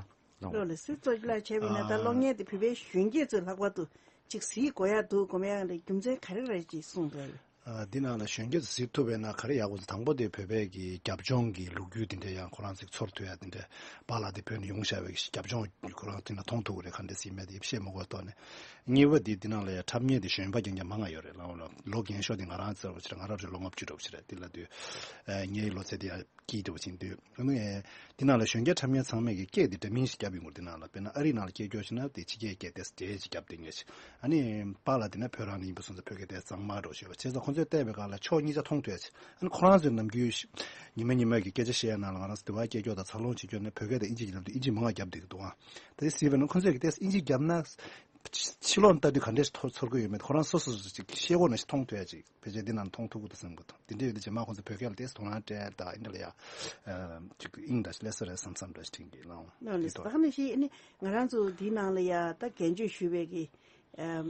ལོ་ལ་སི་གཙོ་ཆེ་ལ་བྱས་པ་ཡིན་ན་ད་གློག་བརྙན་དེ་བོད་པའི་གཞོན་སྐྱེས་ཚོའི་ལྷག་པར་དུ་ཅིག་གཟིགས་དགོས་ཡག་འདུག་དགོས་མེད་ཡང་ལ་རྒྱུ་མཚན་ག་རེ་རེད་ཅེས་གསུངས་པ་ཡོད། ཨ་འདི་ནང་ལ་གཞོན་སྐྱེས་ཚོ་གཟིགས་ཐུབ་པས་ན་ག་རེ་ཡག་པོ་དང་པོ་དེ་བོད་པའི་གི་རྒྱབ་ལྗོངས་ཀྱི་ལོ་རྒྱུས་དེ་འདྲ་ཡང་ཁོ་རང་ཚོས་ཚོར་ཐུབ་ཡག་དེ་འདྲ་པཱ་ལགས་དེ་བོད་ནས་ཡོང་བཞག་པའི་རྒྱབ་ལྗོངས་ཁོ་རང་དེ་ན་མཐོང་ཐུབ་ཀྱི་རེད། ག་འདྲ་ཟིན་མེད་དེ་བཤད་མ་དགོས་ཐོག་ནས། གཉིས་པ་དེ་འདི་ནང་ལ་ཡང་འཁྲབ་མཁན་དེ་གཞོན་པ་རྐྱང་རྐྱང་མང་ང་ཡོད་རེད། ལོ་ལོ་རྒན་ཤོས་དེ་ང་རང་ཚོ་བྱས་ང་རང་རེད་ལོ་ལྔ་བཅུ་འགྲོ་བ་ཞིག་རེད། དེ་ལ་དུས་ངའི་ལོ་ཚད་དེ་ཡང་སྐྱིད་འདྲ་བོ་ཅིག་འདུག་ཨ་ནི་འདི་ནང་ལ་གཞོན་སྐྱེས་འཁྲབ་མཁན་ཚང་མས་ཀྱི་སྐད་དེ་འདྲ་མིན་ཞིག་བརྒྱབ་ཡོང་གི་འདི་ནང་ལ་དཔེར་ན་ཨ་རིའི་ནང་ལ་སྐད་སྐྱོར་ཞིག་ན་དེ་ཕྱི་རྒྱལ་སྐད་དེ་འདྲ་ཞིག་བརྒྱབ་དེ་ངེས་ཤིག་ཨ་ནི་པཱ་ལགས་དེ་ན་བོད་རང་ནས་ཡིན་པ་སོང་ཙང་བོད་སྐད་དེ་གཙང་མ་འགྲོ་ཞེས་པ་བྱས་ཙང་ཁོང་ཚོས་བལྟས་པའི་སྒང་ལ་ཕྱོགས་གཉིས་ཆ་མཐོང་ཐུབ་ཡ་ཆེ། ཨ་ནི་ཁོ་རང་ཚོའི་ནམ་རྒྱུན་ཉི་མ་ཉི་མ་གི་སྐད་ཆ་བཤད་ཡ་ནང་ལ་ང་རང་ཚོ་དེ་བ་སྐད་སྐྱོར་དང་འཚར་ལོངས་བྱེད་སྐྱོར་ནས་བོད་སྐད་དང་ཨིན་ཇི་གི་ལབ་དུས་ཨིན་ཇི་མང་བ་བརྒྱབ་བསྡད་ཀྱི་འདུག་ཨ། དེ་སྲིད་པས་ན་ཁོང་ཚོས་ཀྱི་ཏོག་ཙམ་ཨིན་ཇི་བརྒྱབ་ན། ཕྱི་ལོགས་ལྟ་དུས་ག་འདྲས་ཚོར་ཚོར་གི་ཡོད་མེད་ཁོ་རང་སོ་སོ་སོ་ཅིག་ཤེས་གོ་ན་ཞིག་མཐོང་ཐུབ་ཡ་ཅིག་ཕལ་ཆེར་འདི་ནང་མཐོང་ཐུབ་ཀྱི་འདུག་བསམ་གི་འདུག་དེ་འདྲ་ཡོད་དུས་རྗེས་མ་ཁོང་ཚོ་བོད་སྐད་ལ་ཏོག་ཙམ་དོ་སྣང་སྤྲད་ད་ཨིན་འདྲ་ལ་ཡ་ཅིག་དབྱིངས་འདྲ་ཞིག་སླེབས་ས་རེད་བསམ་བསམ་འདྲ་ཞིག་དྲན་གི་ལང་། ནོ་ལི་ད་ག་ནང་བཞིན་ཨ་ནི་ང་རང་ཚོ་འདིའི་ནང་ལ་ཡ་ད་རྒན་གཅེས་ཞུས་པའི་གི་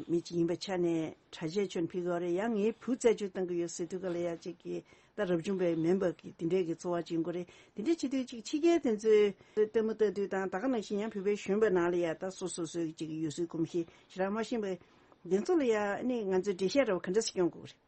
མི་ཅིག་ཡིན་པའི་ཆ་ནས་གྲྭ་ཆས་ཁྱོན་ཕིག་ཡོད་རེད། ཡང་ངའི་བུ་རྩད་གཅོད་བཏང་གི་ཡོད་ཟེར་དུས་ག་ལ་ཡ་ཅིག་གི་ད་རབ་བྱུང་པའི་མེམ་བར་གྱི་དེ་འདྲས་ཀྱི་འཚོ་བ་སྐྱེལ་དགོས་རེད། དེ་འདྲས་བྱེད་དུས་ཅིག་ཕྱི་རྒྱལ་དེ་ཚོའི་ལྟད་མོ་ལྟ་དུས་དང་ད་ག་ནང་བཞིན་ཡང་བོད་པའི་གཞོན་པ་ནང་ལ་ཡ་ད་སོ་སོ་སོའི་ཅིག་ཡུལ་སྲོལ་གོམས་གཤིས་ཞེ་དྲག་མ་ཤེས་པའི་དེ་ཚོ་ལ་ཡ་ཨ་ནི་ང་ཚོས་འགྲེལ་བཤད་འདྲ་བ་ག་འདྲས་སེ་སྐྱོན་དགོས་རེད།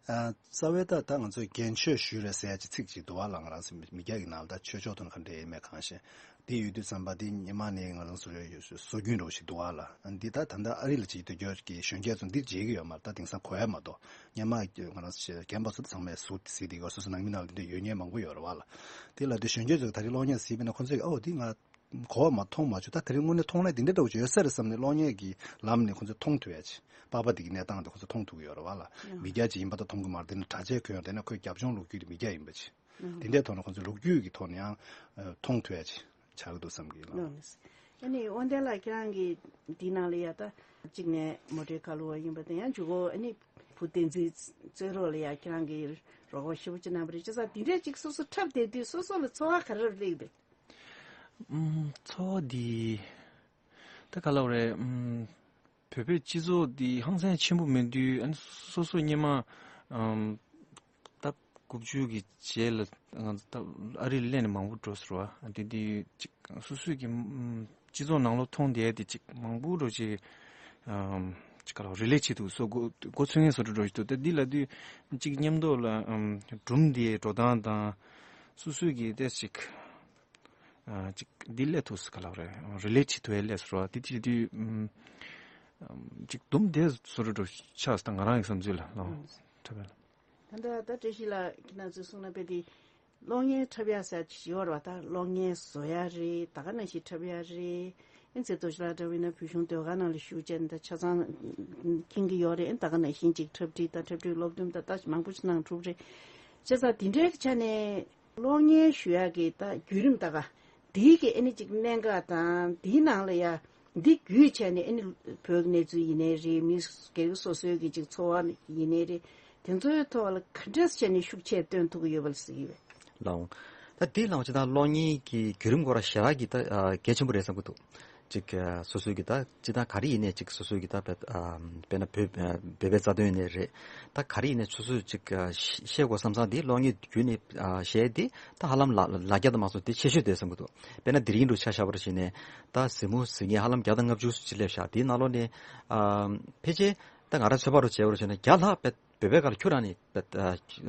ཨ་རྩ་བའི་ད་ད་ང་ཚོས་རྒན་ཆོས་ཞུས་རེད་ཟེར་ཡ་ཅིག་ཚིག་ཅིག་འདུག་བ་ལ་ང་རང་ཚོ་མི་རྒྱ་གི་ནང་ལ་ད་ཆོས་ཕྱོགས་ཐོག་ནས་ག་འདྲས་ཡིན་མེད་གང་ཤེས། དེ་ཡོད་དུས་ཙམ་པ་དེ་ཉི་མ་ནས་ང་རང་ཚོ་སྲོལ་རྒྱུན་འདྲ་བོ་ཞིག་འདུག་བ་ལ། འདི་ད་ད་ལྟ་ཨ་རི་ལ་ཅིག་སྡོད་རྒྱུ་གི་གཞོན་སྐྱེས་ཚོ་འདི་བརྗེད་ཀྱི་ཡོད་མ་རེད། ད་དེང་སང་གོ་ཡ་མ་གཏོགས་སྔོན་མ་ང་རང་ཚོ་རྒན་པ་ཚོ་ཚང་མས་ཟུར་གཟིགས་བསྡད་ཀྱི་ཡོད། སོ་སོ་ནང་མི་ནང་ལ་འདི་འདྲ་ཡོད་མཁན་མང་པོ་ཡོད་རེད་བ་ལ། དེ་ལ་དེ་གཞོན་སྐྱེས་ཚོས་ད་རེས་གློག་བརྙན་གཟིགས་པ་ཡིན་ན་ཁོ་ཚོས་ཨོ་འདི་ང་གོ་བ་མ་མཐོང་མ་བྱུང་། ད་དེ་རིང་དངོས་གནས་མཐོང་ན་འདི་འདྲ་འདྲ་བོ་ཅིག་ཡོད་ས་རེད་བསམ་ནས་གློག་བརྙན་གྱི་ལམ་ནས་ཁོ་ཚོས་མཐོང་ཐུབ་ཡ་ཅིག་པགས་པ་འདི་གི་གནས་སྟངས་དེ་ཁོ་ཚོས་མཐོང་ཐུབ་ཀྱི་ཡོད་རེད་བ་ལ། མི་རྒྱ་ཅིག་ཡིན་པ་ད་མཐོང་གི་མ་རེད། དེ་ནི་གྲྭ་ཆས་གོན་ཡོད་དེ་ནི་ཁོའི་རྒྱབ་ལྗོངས་ལོ་རྒྱུས་དེ་མི་རྒྱ་ཡིན་པ་ཅིག་དེ་འདྲའི་ཐོག་ནས་ཁོང་ཚོས་ལོ་རྒྱུས་ཀྱི་ཐོག་ནས་ཡང་མཐོང་ཐུབ་ཡ་ཅིག་ཆགས་ཀྱི་འདུག་བསམ་གྱི་ལགས། ཨ་ནི་དབང་ལྡན་ལགས་ཁྱེད་རང་གི་འདི་ནང་ལ་ཡ་ད་གཅིག་ནས་མོ་ཊའི་ཁ་ལོ་བ་ཡིན་པ་དང་ཡང་མཇུག་གོ་ཨ་ནི་བུ་བསྟན་འཛིན་རྩོད་རོགས་ལ་ཡ་ཁྱེད་རང་གི་རོགས་པ་ཞེ་པོ་ཅིག་གནང་བ་རེད། བྱས་ཙང་འདི་འདྲས་ཅིག་སོ་སོ་འཁྲབ་བསྡད་དུས་སོ་སོ་ལ་ཚོར་བ་ག་རེ་སླེབས་འདུག་ཨུམ། ཚོར་བ་འདི་ད་ག་ལབ་རེད། ཨུམ། བོད་པའི་སྤྱི་ཚོགས་འདི་ཧང་སང་ཆེན་པོ་མེད་དུས་ཨ་ནི་སོ་སོ་སྔོན་མ་ཨམ། ད་དགུ་བཅུ་གི་རྗེས་ལ་ང་ཚོ་ད་ཨ་རི་ལ་སླེབས་ནས་མང་པོ་འགྲོ་ཟེར་བ་འདི་འདི་ཅིག་སོ་སོའི་གི་ཨམ། སྤྱི་ཚོགས་ནང་ལོགས་མཐོང་བསྡད་དེ་ཅིག་མང་པོ་འགྲོ་ཅིག་ཨམ། ཅིག་ག་ལབ་རི་ལེ་ཊི་བྱེད་ཐུབ་སོ་མགོ་མགོ་ཚོད་མཁན་བཟོ་འདྲ་འགྲོ་ཞིག་འདུག་ད་འདི་ལབ་དུས་ཅིག་མཉམ་དུ་ལ་ཨམ། སྒྲུང་འདིའི་འགྲོ་སྟངས་དང་སོ་སོའི་གི་ཏོག་ཙམ་ཅིག་ཨ། ཅིག་འདི་སླེབས་ཐུབ་ཟེར་ག་ལབ་རེད། རི་ལེ་ཊི་བྱེད་ཐུབ་ཡ་སླེབས་ཟེར་བ་འདི་བྱེད་དུས་ཨམ། ཅིག་སྡུག་བསྡད་བཟོ་འདྲ་འདྲ་ཆགས་སོང་ད་ང་རང་གི་བསམ་ཚུལ་ལ་ལོ། ཨང་། འཁྲབ་ཡ་ལ། ད་ལྟ་ད་བཀྲ་ཤིས་ལགས་ཁྱེད་རང་ཚོས་གསུངས་ན་དཔེ་དེ་གློག་བརྙན་འཁྲབ་ཡ་ཟེར་ཅིག་ཡོད་རེད་བ། ད་གློག་བརྙན་བཟོ་ཡ་རེད། ད་ག་ནང་བཞིན་འཁྲབ་ཡ་རེད། ཨེ་ཚེ་རྡོ་རྗེ་ལགས་འདྲ་བོ་ཡིན་ན་བོད་གཞུང་ཟློས་གར་ནང་ལ་ཞུགས་བྱས་ནས་ད་ཆ་ཚང་མཁྱེན་གྱི་ཡོད་རེད། ཨེ་ད་ག་ནང་བཞིན་ཅིག་འཁྲབ་ཁྲིད་དང་འཁྲབ་ཁྲིད་སློབ་སྟོན་ད་ལྟ་མང་པོ་ཞིག་གནང་གྲུབ་རེད། བྱས་ཙང་དེ་འདྲའི་ཆ་ནས། གློག་བརྙན་ཞུ་ཡག་གི་ད་བརྒྱུད་རིམ་ད་ག་འདིའི་གི་ཨ་ནི་ཅིག་གནད་འགག་དང་འདིའི་ནང་ལ་ཡ་འདི་བརྒྱུད་བྱས་ནས་ཨ་ནི་བོད་ཀྱི་གནས་ཚུལ་ཡིན་ནའི་རེད། མི་སྒེར་སོ་སོའི་གི་ཅིག་འཚོ་བ་ཡིན་ནའི་རེད། དེ་ཚོའི་ཐོག་ལ་ག་འདྲས་བྱས་ནས་ཤུགས་ཆེ་སྟོན་ཐུབ་ཀྱི་ཡོད་པ་ལ་ཟེར་གྱི་ཡོད། ལའང་ ད་དེ་ལའང་སྤྱིར་བཏང་གློག་བརྙན་གྱི་བརྒྱུད་རིམ་སྐོར་ཞེ་དྲག་གི་ད་ཨ་གལ་ཆེན་པོ་རེད་བསམ་གྱི་འདུག་ཅིག་ཨ་སོ་སོའི་གི་ད་སྤྱིར་བཏང་ག་རེ་ཡིན་ནའི་ཅིག་སོ་སོའི་གི་ད་བོད་ཨ་དཔེར་ན་བོད་ཨ་བོད་པའི་རྩ་དོན་ཡིན་ནའི་རེད། ད་ག་རེ་ཡིན་ནའི་སོ་སོས་ཅིག་ཨ་ཤེས་དགོས་བསམ་བསམ་དེ་གློག་བརྙན་བརྒྱུད་ནས་ཨ་བཤད་དེ་ད་ཧ་ལམ་ལ་ལ་རྒྱ་དང་མ་སོང་དེ་ཆེ་ཤོས་དེ་བསམ་གྱི་འདུག་དཔེར་ན་དེ་རིང་འདྲ་ཆ་བཞག་པར་བྱས་ནས་ད་གཟིགས་མོ་གཟིགས་མཁན་ཧ་ལམ་བརྒྱ་དང་ལྔ་བཅུ་ཙམ་ཅིག་སླེབས་ཤག་དེའི་ནང་ལོགས་ནས་ཨ་ཕལ་ཆེར་ད་ང་རང་ཚོད་དཔག་རུ་བྱས་པར་བྱས་ན་བརྒྱ་ལྷག་བོད་པའི་ཁ་ལ་ཁྱོད་རང་ནི་ཨ་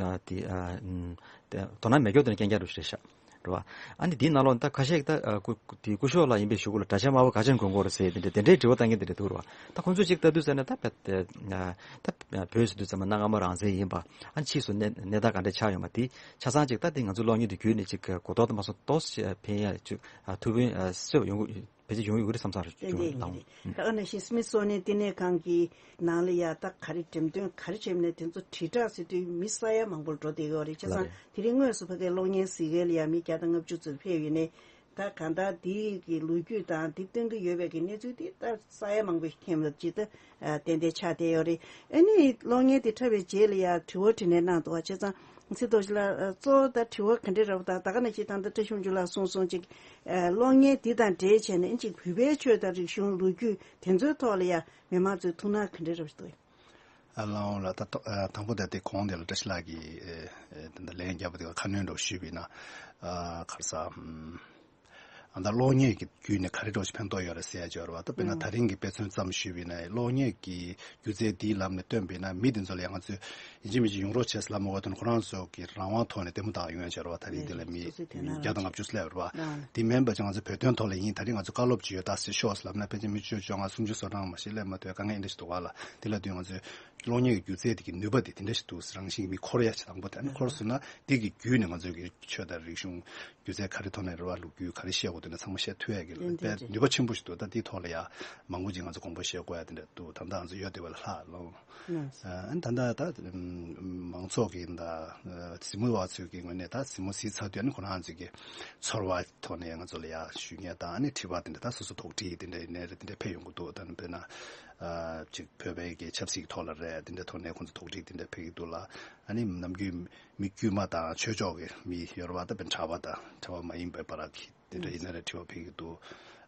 ཨ་དེ་ཨ་ཨུམ་དེ་དོ་སྣང་མེད་མཁན་དེ་ནི་རྐྱང་རྐྱང་རུ་རེད་ཤག་རེད་བ། ཨ་ནི་དེའི་ནང་ལོགས་ད་ཁ་ཤས་ད་ཨ་སྐུ་དེ་སྐུ་ཞབས་ལགས་ཡིན་པའི་གཞུག་གུ་ལ་གྲྭ་ཆས་དམར་པོ་ག་ཅན་གོན་དགོས་རེད་ཟེར་དེ་འདྲ་དེ་འདྲའི་དྲི་བ་བཏང་མཁན་དེ་འདྲ་འདུག་རེད་བ། ད་ཁོང་ཚོས་ཅིག་ལྟ་དུས་ཙམ་ནས་ད་བོད་དེ་ཨ་ད་བོད་ཟེར་དུས་ཙམ་ན་སྔ་མོ་རང་བཙན་ཡིན་པ། ཨ་ནི་ཕྱིས་སུ་གནས་གནས་སྟངས་ག་འདྲ་ཆགས་ཡོད་མ་དེ་ཆ་ཚང་ཅིག་ད་དེ་ང་ཚོ་གློག་བརྙན་དེ་བརྒྱུད་ནས་ཅིག་གོ་རྟོགས་དང་མ་སོང་ཏོག་ཙམ་ཕན་ཡ་ཅིག་ཨ་ཐུགས་ཕན་ཨ་གསོས་ཡོང་གི་ཕལ་ཆེར་ཡོང་གི་ཡོད་རེད་བསམ་ས་རེད། ཏན་ཏན་ཡིན་གྱི་རེད། ད་ག་ནང་བཞིན་སྨིད་སོ་ནི་བསྟི་གནས་ཁང་གི་ནང་ལ་ཡ་ད་ག་རེ་འགྲེམས་སྟོན་ག་རེ་བྱས་ནས་དེ་ཚོ་དྲིལ་བསྒྲགས་ཟེར་དུས་མི་ས་ཡ་མང་པོར་འགྲོ་བསྡད་ཡོད་རེད། བྱས་ཙང་དེ་རིང་དངོས་སུ་ཕ་གིའི་གློག་བརྙན་གཟིགས་མཁན་ལ་ཡ་མི་བརྒྱ་དང་ལྔ་བཅུ་ཙམ་ཕེབས་ཡོད་ནས། ད་གང་ལྟར་འདི་གི་ལོ་རྒྱུས་དང་འདི་སྟོན་གྱི་ཡོད་པའི་གི་གནས་ཚུལ་འདི་ད་ས་ཡ་མང་པོ་ཞིག་ཐོན་པ་ཅིག་ད་ཏན་ཏན་ཆགས་བསྡད་ཡོད་རེད། ཨ་ནི་གློག་བརྙན་འདི་འཁྲབ་པའི་རྗེས་ལ་ཡ་དྲི་བ་དྲིས་ལན་གནང་འདུག་བ། བྱས་ཙང་ཚེ་རྡོ་རྗེ་ལགས་གཙོ་བོ་ད་དྲི་བ་ག་འདྲ་རེད་པ། ད་ད་ག་ནང་བཞིན་ད་ལྟ་བཀྲ་ཤིས་ཕུན་ཚོགས་ལགས་གསུངས་སོང་ཅིག་གློག་བརྙན་འདི་དང་འབྲེལ་བྱས་ནས་ཨ་ཅིག་བོད་པའི་ཆོས་དང་རིག་གཞུང་ལོ་རྒྱུས་དེ་ཚོའི་ཐོག་ལ་ཡ་མི་མང་ཚོའི་ཐུགས་སྣང་ག་འདྲ་རེད་པ་འདུག་ཨ་ལའོ་ལ་ད་ཐོ་ཨ་དང་པོ་ད་དེ་གོང་དེ་ལ་བཀྲ་ཤིས་ལགས་ཀྱིས་ཨེ་ཨེ་ད་ལན་བརྒྱབ་པ་དེ་ཁ་སྣོན་འདྲ་བོ་ཞུས་པ་ཡིན་ན། ཨ་ག་རེ་ཟ་ཨམ་ཨ་ད་གློག་བརྙན་གྱི་བརྒྱུད་ནས་ག་རེ་འདྲ་བོ་ཞིག་ཕན་ཐོགས་ཡོད་རེད་ཟེར་ཡ་ཅིག་ཡོད་རེད་བ། ད་དཔེར་ན་ཨ་ད་རིང་གི་དཔེ་མཚོན་ཙམ་ཞུས་པ་ཡིན་ན་གློག་བརྙན་གྱི་སྒྱུ་རྩལ་འདིའི་ལམ་ནས་སྟོན་པ་ཡིན་ན་མི་དེ་ཚོ་ལ་ཡང་ང་ཚོས་ཡིན་གཅིག་མིན་གཅིག་ཡོང་རོགས་བྱས་ཟེར་ལབ་མ་དགོས་དོན་ཁོ་རང་ཚོ་གི་རང་དབང་ཐོག་ནས་ལྟད་མོ་ལྟ་ཡོང་ཡ་ཅིག་ཡོད་རེད་བ། ད་རིང་འདི་ལ་མི་སོ་སོའི་དོན་དག་བརྒྱ་དང་ལྔ་བཅུ་སླེབས་རེད་བ། ཨ་དེ་མིན་པ་ཅིག་ང་ཚོ་བོད་དོན་ཐོག་ལ་ཡིན། ད་རིང་ང་ཚོ་བཀའ་སློབ་ཅིག་ཡོད་ད་ཟེར་ཤོག་ཟེར་ལབ་ན་ཕལ་ཆེར་མི་བཅུ་བཅོ་ལྔ་སུམ་ཅུ་སོ་གྲངས་མ་ཞིག་སླེབས་མ་ཐུབ་པའི་དཀའ་ངལ་འདི་འདྲ་ཞིག་འདུག་ག་ལ། དེ་ལ་དུས་ང་ཚོས་གློག་བརྙན་གྱི་སྒྱུ་རྩལ་དེ་གི་ནུས་པ་དེ་དེ་འདྲ་ཞིག་འདུག་ཟེར། རང་བཞིན་གྱི་མི་འཁོར་ཡ་ཆེ་དང་པོ་དེ་ཨ་ནི་འཁོར་སོང་ན་དེ་གི་བརྒྱུད་ནས་ང་ཚོ་གི་ཆོས་དང་རིག་གཞུང་སྒྱུ་རྩལ་ག་རེ་ཐོག་ནས་རེད་བ། ལོ་རྒྱུས་ག་རེ་བཤད་དགོས་འདུག་ན་ཚང་མ་བཤད་ཐུབ་ཡ་གི་ལ་དཔེ་ནུས་པ་ཆེན་པོ་ཞིག་འདུག་ད་དེའི་ཐོག་ལ་ཡ་མང་པོ་ཅིག་ང་ཚོ་དགོངས་པ་བཞེས་དགོས་ཡ་དེ་འདྲ་འདུག་ད་ལྟ་ང་ཚོ་ཡོད་བསྡད་པ་ལ་ལྷག་ལོ། ཨ་ནི་ད་ལྟ་ད་མང་ཚོགས་ཀྱི་ད་གཟིགས་མོ་བ་ཚོས་ཀྱི་ངོས་ནས་ད་གཟིགས་མོ་གཟིགས་ཚར་དུས་ཨ་ནི་ཁོ་རང་ཚོས་ཀྱི་ཚོར་བ་ཐོག་ནས་ང་ཚོ་ལ་ཡ་ཞུ་མཁན་དང་ཨ་ནི་དྲི་བ་དེ་འདྲ་ད་སོ་སོ་དོགས་འདྲི་དེ་འདྲ་ཡིན་ནའི་རེད། དེ་འདྲ་ཕེབས་ཡོང་གི་འདུག་ད་ནི་དཔེར་ན་ཅིག་བོད་པའི་གི་ཆབ་སྲིད་ཀྱི་ཐོག་ལ་རེད། དེ་འདྲ་ཐོག་ནས་ཁོང་ཚོ་དོགས་འདྲི་དེ་འདྲ་ཕེབས་ཀྱི་འདུག་ལ། ཨ་ནི་ནམ་རྒྱུན་མི་དཀྱུས་མ་དང་ཆོས་ཕྱོགས་ཀྱི་མི་ཡོད་རེད་བ། ད་དཔེར་ན་གྲྭ་པ་དང་གྲྭ་པ་མ་ཡིན་པའི་བར་གྱི་དེ་འདྲ་ཡིན་ན་རེད། དྲི་བ་ཕེབས་ཀྱི་འདུག་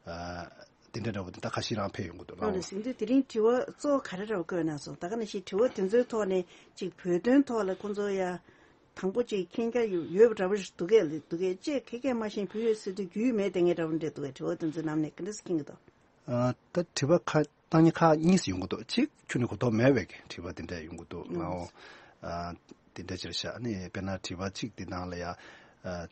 ཨ་དེ་འདྲ་འདྲ་བོ་དེ་ད་ཁ་ཤས་རང་ཕེབས་ཡོང་གི་འདུག་ལ། ལགས་ཟིན་དུས་དེ་རིང་དྲི་བ་གཙོ་བོ་ག་རེ་རེད་བ་བཀོད་གནང་སོང་། ད་ག་ནང་བཞིན་དྲི་བ་དེ་ཚོའི་ཐོག་ནས་ཅིག་བོད་དོན་ཐོག་ལ་ཁོང་ཚོ་ཡ་དང་པོ་ཅིག་མཁྱེན་རྒྱ་ཡོད་ཡོད་པ་འདྲ་བོ་ཞིག་འདུག་གས་འདུག་གས་ཅེས་ཁེ་ཁེ་མ་ཤེས་བོད་ཡོད་ཟེར་དུས་རྒྱུས་མེད་དེ་ངས་འདྲ་བོ་འདྲ་འདུག་གས། དྲི་བ་དེ་ཚོའི་ནང་ནས་ག་འདྲ་སེ་མཁྱེན་གྱི་འདུག་ཨ་ད་དྲི་བ་ཁ་བཏང་མཁན་ཁག་གཉིས་སུ་ཡོང་གི་འདུག་གཅིག་ཁྱོན་ནས་གོ་རྟོགས་མེད་པའི་དྲི་བ་དེ་འདྲ་ཡོང་གི་འདུག་ལའོ། ཨ་དེ་འདྲ་ཅིག་བཞག་ནས་དཔེར་ན་དྲི་བ་གཅིག་དེ་ནང་ལ་ཡ་ཨ་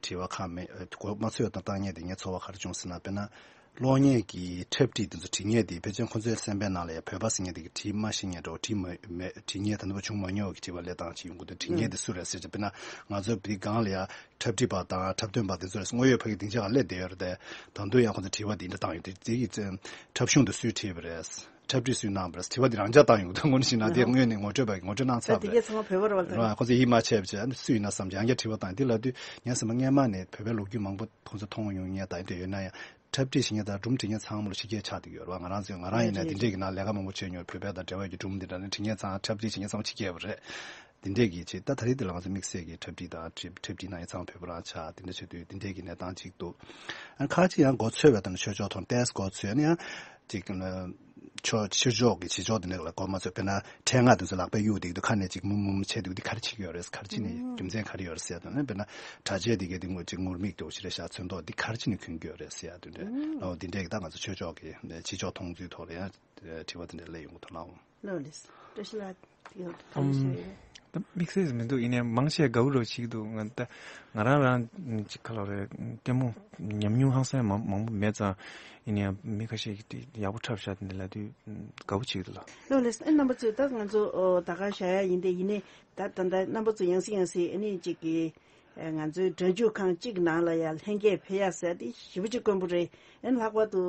དྲི་བ་ཁག་མེད། ཨ་གོ་མ་ཚོད་དང་བཏང་མཁན་དེ་ངས་ཚོར་བ་ག་རེ་བྱུང་ཟེར་ན། དཔེར་ན་གློག་བརྙན་གྱི་འཁྲབ་ཁྲིད་དེ་ཚོ་བྲིས་མཁན་དེ་ཕལ་ཆེར་ཁོ་ཚོའི་སེམས་པའི་ནང་ལ་ཡ་བོད་པ་ཟེར་མཁན་དེ་གི་བྲིས་མ་ཤེས་མཁན་འདྲ་བོ་བྲིས་མ་མེད་བྲིས་མཁན་ད་ནི་བ་བྱུང་མ་མྱོང་བའི་དྲི་བ་སླེབས་སྟངས་ཅིག་ཡོང་གི་འདུག་བྲིས་མཁན་དེ་སུ་རེད་ཟེར་ཅིག་དཔེར་ན་ང་ཚོ་བི་སྒང་ལ་ཡ་འཁྲབ་ཁྲིད་པ་དང་འཁྲབ་སྟོན་པ་དེ་ཚོ་རེད། དངོས་ཡོད་ཕ་གི་སྡིངས་ཆ་སྒང་སླེབས་བསྡད་ཡོད་རེད་དེ། ད་དུང་ཡང་ཁོ་ཚོ་དྲི་བ་འདི་འདྲ་བཏང་ཡོད་དེ་དེ་གི་འཁྲབ་གཞུང་དེ་སུས་ཁྲིད་པ་རེད། འཁྲབ་ཁྲིད་སུས་གནང་བ་རེད། དྲི་བ་འདི་རང་འཇགས་བཏང་ཡོང་གི་འདུག་དངོས་གནས་བྱས་ན་དེ་དངོས་གནས་ངོ་སྤྲོད་པ་ངོ་སྤྲོད་གནང་ཚར་བ་རེད། ད་དེ་གས་ཚང་མ་བོད་པ་རེད་བ། ལྟ་ན་ཁོ་ཚོ་ཡིད་མ་ཆེས་པ་བྱས་ཨ་ནི་སུ་ཡིན་ན་བསམ་ཡང་བསྐྱར་དྲི་བ་བཏང་། དེ་ལབ་དུས་ངས་བསམ་པ་སྔས་མ་ནས་བོད་པའི་ལོ་རྒྱུས་མང་པོ་ཁོ་ཚོ་མཐོང་མྱོང་མཁན་དང་དེ་འདྲ་ཡོད་ན་ཡང་འཁྲབ་ཁྲིད་བྱེད་མཁན་དང་སྒྲུང་འབྲི་མཁན་ཚང་མ་ལ་ཕྱི་རྒྱལ་ཆགས་བསྡད་ཡོད་རེད་བ། ང་རང་ཚོས་ང་རང་ཡིན་ན་དེ་འདྲས་ཀྱི་ནང་ལས་ཀ་མང་པོ་བྱས་མྱོང་། བོད་པ་དང་འབྲེལ་བ་ཡོད་པའི་སྒྲུང་འདི་འདྲ་ནི་འབྲི་མཁན་ཚང་། འཁྲབ་ཁྲིད་བྱེད་མཁན་ཚང་མ་ཕྱི་རྒྱལ་བ་རེད། དེ་འདྲས་ཀྱི་ཆེད་ད་ད་རེས་དེ་ལ་ང་ཚོ་དམིགས་བསལ་གྱི་འཁྲབ་ཁྲིད་དང་འཁྲབ་འཁྲབ་ཁྲིད་གནང་མཁན་ཚང་མ་བོད་པ་རང་ཆགས། དེ་འདྲ་བྱེད་དུས་དེ་འདྲས་ཀྱི་གནས་སྟངས་གཅིག་འདུག་ཨ་ཁ་ཅིག་ཡང་མགོ་ཚོས་པ་དང་ཆོས་ཕྱོགས་ཐོག་ཏོག་ཙམ་མགོ་ཚོས་ནས་ཡང་ཅིག་ཆོས་ཕྱོགས་ཀྱི་བྱེད་ཕྱོགས་དེ་འདྲ་ལ་མགོ་མ་ཚོས། དཔེར་ན་ཕྲེང་ང་དེ་ཚོ་ལག་པས་གཡུག་བསྡད་དུས་ཁ་ནས་ཅིག་མུམ་མུམ་བྱས་འདུག་འདི་ག་རེ་བྱེད་ཀྱི་ཡོད་རེད། ག་རེ་བྱེད་ནས་རྒྱུ་མཚན་ག་རེ་ཡོད་རེད་ཟེར་དང་ནི། དཔེར་ན་གྲྭ་ཆས་དེ་གས་དེ་ངོ་ཅིག་ངུར་སྨྲིག་འདྲ་བོ་ཞིག་རེད་ཤག་ཚོན་མདོག་འདི་ག་རེ་བྱས་ནས་གྱོན་གྱི་ཡོད་རེད་ཟེར་ཡ་དེ་འདྲ་ལའོ། འདི་འདྲས་ཀྱི་ད་ང་ཚོ་ཆོས་ཕྱོགས་ཀྱི་བྱེད་ཕྱོགས་མཐོང་ཚུལ་ཐོག་ལ་ཡང་དྲི་བ་དེ་འདྲ་སླེབས་ཡོང་གི་འདུག་ལའོ། ལགས་ལགས། བཀྲ་ཤིས་ལགས་དེ་ག་ཐམས་ཅད་ད་དམིགས་བསལ་མི་འདུག་ཡིན་ནའི་མང་ཆེ་དགའ་བོ་རོ་ཞིག་འདུག་ང་ད་ང་རང་རང་ཅིག་ག་ལ་རེད། ལྟད་མོ་ཉམས་མྱོང་ཧང་སང་མང་མང་པོ་མེད་ཙང་། ཡིན་ནའི་མི་ཁ་ཤས་ཀྱིས་དེ་ཡག་པོ་འཁྲབ་ཤག་དེ་འདྲ་ལབ་དུས་དགའ་བོ་བྱེད་ཀྱི་འདུག་ལགས། ལགས་ལགས། ཨ་རྣམ་པ་ཚོས་ད་ང་ཚོ་ཨོ་ད་ག་བཞག་ཡ་ཡིན་ཏེ། ཡིན་ནའི་ད་ད་ད་རྣམ་པ་ཚོ་ཡང་སེ་ཡང་སེ་ཨ་ནི་ཅིག་གི་ཨ་ང་ཚོའི་སྒྲ་འཇུག་ཁང་གཅིག་ནང་ལ་ཡ་ལྷན་རྒྱས་ཕེབས་ཡ་ཟེར་དེ་ཞེ་པོ་ཅིག་དཀོན་པོ་རེད། ཨ་ནི་ལྷག་པར་དུ་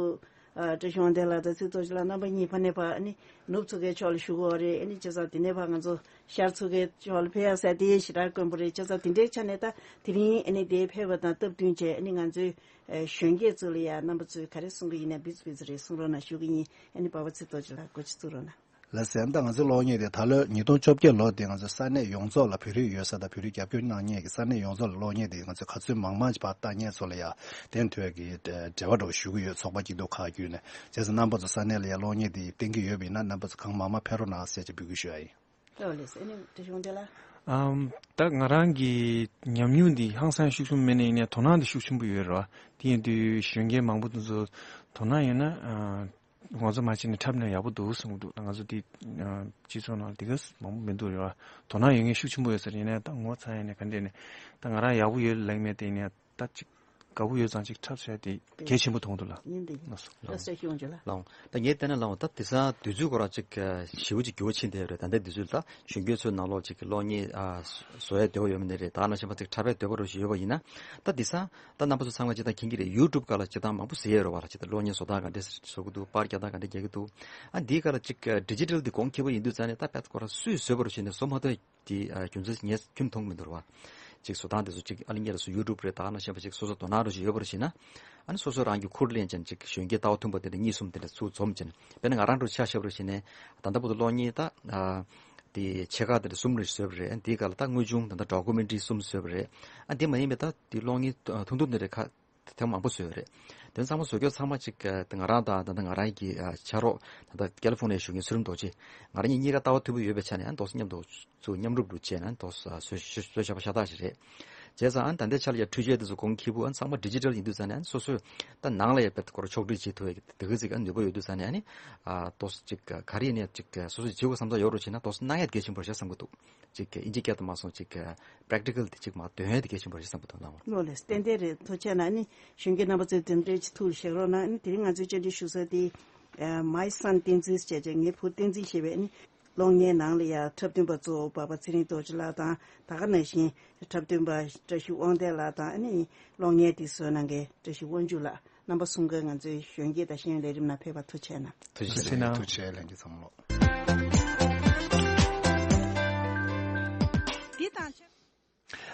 ཨ་བཀྲ་ཤིས་དབང་ལྡན་ལགས་དང་ཚེ་རྡོ་རྗེ་ལགས་རྣམ་པ་གཉིས་ཕ་ནས་ཕར་ཨ་ནི་ནུབ་མཚོ་ཁའི་ཕྱོགས་ལ་བཞུགས་ཡོད་རེད། ཨ་ནི་བྱས་ཙང་དེ་ནས་ཕར་ང་ཚོ་ཤར་མཚོ་ཁའི་ཕྱོགས་ལ་ཕེབས་ཡ་ཟེར་དེ་ཞེ་དྲག་དཀོན་པོ་རེད། བྱས་ཙང་དེ་འདྲའི་ཆ་ནས་ད་དེ་རིང་ཨ་ནི་དེ་ཕེབས་པ་དང་སྟབས་བསྟུན་བྱས་ཨ་ནི་ང་ཚོའི་ཨ་གཞོན་སྐྱེས་ཚོ་ལ་ཡ་རྣམ་པ་ཚོས་ག་རེ་གསུང་གི་ཡིན་ན་འབུ་ཙི་འབུ་ཙི་རེ་གསུང་རོགས་གནང་ཞུ་གི་ཡིན། ཨ་ནི་འབའ་བ་ཚེ་རྡོ་རྗེ་ལགས་འགོ་ཁྲིད་ཚུགས་རོགས་གནང་། ལགས་སོ། ད་ང་ཚོའི་གློག་བརྙན་དེ་ད་ལོ་ཉིས་སྟོང་བཅོ་བརྒྱད་ལོ་དེ་ང་ཚོའི་ས་གནས་ཡོངས་རྫོགས་ལ། བོད་རིགས་ཡོད་ས་དང་བོད་རིགས་རྒྱབ་སྐྱོར་གནང་མཁན་གྱི་ས་གནས་ཡོངས་རྫོགས་ལ་གློག་བརྙན་དེ་ང་ཚོས་ག་ཚོད་མང་མང་ཞིག་ཕར་བཏང་མཁན་ཚོ་ལ་ཡང་དེ་དོན་གྱི་འབྲེལ་བ་འདྲ་བོ་ཞུ་གི་ཡོད། ཚོགས་པ་སྐྱིད་སྡུག་ཁག་བརྒྱུད་ནས། བྱས་ཙང་རྣམ་པ་ཚོ་ས་གནས་ལ་ཡང་གློག་བརྙན་དེ་བསྟན་གྱི་ཡོད་པ་ཡིན་ན། རྣམ་པ་ཚོ་གང་མང་མང་ཕེབས་རོགས་གནང་ཟེར་ཅིག་འབོད་སྐུལ་ཞུ་ཡ་ཡིན། ལགས་ལགས་སོ། ཨ་ནི་བཀྲ་ཤིས་དབང་ལྡན་ལགས། ཨམ། ད་ང་རང་གི་ཉམས་མྱོང་འདི་ཧང་སང་ཤུགས་ཆེན་པོ་མེད་ན་ཡིན་ནའི་དོ་སྣང་འདི་ཤུགས་ཆེན་པོ་ཡོད་རེད་བ། དེ་ཡིན་དུས་གཞོན་སྐྱེས་མང་པོ་དེ་ཚོ་དོ་སྣང་ཡོད་ན། ཨ། ང་ཚོ་མ་བྱས་ནས་འཁྲབ་ན་ཡག་པོ་འདུག་གསུང་གི་འདུག། ད་ང་ཚོ་འདི་ཨ་སྤྱི་ཚོགས་ནང་ལ་དེ་ག་མང་པོ་མི་འདུག་རེད་བ། དོ་སྣང་ཡོད་མཁན་ཤུགས་ཆེན་པོ་ཡོད་ས་རེད། ཡིན་ནའི་ད་ངོ་ཚ་ཡིན་ནའི་ག་འདྲས་ནས་ད་ང་རང་ཡག་པོ་ཡོད་ལབ་མེད་དེ་ཡིན་ནའི། ད་ཅིག་དགའ་པོ་ཡོད་ཙང་ཅིག་འཁྲབ་བྱས་དེ་གལ་ཆེན་པོ་མཐོང་འདུག་ལ། ཡིན་འདི་ཡིན། ལགས་སོ། ལགས་སོ། ལགས་སོ། ཤེས་ཡོང་རྒྱུ་ལ། ལགས་འོང་། ད་ངས་བལྟས་ན་ལགས་འོང་། ད་དེང་སང་དུས་ཚོད་ཁོ་རང་ཅིག་ཞེ་པོ་ཅིག་འགྱུར་བ་ཕྱིན་བསྡད་ཡོད་རེད། ད་ལྟའི་དུས་ཚོད་ལ་ད་གཞོན་སྐྱེས་ཚོའི་ནང་ལོགས་ཅིག་གློག་བརྙན་ཨ་བཟོ་ཡ་འདོད་པ་ཡོད་མིན་ནི་རེད། ད་ག་ནང་བཞིན་པ་ཅིག་འཁྲབ་ཡ་འདོད་པ་རོ་ཞིག་ཡོད་པ་ཡིན་ན། ད་དེང་སང་ད་རྣམ་པ་ཚོ་ཚང་མ་ཅིག་ད་མཁྱེན་གྱི་རེད། ཡུ་ཊུབ་སྒང་ལ་ཅིག་ད་མང་པོ་ཟེར་ཡ་རོ་བ་ལ། ཅིག་ད་གློག་བརྙན་བཟོ་སྟངས་ག་འདྲས་བཟོ་གི་འདུག། པར་རྒྱག་སྟངས་ག་འདྲས་རྒྱག་གི་འདུག། ཨ་འདིའི་སྒང་ལ་ཅིག་ཌི་ཇི་ཊལ་འདི་གོང་ཁེ་པོ་ཡིན་དུས་ཙང་ནས། ད་དཔེ་ཁོ་རང་སུས་བཟོས་པ་རོ་ཞིག་ནས་བཟོ་མ་ཐུབ་དེ་ཨ་རྒྱུ་མཚན་ངས་ཁྱོན་མཐོང་གི་མི་འདུག་ར་བ། ཅིག་བཟོ་སྟངས་དེ་ཚོ་ཅིག་ཨ་ནི་ངེད་ལ་སུ་ཡུ་ཊུབ་རེད། ད་ག་ནང་བཞིན་པ་ཅིག་སོ་སོ་དོ་སྣང་རོ་ཞིག་ཡོད་པ་རོ་ཞིག་ན། ཨ་ནི་སོ་སོ་རང་གི་ཁུར་ལེན་ཅན་ཅིག་གཞོན་སྐྱེས་ལྟ་བ་མཐུན་པ་དེ་འདྲ་གཉིས་གསུམ་དེ་འདྲ་ཚུར་འཛོམས་ཅན། དཔེར་ན་ང་རང་འདྲ་ཆ་བཞག་པ་རོ་ཞིག་ནས། ད་ལྟ་བར་དུ་གློག་བརྙན་ད་ཨ་དེ་ཆེ་ཁག་དེ་འདྲ་གསུམ་རེ་བཟོས་པ་རེད། ཨ་ནི་དེའི་སྒང་ལ་ད་དངོས་བྱུང་ད་ལྟ་ཌོ་ཀུ་མེན་ཊི་རི་གསུམ་བཟོས་པ་རེད། ཨ་དེ་མ་ཡིན་པའི་ད་དེ་གློག་བརྙན་ཐུང་ཐུང་དེ་འདྲ་ཁ་དེ་མང་པོ་བཟོས་ཡོད་རེད། དེ་ཚང་མ་བཟོ་རྒྱུ་ཚང་མ་ཅིག་ཨ་ང་རང་དང་ད་ལྟ་ང་རང་གི་ཨ་ཕྱག་རོགས་ད་ལྟ་ཀེ་ལི་ཧྥོ་ནི་ཡའི་བཞུགས་མཁན་ཚུལ་ཁྲིམས་རྡོ་རྗེ། ང་རང་གཉིས་གཉིས་ཀ་ལྟ་བ་མཐུན་པོ་ཡོད་པའི་ཆ་ནས། ཨ་ནི་ཏོག་ཙམ་མཉམ་དུ་ཚུར་མཉམ་རུབ་རུ་བྱས་ན་ཏོག་ཙམ་བཟོ་བཟོ་བཟོ་བྱ་བ་ཤ་སྟག་ཞིག་རེད། བྱས་ཙང་ཨ་ནི་ད་ལྟའི་ཆ་ལ་ཡ་འཕྲུལ་ཆས་དེ་ཚོ་གོང་ཁེ་པོ་ཨ་ནི་ཚང་མ་ཌི་ཇི་ཊལ་ཡིན་དུས་ཙང་ནས། ཨ་ནི་སོ་སོས་ད་ནང་ལ་ཡ་དཔེ་ཁོ་རང་ཕྱོགས་སྒྲིག་བྱེད་ཐུབ་ཡ་དེ་ག་ཅིག་ཨ་ནི་ནུས་པ་ཡོད་དུས་ཙང་ནས། ཨ་ནི་ཨ་ཏོག་ཙམ་ཅིག་ག་རེ་ཡིན་ནའི་ཅིག་སོ་སོས་བྱེད་དགོས་བསམ་ས་ཡོད་རུ་བྱས་ན་ཏོག་ཙམ་གནང་ཡ་དེ་གལ་ཆེན་པོ་རེད་བསམ་གྱི་འདུག། ཅིག་ཨིན་ཇི་སྐད་དུ་མ་སོང་ཅིག་པེ་རེག་ཊི་ཀལ་དེ་ཅིག་མར་འདོན་ཡ་དེ་གལ་ཆེན་པོ་རེད་བསམ་གྱི་འདུག་ལགས། ལགས་ལགས། ཏན་ཏན་རེད། ཐུགས་རྗེ་གནང་། ཨ་ནི་གཞོན་སྐྱེས་རྣམ་པ་ཚོས་དེ་འདྲའི་ཅིག་ཐུགས་ལ་བཞག་རོགས་གནང་། ཨ་ནི་དེ་རིང་ང་ཚོའི་བཅར་འདྲི་ཞུ་ས་དེ་My Son བསྟན་འཛིན་ཟེར་བྱས། ངའི་བུ་བསྟན་འཛིན་ཞེས་པའི་ཨ་ནི་གློག་བརྙན་ནང་ལ་ཡ་འཁྲབ་སྟོན་པ་གཙོ་བོ་འབའ་པ་ཚེ་རིང་རྡོ་རྗེ་ལགས་དང་། ད་ག་ནང་བཞིན་འཁྲབ་སྟོན་པ་བཀྲ་ཤིས་དབང་ལྡན་ལགས་དང་། ཨ་ནི་གློག་བརྙན་དེ་བཟོ་གནང་མཁན་བཀྲ་ཤིས་དབང་ཕྱུག་ལགས། རྣམ་པ་གསུམ་ཀ་ང་ཚོའི་གཞོན་སྐྱེས་དང་ཤེས་ཡོན་ལས་རིམ་ནང་ཕེབས་པར་ཐུགས་རྗེ་གནང་། ཐུགས་རྗེ་ཆེ། ཐུགས་རྗེ་གནང་། ཐུགས་རྗེ་ཆེ་ལྷན་རྒྱས་ཚང་མ་ལོ། འདི་དང་ཆབས།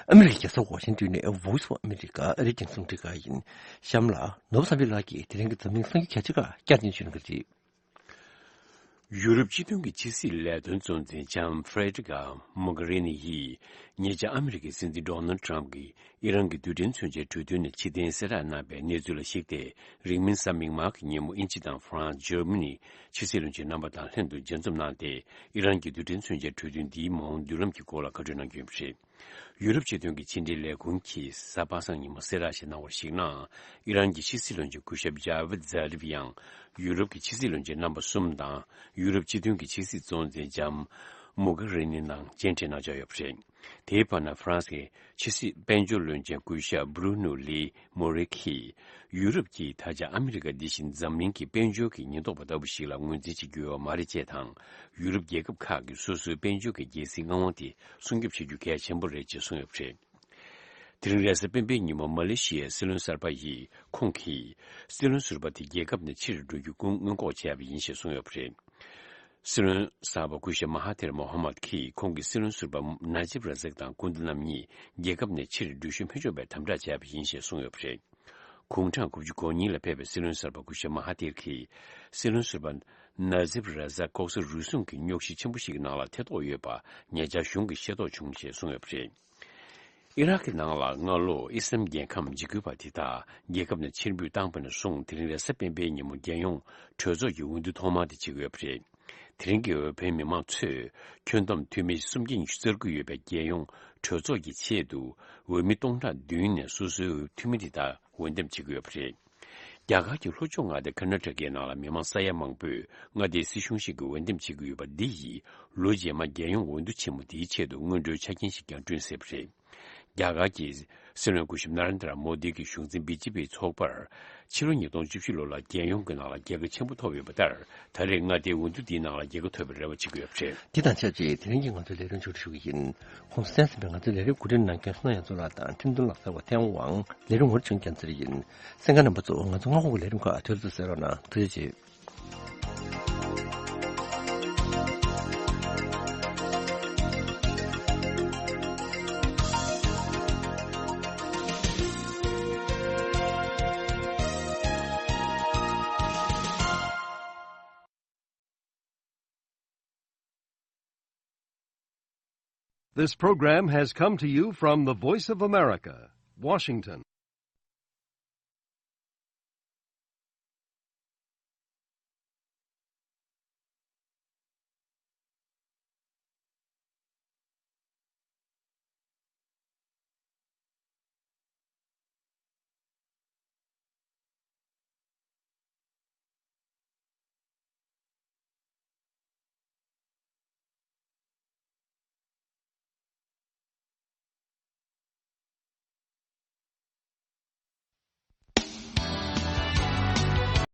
ཨ་མི་རི་ཀའི་རྒྱལ་ས་ཝ་ཤིང་ཏོན་ནས་Voice of America ཨ་རིའི་རྒྱང་སྲིང་རླུང་འཕྲིན་ཁང་ཡིན། གཤམ་ལ་ནོར་བུ་བསམ་འཕེལ་ལགས་ཀྱིས་དེ་རིང་གི་འཛམ་གླིང་གསར་འགྱུར་གལ་ཆེ་ཁག་བསྐྱར་ཟློས་ཞུ་གནང་གི་རེད། ཡུ་རོབ་སྤྱི་མཐུན་གྱི་ཕྱི་སྲིད་ལས་དོན་གཙོ་འཛིན་ལྕམ་ཧྥེ་ཌེ་རི་ཀ་མོ་གྷ་རི་ནི་ཡིས་ཉེ་ཆར་ཨ་མི་རི་ཀའི་སྲིད་འཛིན་ཌོ་ནལ་ཊམ་གྱིས་ཨི་རན་གྱི་རྡུལ་ཕྲན་མཚོན་ཆའི་གྲོས་མཐུན་ནས་ཕྱིར་འཐེན་གསལ་བསྒྲགས་གནང་བའི་གནས་ཚུལ་ལ་གཞིགས་ཏེ། རིང་མིན་གཟའ་མིག་དམར་གྱི་ཉིན་མོ་དབྱིན་ཇི་དང་ཧྥ་རན་སི། འཇར་མ་ནི་ཕྱི་སྲིད་བློན་ཆེན་རྣམ་པ་དང་ལྷན་དུ་མཇལ་འཛོམས་གནང་སྟེ། ཨི་རན་གྱི་རྡུལ་ཕྲན་མཚོན་ཆའི་གྲོས་མཐུན་འདིའི་མ་འོངས་མདུན་ལམ་གྱི་སྐོར་ལ་བཀའ་འཁྲོལ་གནང་རྒྱུ་ཡིན་པ་རེད། ཡུ་རོབ་སྤྱི་མཐུན་གྱི་ཕྱི་འབྲེལ་ལས་ཁུངས་ཀྱིས་གཟའ་པ་སངས་ཉིན་མོ་གསལ་བསྒྲགས་ཤིག་གནང་བར་གཞིགས་ན། ཨི་རན་གྱི་ཕྱི་སྲིད་བློན་ཆེན་སྐུ་ཞབས་ཇ་བིད་ཛཱ་རིབ་ཡང་། ཡུ་རོབ་ཀྱི་ཕྱི་སྲིད་བློན་ཆེན་རྣམ་པ་གསུམ་དང་། ཡུ་རོབ་སྤྱི་མཐུན་གྱི་ཕྱི་སྲིད་གཙོ་འཛིན་ལྕམ་མོ་གྷ་རི་ནི་ནང་མཇལ་འཕྲད་གནང་འཆར་ཡོད་པ་རེད། དེའི་བར་ན། ཧྥ་རན་སིའི་ཕྱི་སྲིད་དཔལ་འབྱོར་བློན་ཆེན་སྐུ་ཞབས་བྷྲུ་ནུ་ལི་མོ་རེ་ཁིས། ཡུ་རོབ་ཀྱིས་ད་ཆ་ཨ་མི་རི་ཀ་འདི་བཞིན་འཛམ་གླིང་གི་དཔལ་འབྱོར་གྱི་ཉེན་རྟོག་པ་ལྟ་བུ་ཞིག་ལ་ངོས་འཛིན་བྱེད་ཀྱི་ཡོད་པ་མ་རེད་ཅེས་དང་། ཡུ་རོབ་རྒྱལ་ཁབ་ཁག་གིས་སོ་སོའི་དཔལ་འབྱོར་གྱི་རྒྱལ་སྲིད་མངའ་དབང་དེ་སྲུང་སྐྱོབ་བྱེད་རྒྱུ་གལ་ཆེན་པོ་རེད་ཅེས་གསུངས་ཡོད་པ་རེད། དེ་རིང་རེས་གཟའ་སྤེན་པའི་ཉིན་མོ། མ་ལེ་ཤི་ཡའི་སྲིད་བློན་གསར་པ་ཡིས། ཁོང་གིས་སྲིད་བློན་ཟུར་པ་དེ་རྒྱལ་ཁབ་ནས་ཕྱིར་འགྲོ་རྒྱུ་སྐུ་སྔོན་འགོག་བྱས་པ་ཡིན་ཞེས་གསུངས་ཡོད་པ་རེད། སྲིད་བློན་གསར་པ་སྐུ་ཞབས་མ་ཧ་ཐིར་མོ་ཧ་མད་ཀྱིས་ཁོང་གི་སྲིད་བློན་ཟུར་པ་ན་ཇིབ་ར་ཟག་དང་སྐུ་མདུན་རྣམ་གཉིས་རྒྱལ་ཁབ་ནས་ཕྱིར་འགྲོ་ཞུ་མི་ཆོག་པའི་དམ་དྲག་བྱས་པ་ཡིན་ཞེས་གསུངས་ཡོད་པ་རེད། དགུང་གྲངས་དགུ་བཅུ་གོ་གཉིས་ལ་ཕེབས་པའི་སྲིད་བློན་གསར་པ་སྐུ་ཞབས་མ་ཧ་ཐིར་གྱིས། སྲིད་བློན་ཟུར་པ་ན་ཇིབ་ར་ཟག་ལྐོག་ཟ་རུལ་སུངས་ཀྱི་རྙོག་གཞི་ཆེན་པོ་ཞིག་གི་ནང་ལ་ཐེ་གཏོགས་ཡོད་པ་ཉེ་ཆར་གཞུང་གིས་ཤེས་རྟོགས་བྱུང་ཞེས་གསུངས་ཡོད་པ་རེད། ཨི་རག་གི་ནང་ལ་སྔ་ལོ་ཨི་སི་ལམ་རྒྱལ་ཁམས་འཇིགས་སྐུལ་བ་དེ་དག་རྒྱལ་ཁབ་ནས་ཕྱིར་འབུད་བཏང་པ་ནས་བཟུང་། དེ་རིང་རེས་གཟའ་སྤེན་པའི་ཉིན་མོ་རྒྱལ་ཡོངས་གྲོས་ཚོགས་ཀྱི་འོས་བསྡུ་ཐོག་མ་དེ་བྱེད་ཀྱི་ཡོད་པ་རེད། དེ་རིང་གི་འོས་འཕེན་མི་མང་ཚོས་ཁྱོན་བསྡོམས་འཐུས་མི་སུམ་བརྒྱ་ཉི་ཤུ་རྩ་དགུ་ཡོད་པའི་རྒྱལ་ཡོངས་གྲོས་ཚོགས་ཀྱི་ཆེད་དུ་འོས་མི་སྟོང་ཕྲག་བདུན་ནས་སོ་སོའི་འཐུས་མི་དེ་དག་འོས་འདེམས་བྱེད་ཀྱི་ཡོད་པ་རེད། རྒྱ་གར་གྱི་ལྷོ་ཕྱོགས་མངའ་སྡེ་ཀར་ནཱ་ཊ་ཀའི་ནང་ལ་མི་མང་ས་ཡ་མང་པོས་མངའ་སྡེའི་སྲིད་གཞུང་ཞིག་གི་འོས་འདེམས་བྱེད་ཀྱི་ཡོད་པ་འདི་ཡིས་ལོ་རྗེས་མ་རྒྱལ་ཡོངས་འོས་བསྡུ་ཆེན་མོ་འདིའི་ཆེད་དུ་སྔོན་འགྲོའི་ཆ་རྐྱེན་ཞིག་ཀྱང་བསྐྲུན་སྲིད་པ་རེད། རྒྱ་གར་གྱི་སྲིད་བློན་སྐུ་ཞབས་ན་རེན་དྲ་མོ་དི་གི་གཞུང་འཛིན་བི་ཇེ་པི་ཚོགས་པར་ཕྱི་ལོ་ཉིས་སྟོང་བཅུ་བཞི་ལོ་ལ་རྒྱལ་ཡོངས་ཀྱི་ནང་ལ་རྒྱལ་ཁ་ཆེན་པོ་ཐོབ་ཡོད་པ་ལྟར། ད་རེས་མངའ་སྡེའི་འོས་བསྡུ་འདིའི་ནང་ལ་རྒྱལ་ཁ་ཐོབ་པའི་རེ་བ་བྱེད་ཀྱི་ཡོད་པ་རེད། འདི་དང་ཆབས་ཅིག་དེ་རིང་གི་ང་ཚོའི་ལས་རིམ་མཇུག་སྒྲིལ་ཞུ་གི་ཡིན། ཁོང་གསན་ཟིན་པའི་ང་ཚོའི་ལས་རིམ་གོ་སྒྲིག་གནང་མཁན་བསོད་ནམས་ཡར་འཛོམས་ལགས་དང་འཕྲིན་གཏོང་ལག་རྩལ་བ་ཐེ་ཝང་། ལས་རིམ་ངོ་སྤྲོད་བྱུང་རྒྱལ་མཚན་ཡིན། གསན་མཁན་རྣམ་པ་ཚོ་ང་ཚོ་སྔ་དགོང་གི་ལས་རིམ་ཁག་དུས་ཚོད་གསན་རོགས་གནང་། ཐུགས་རྗེ་ཆེ། This program has come to you from the Voice of America, Washington.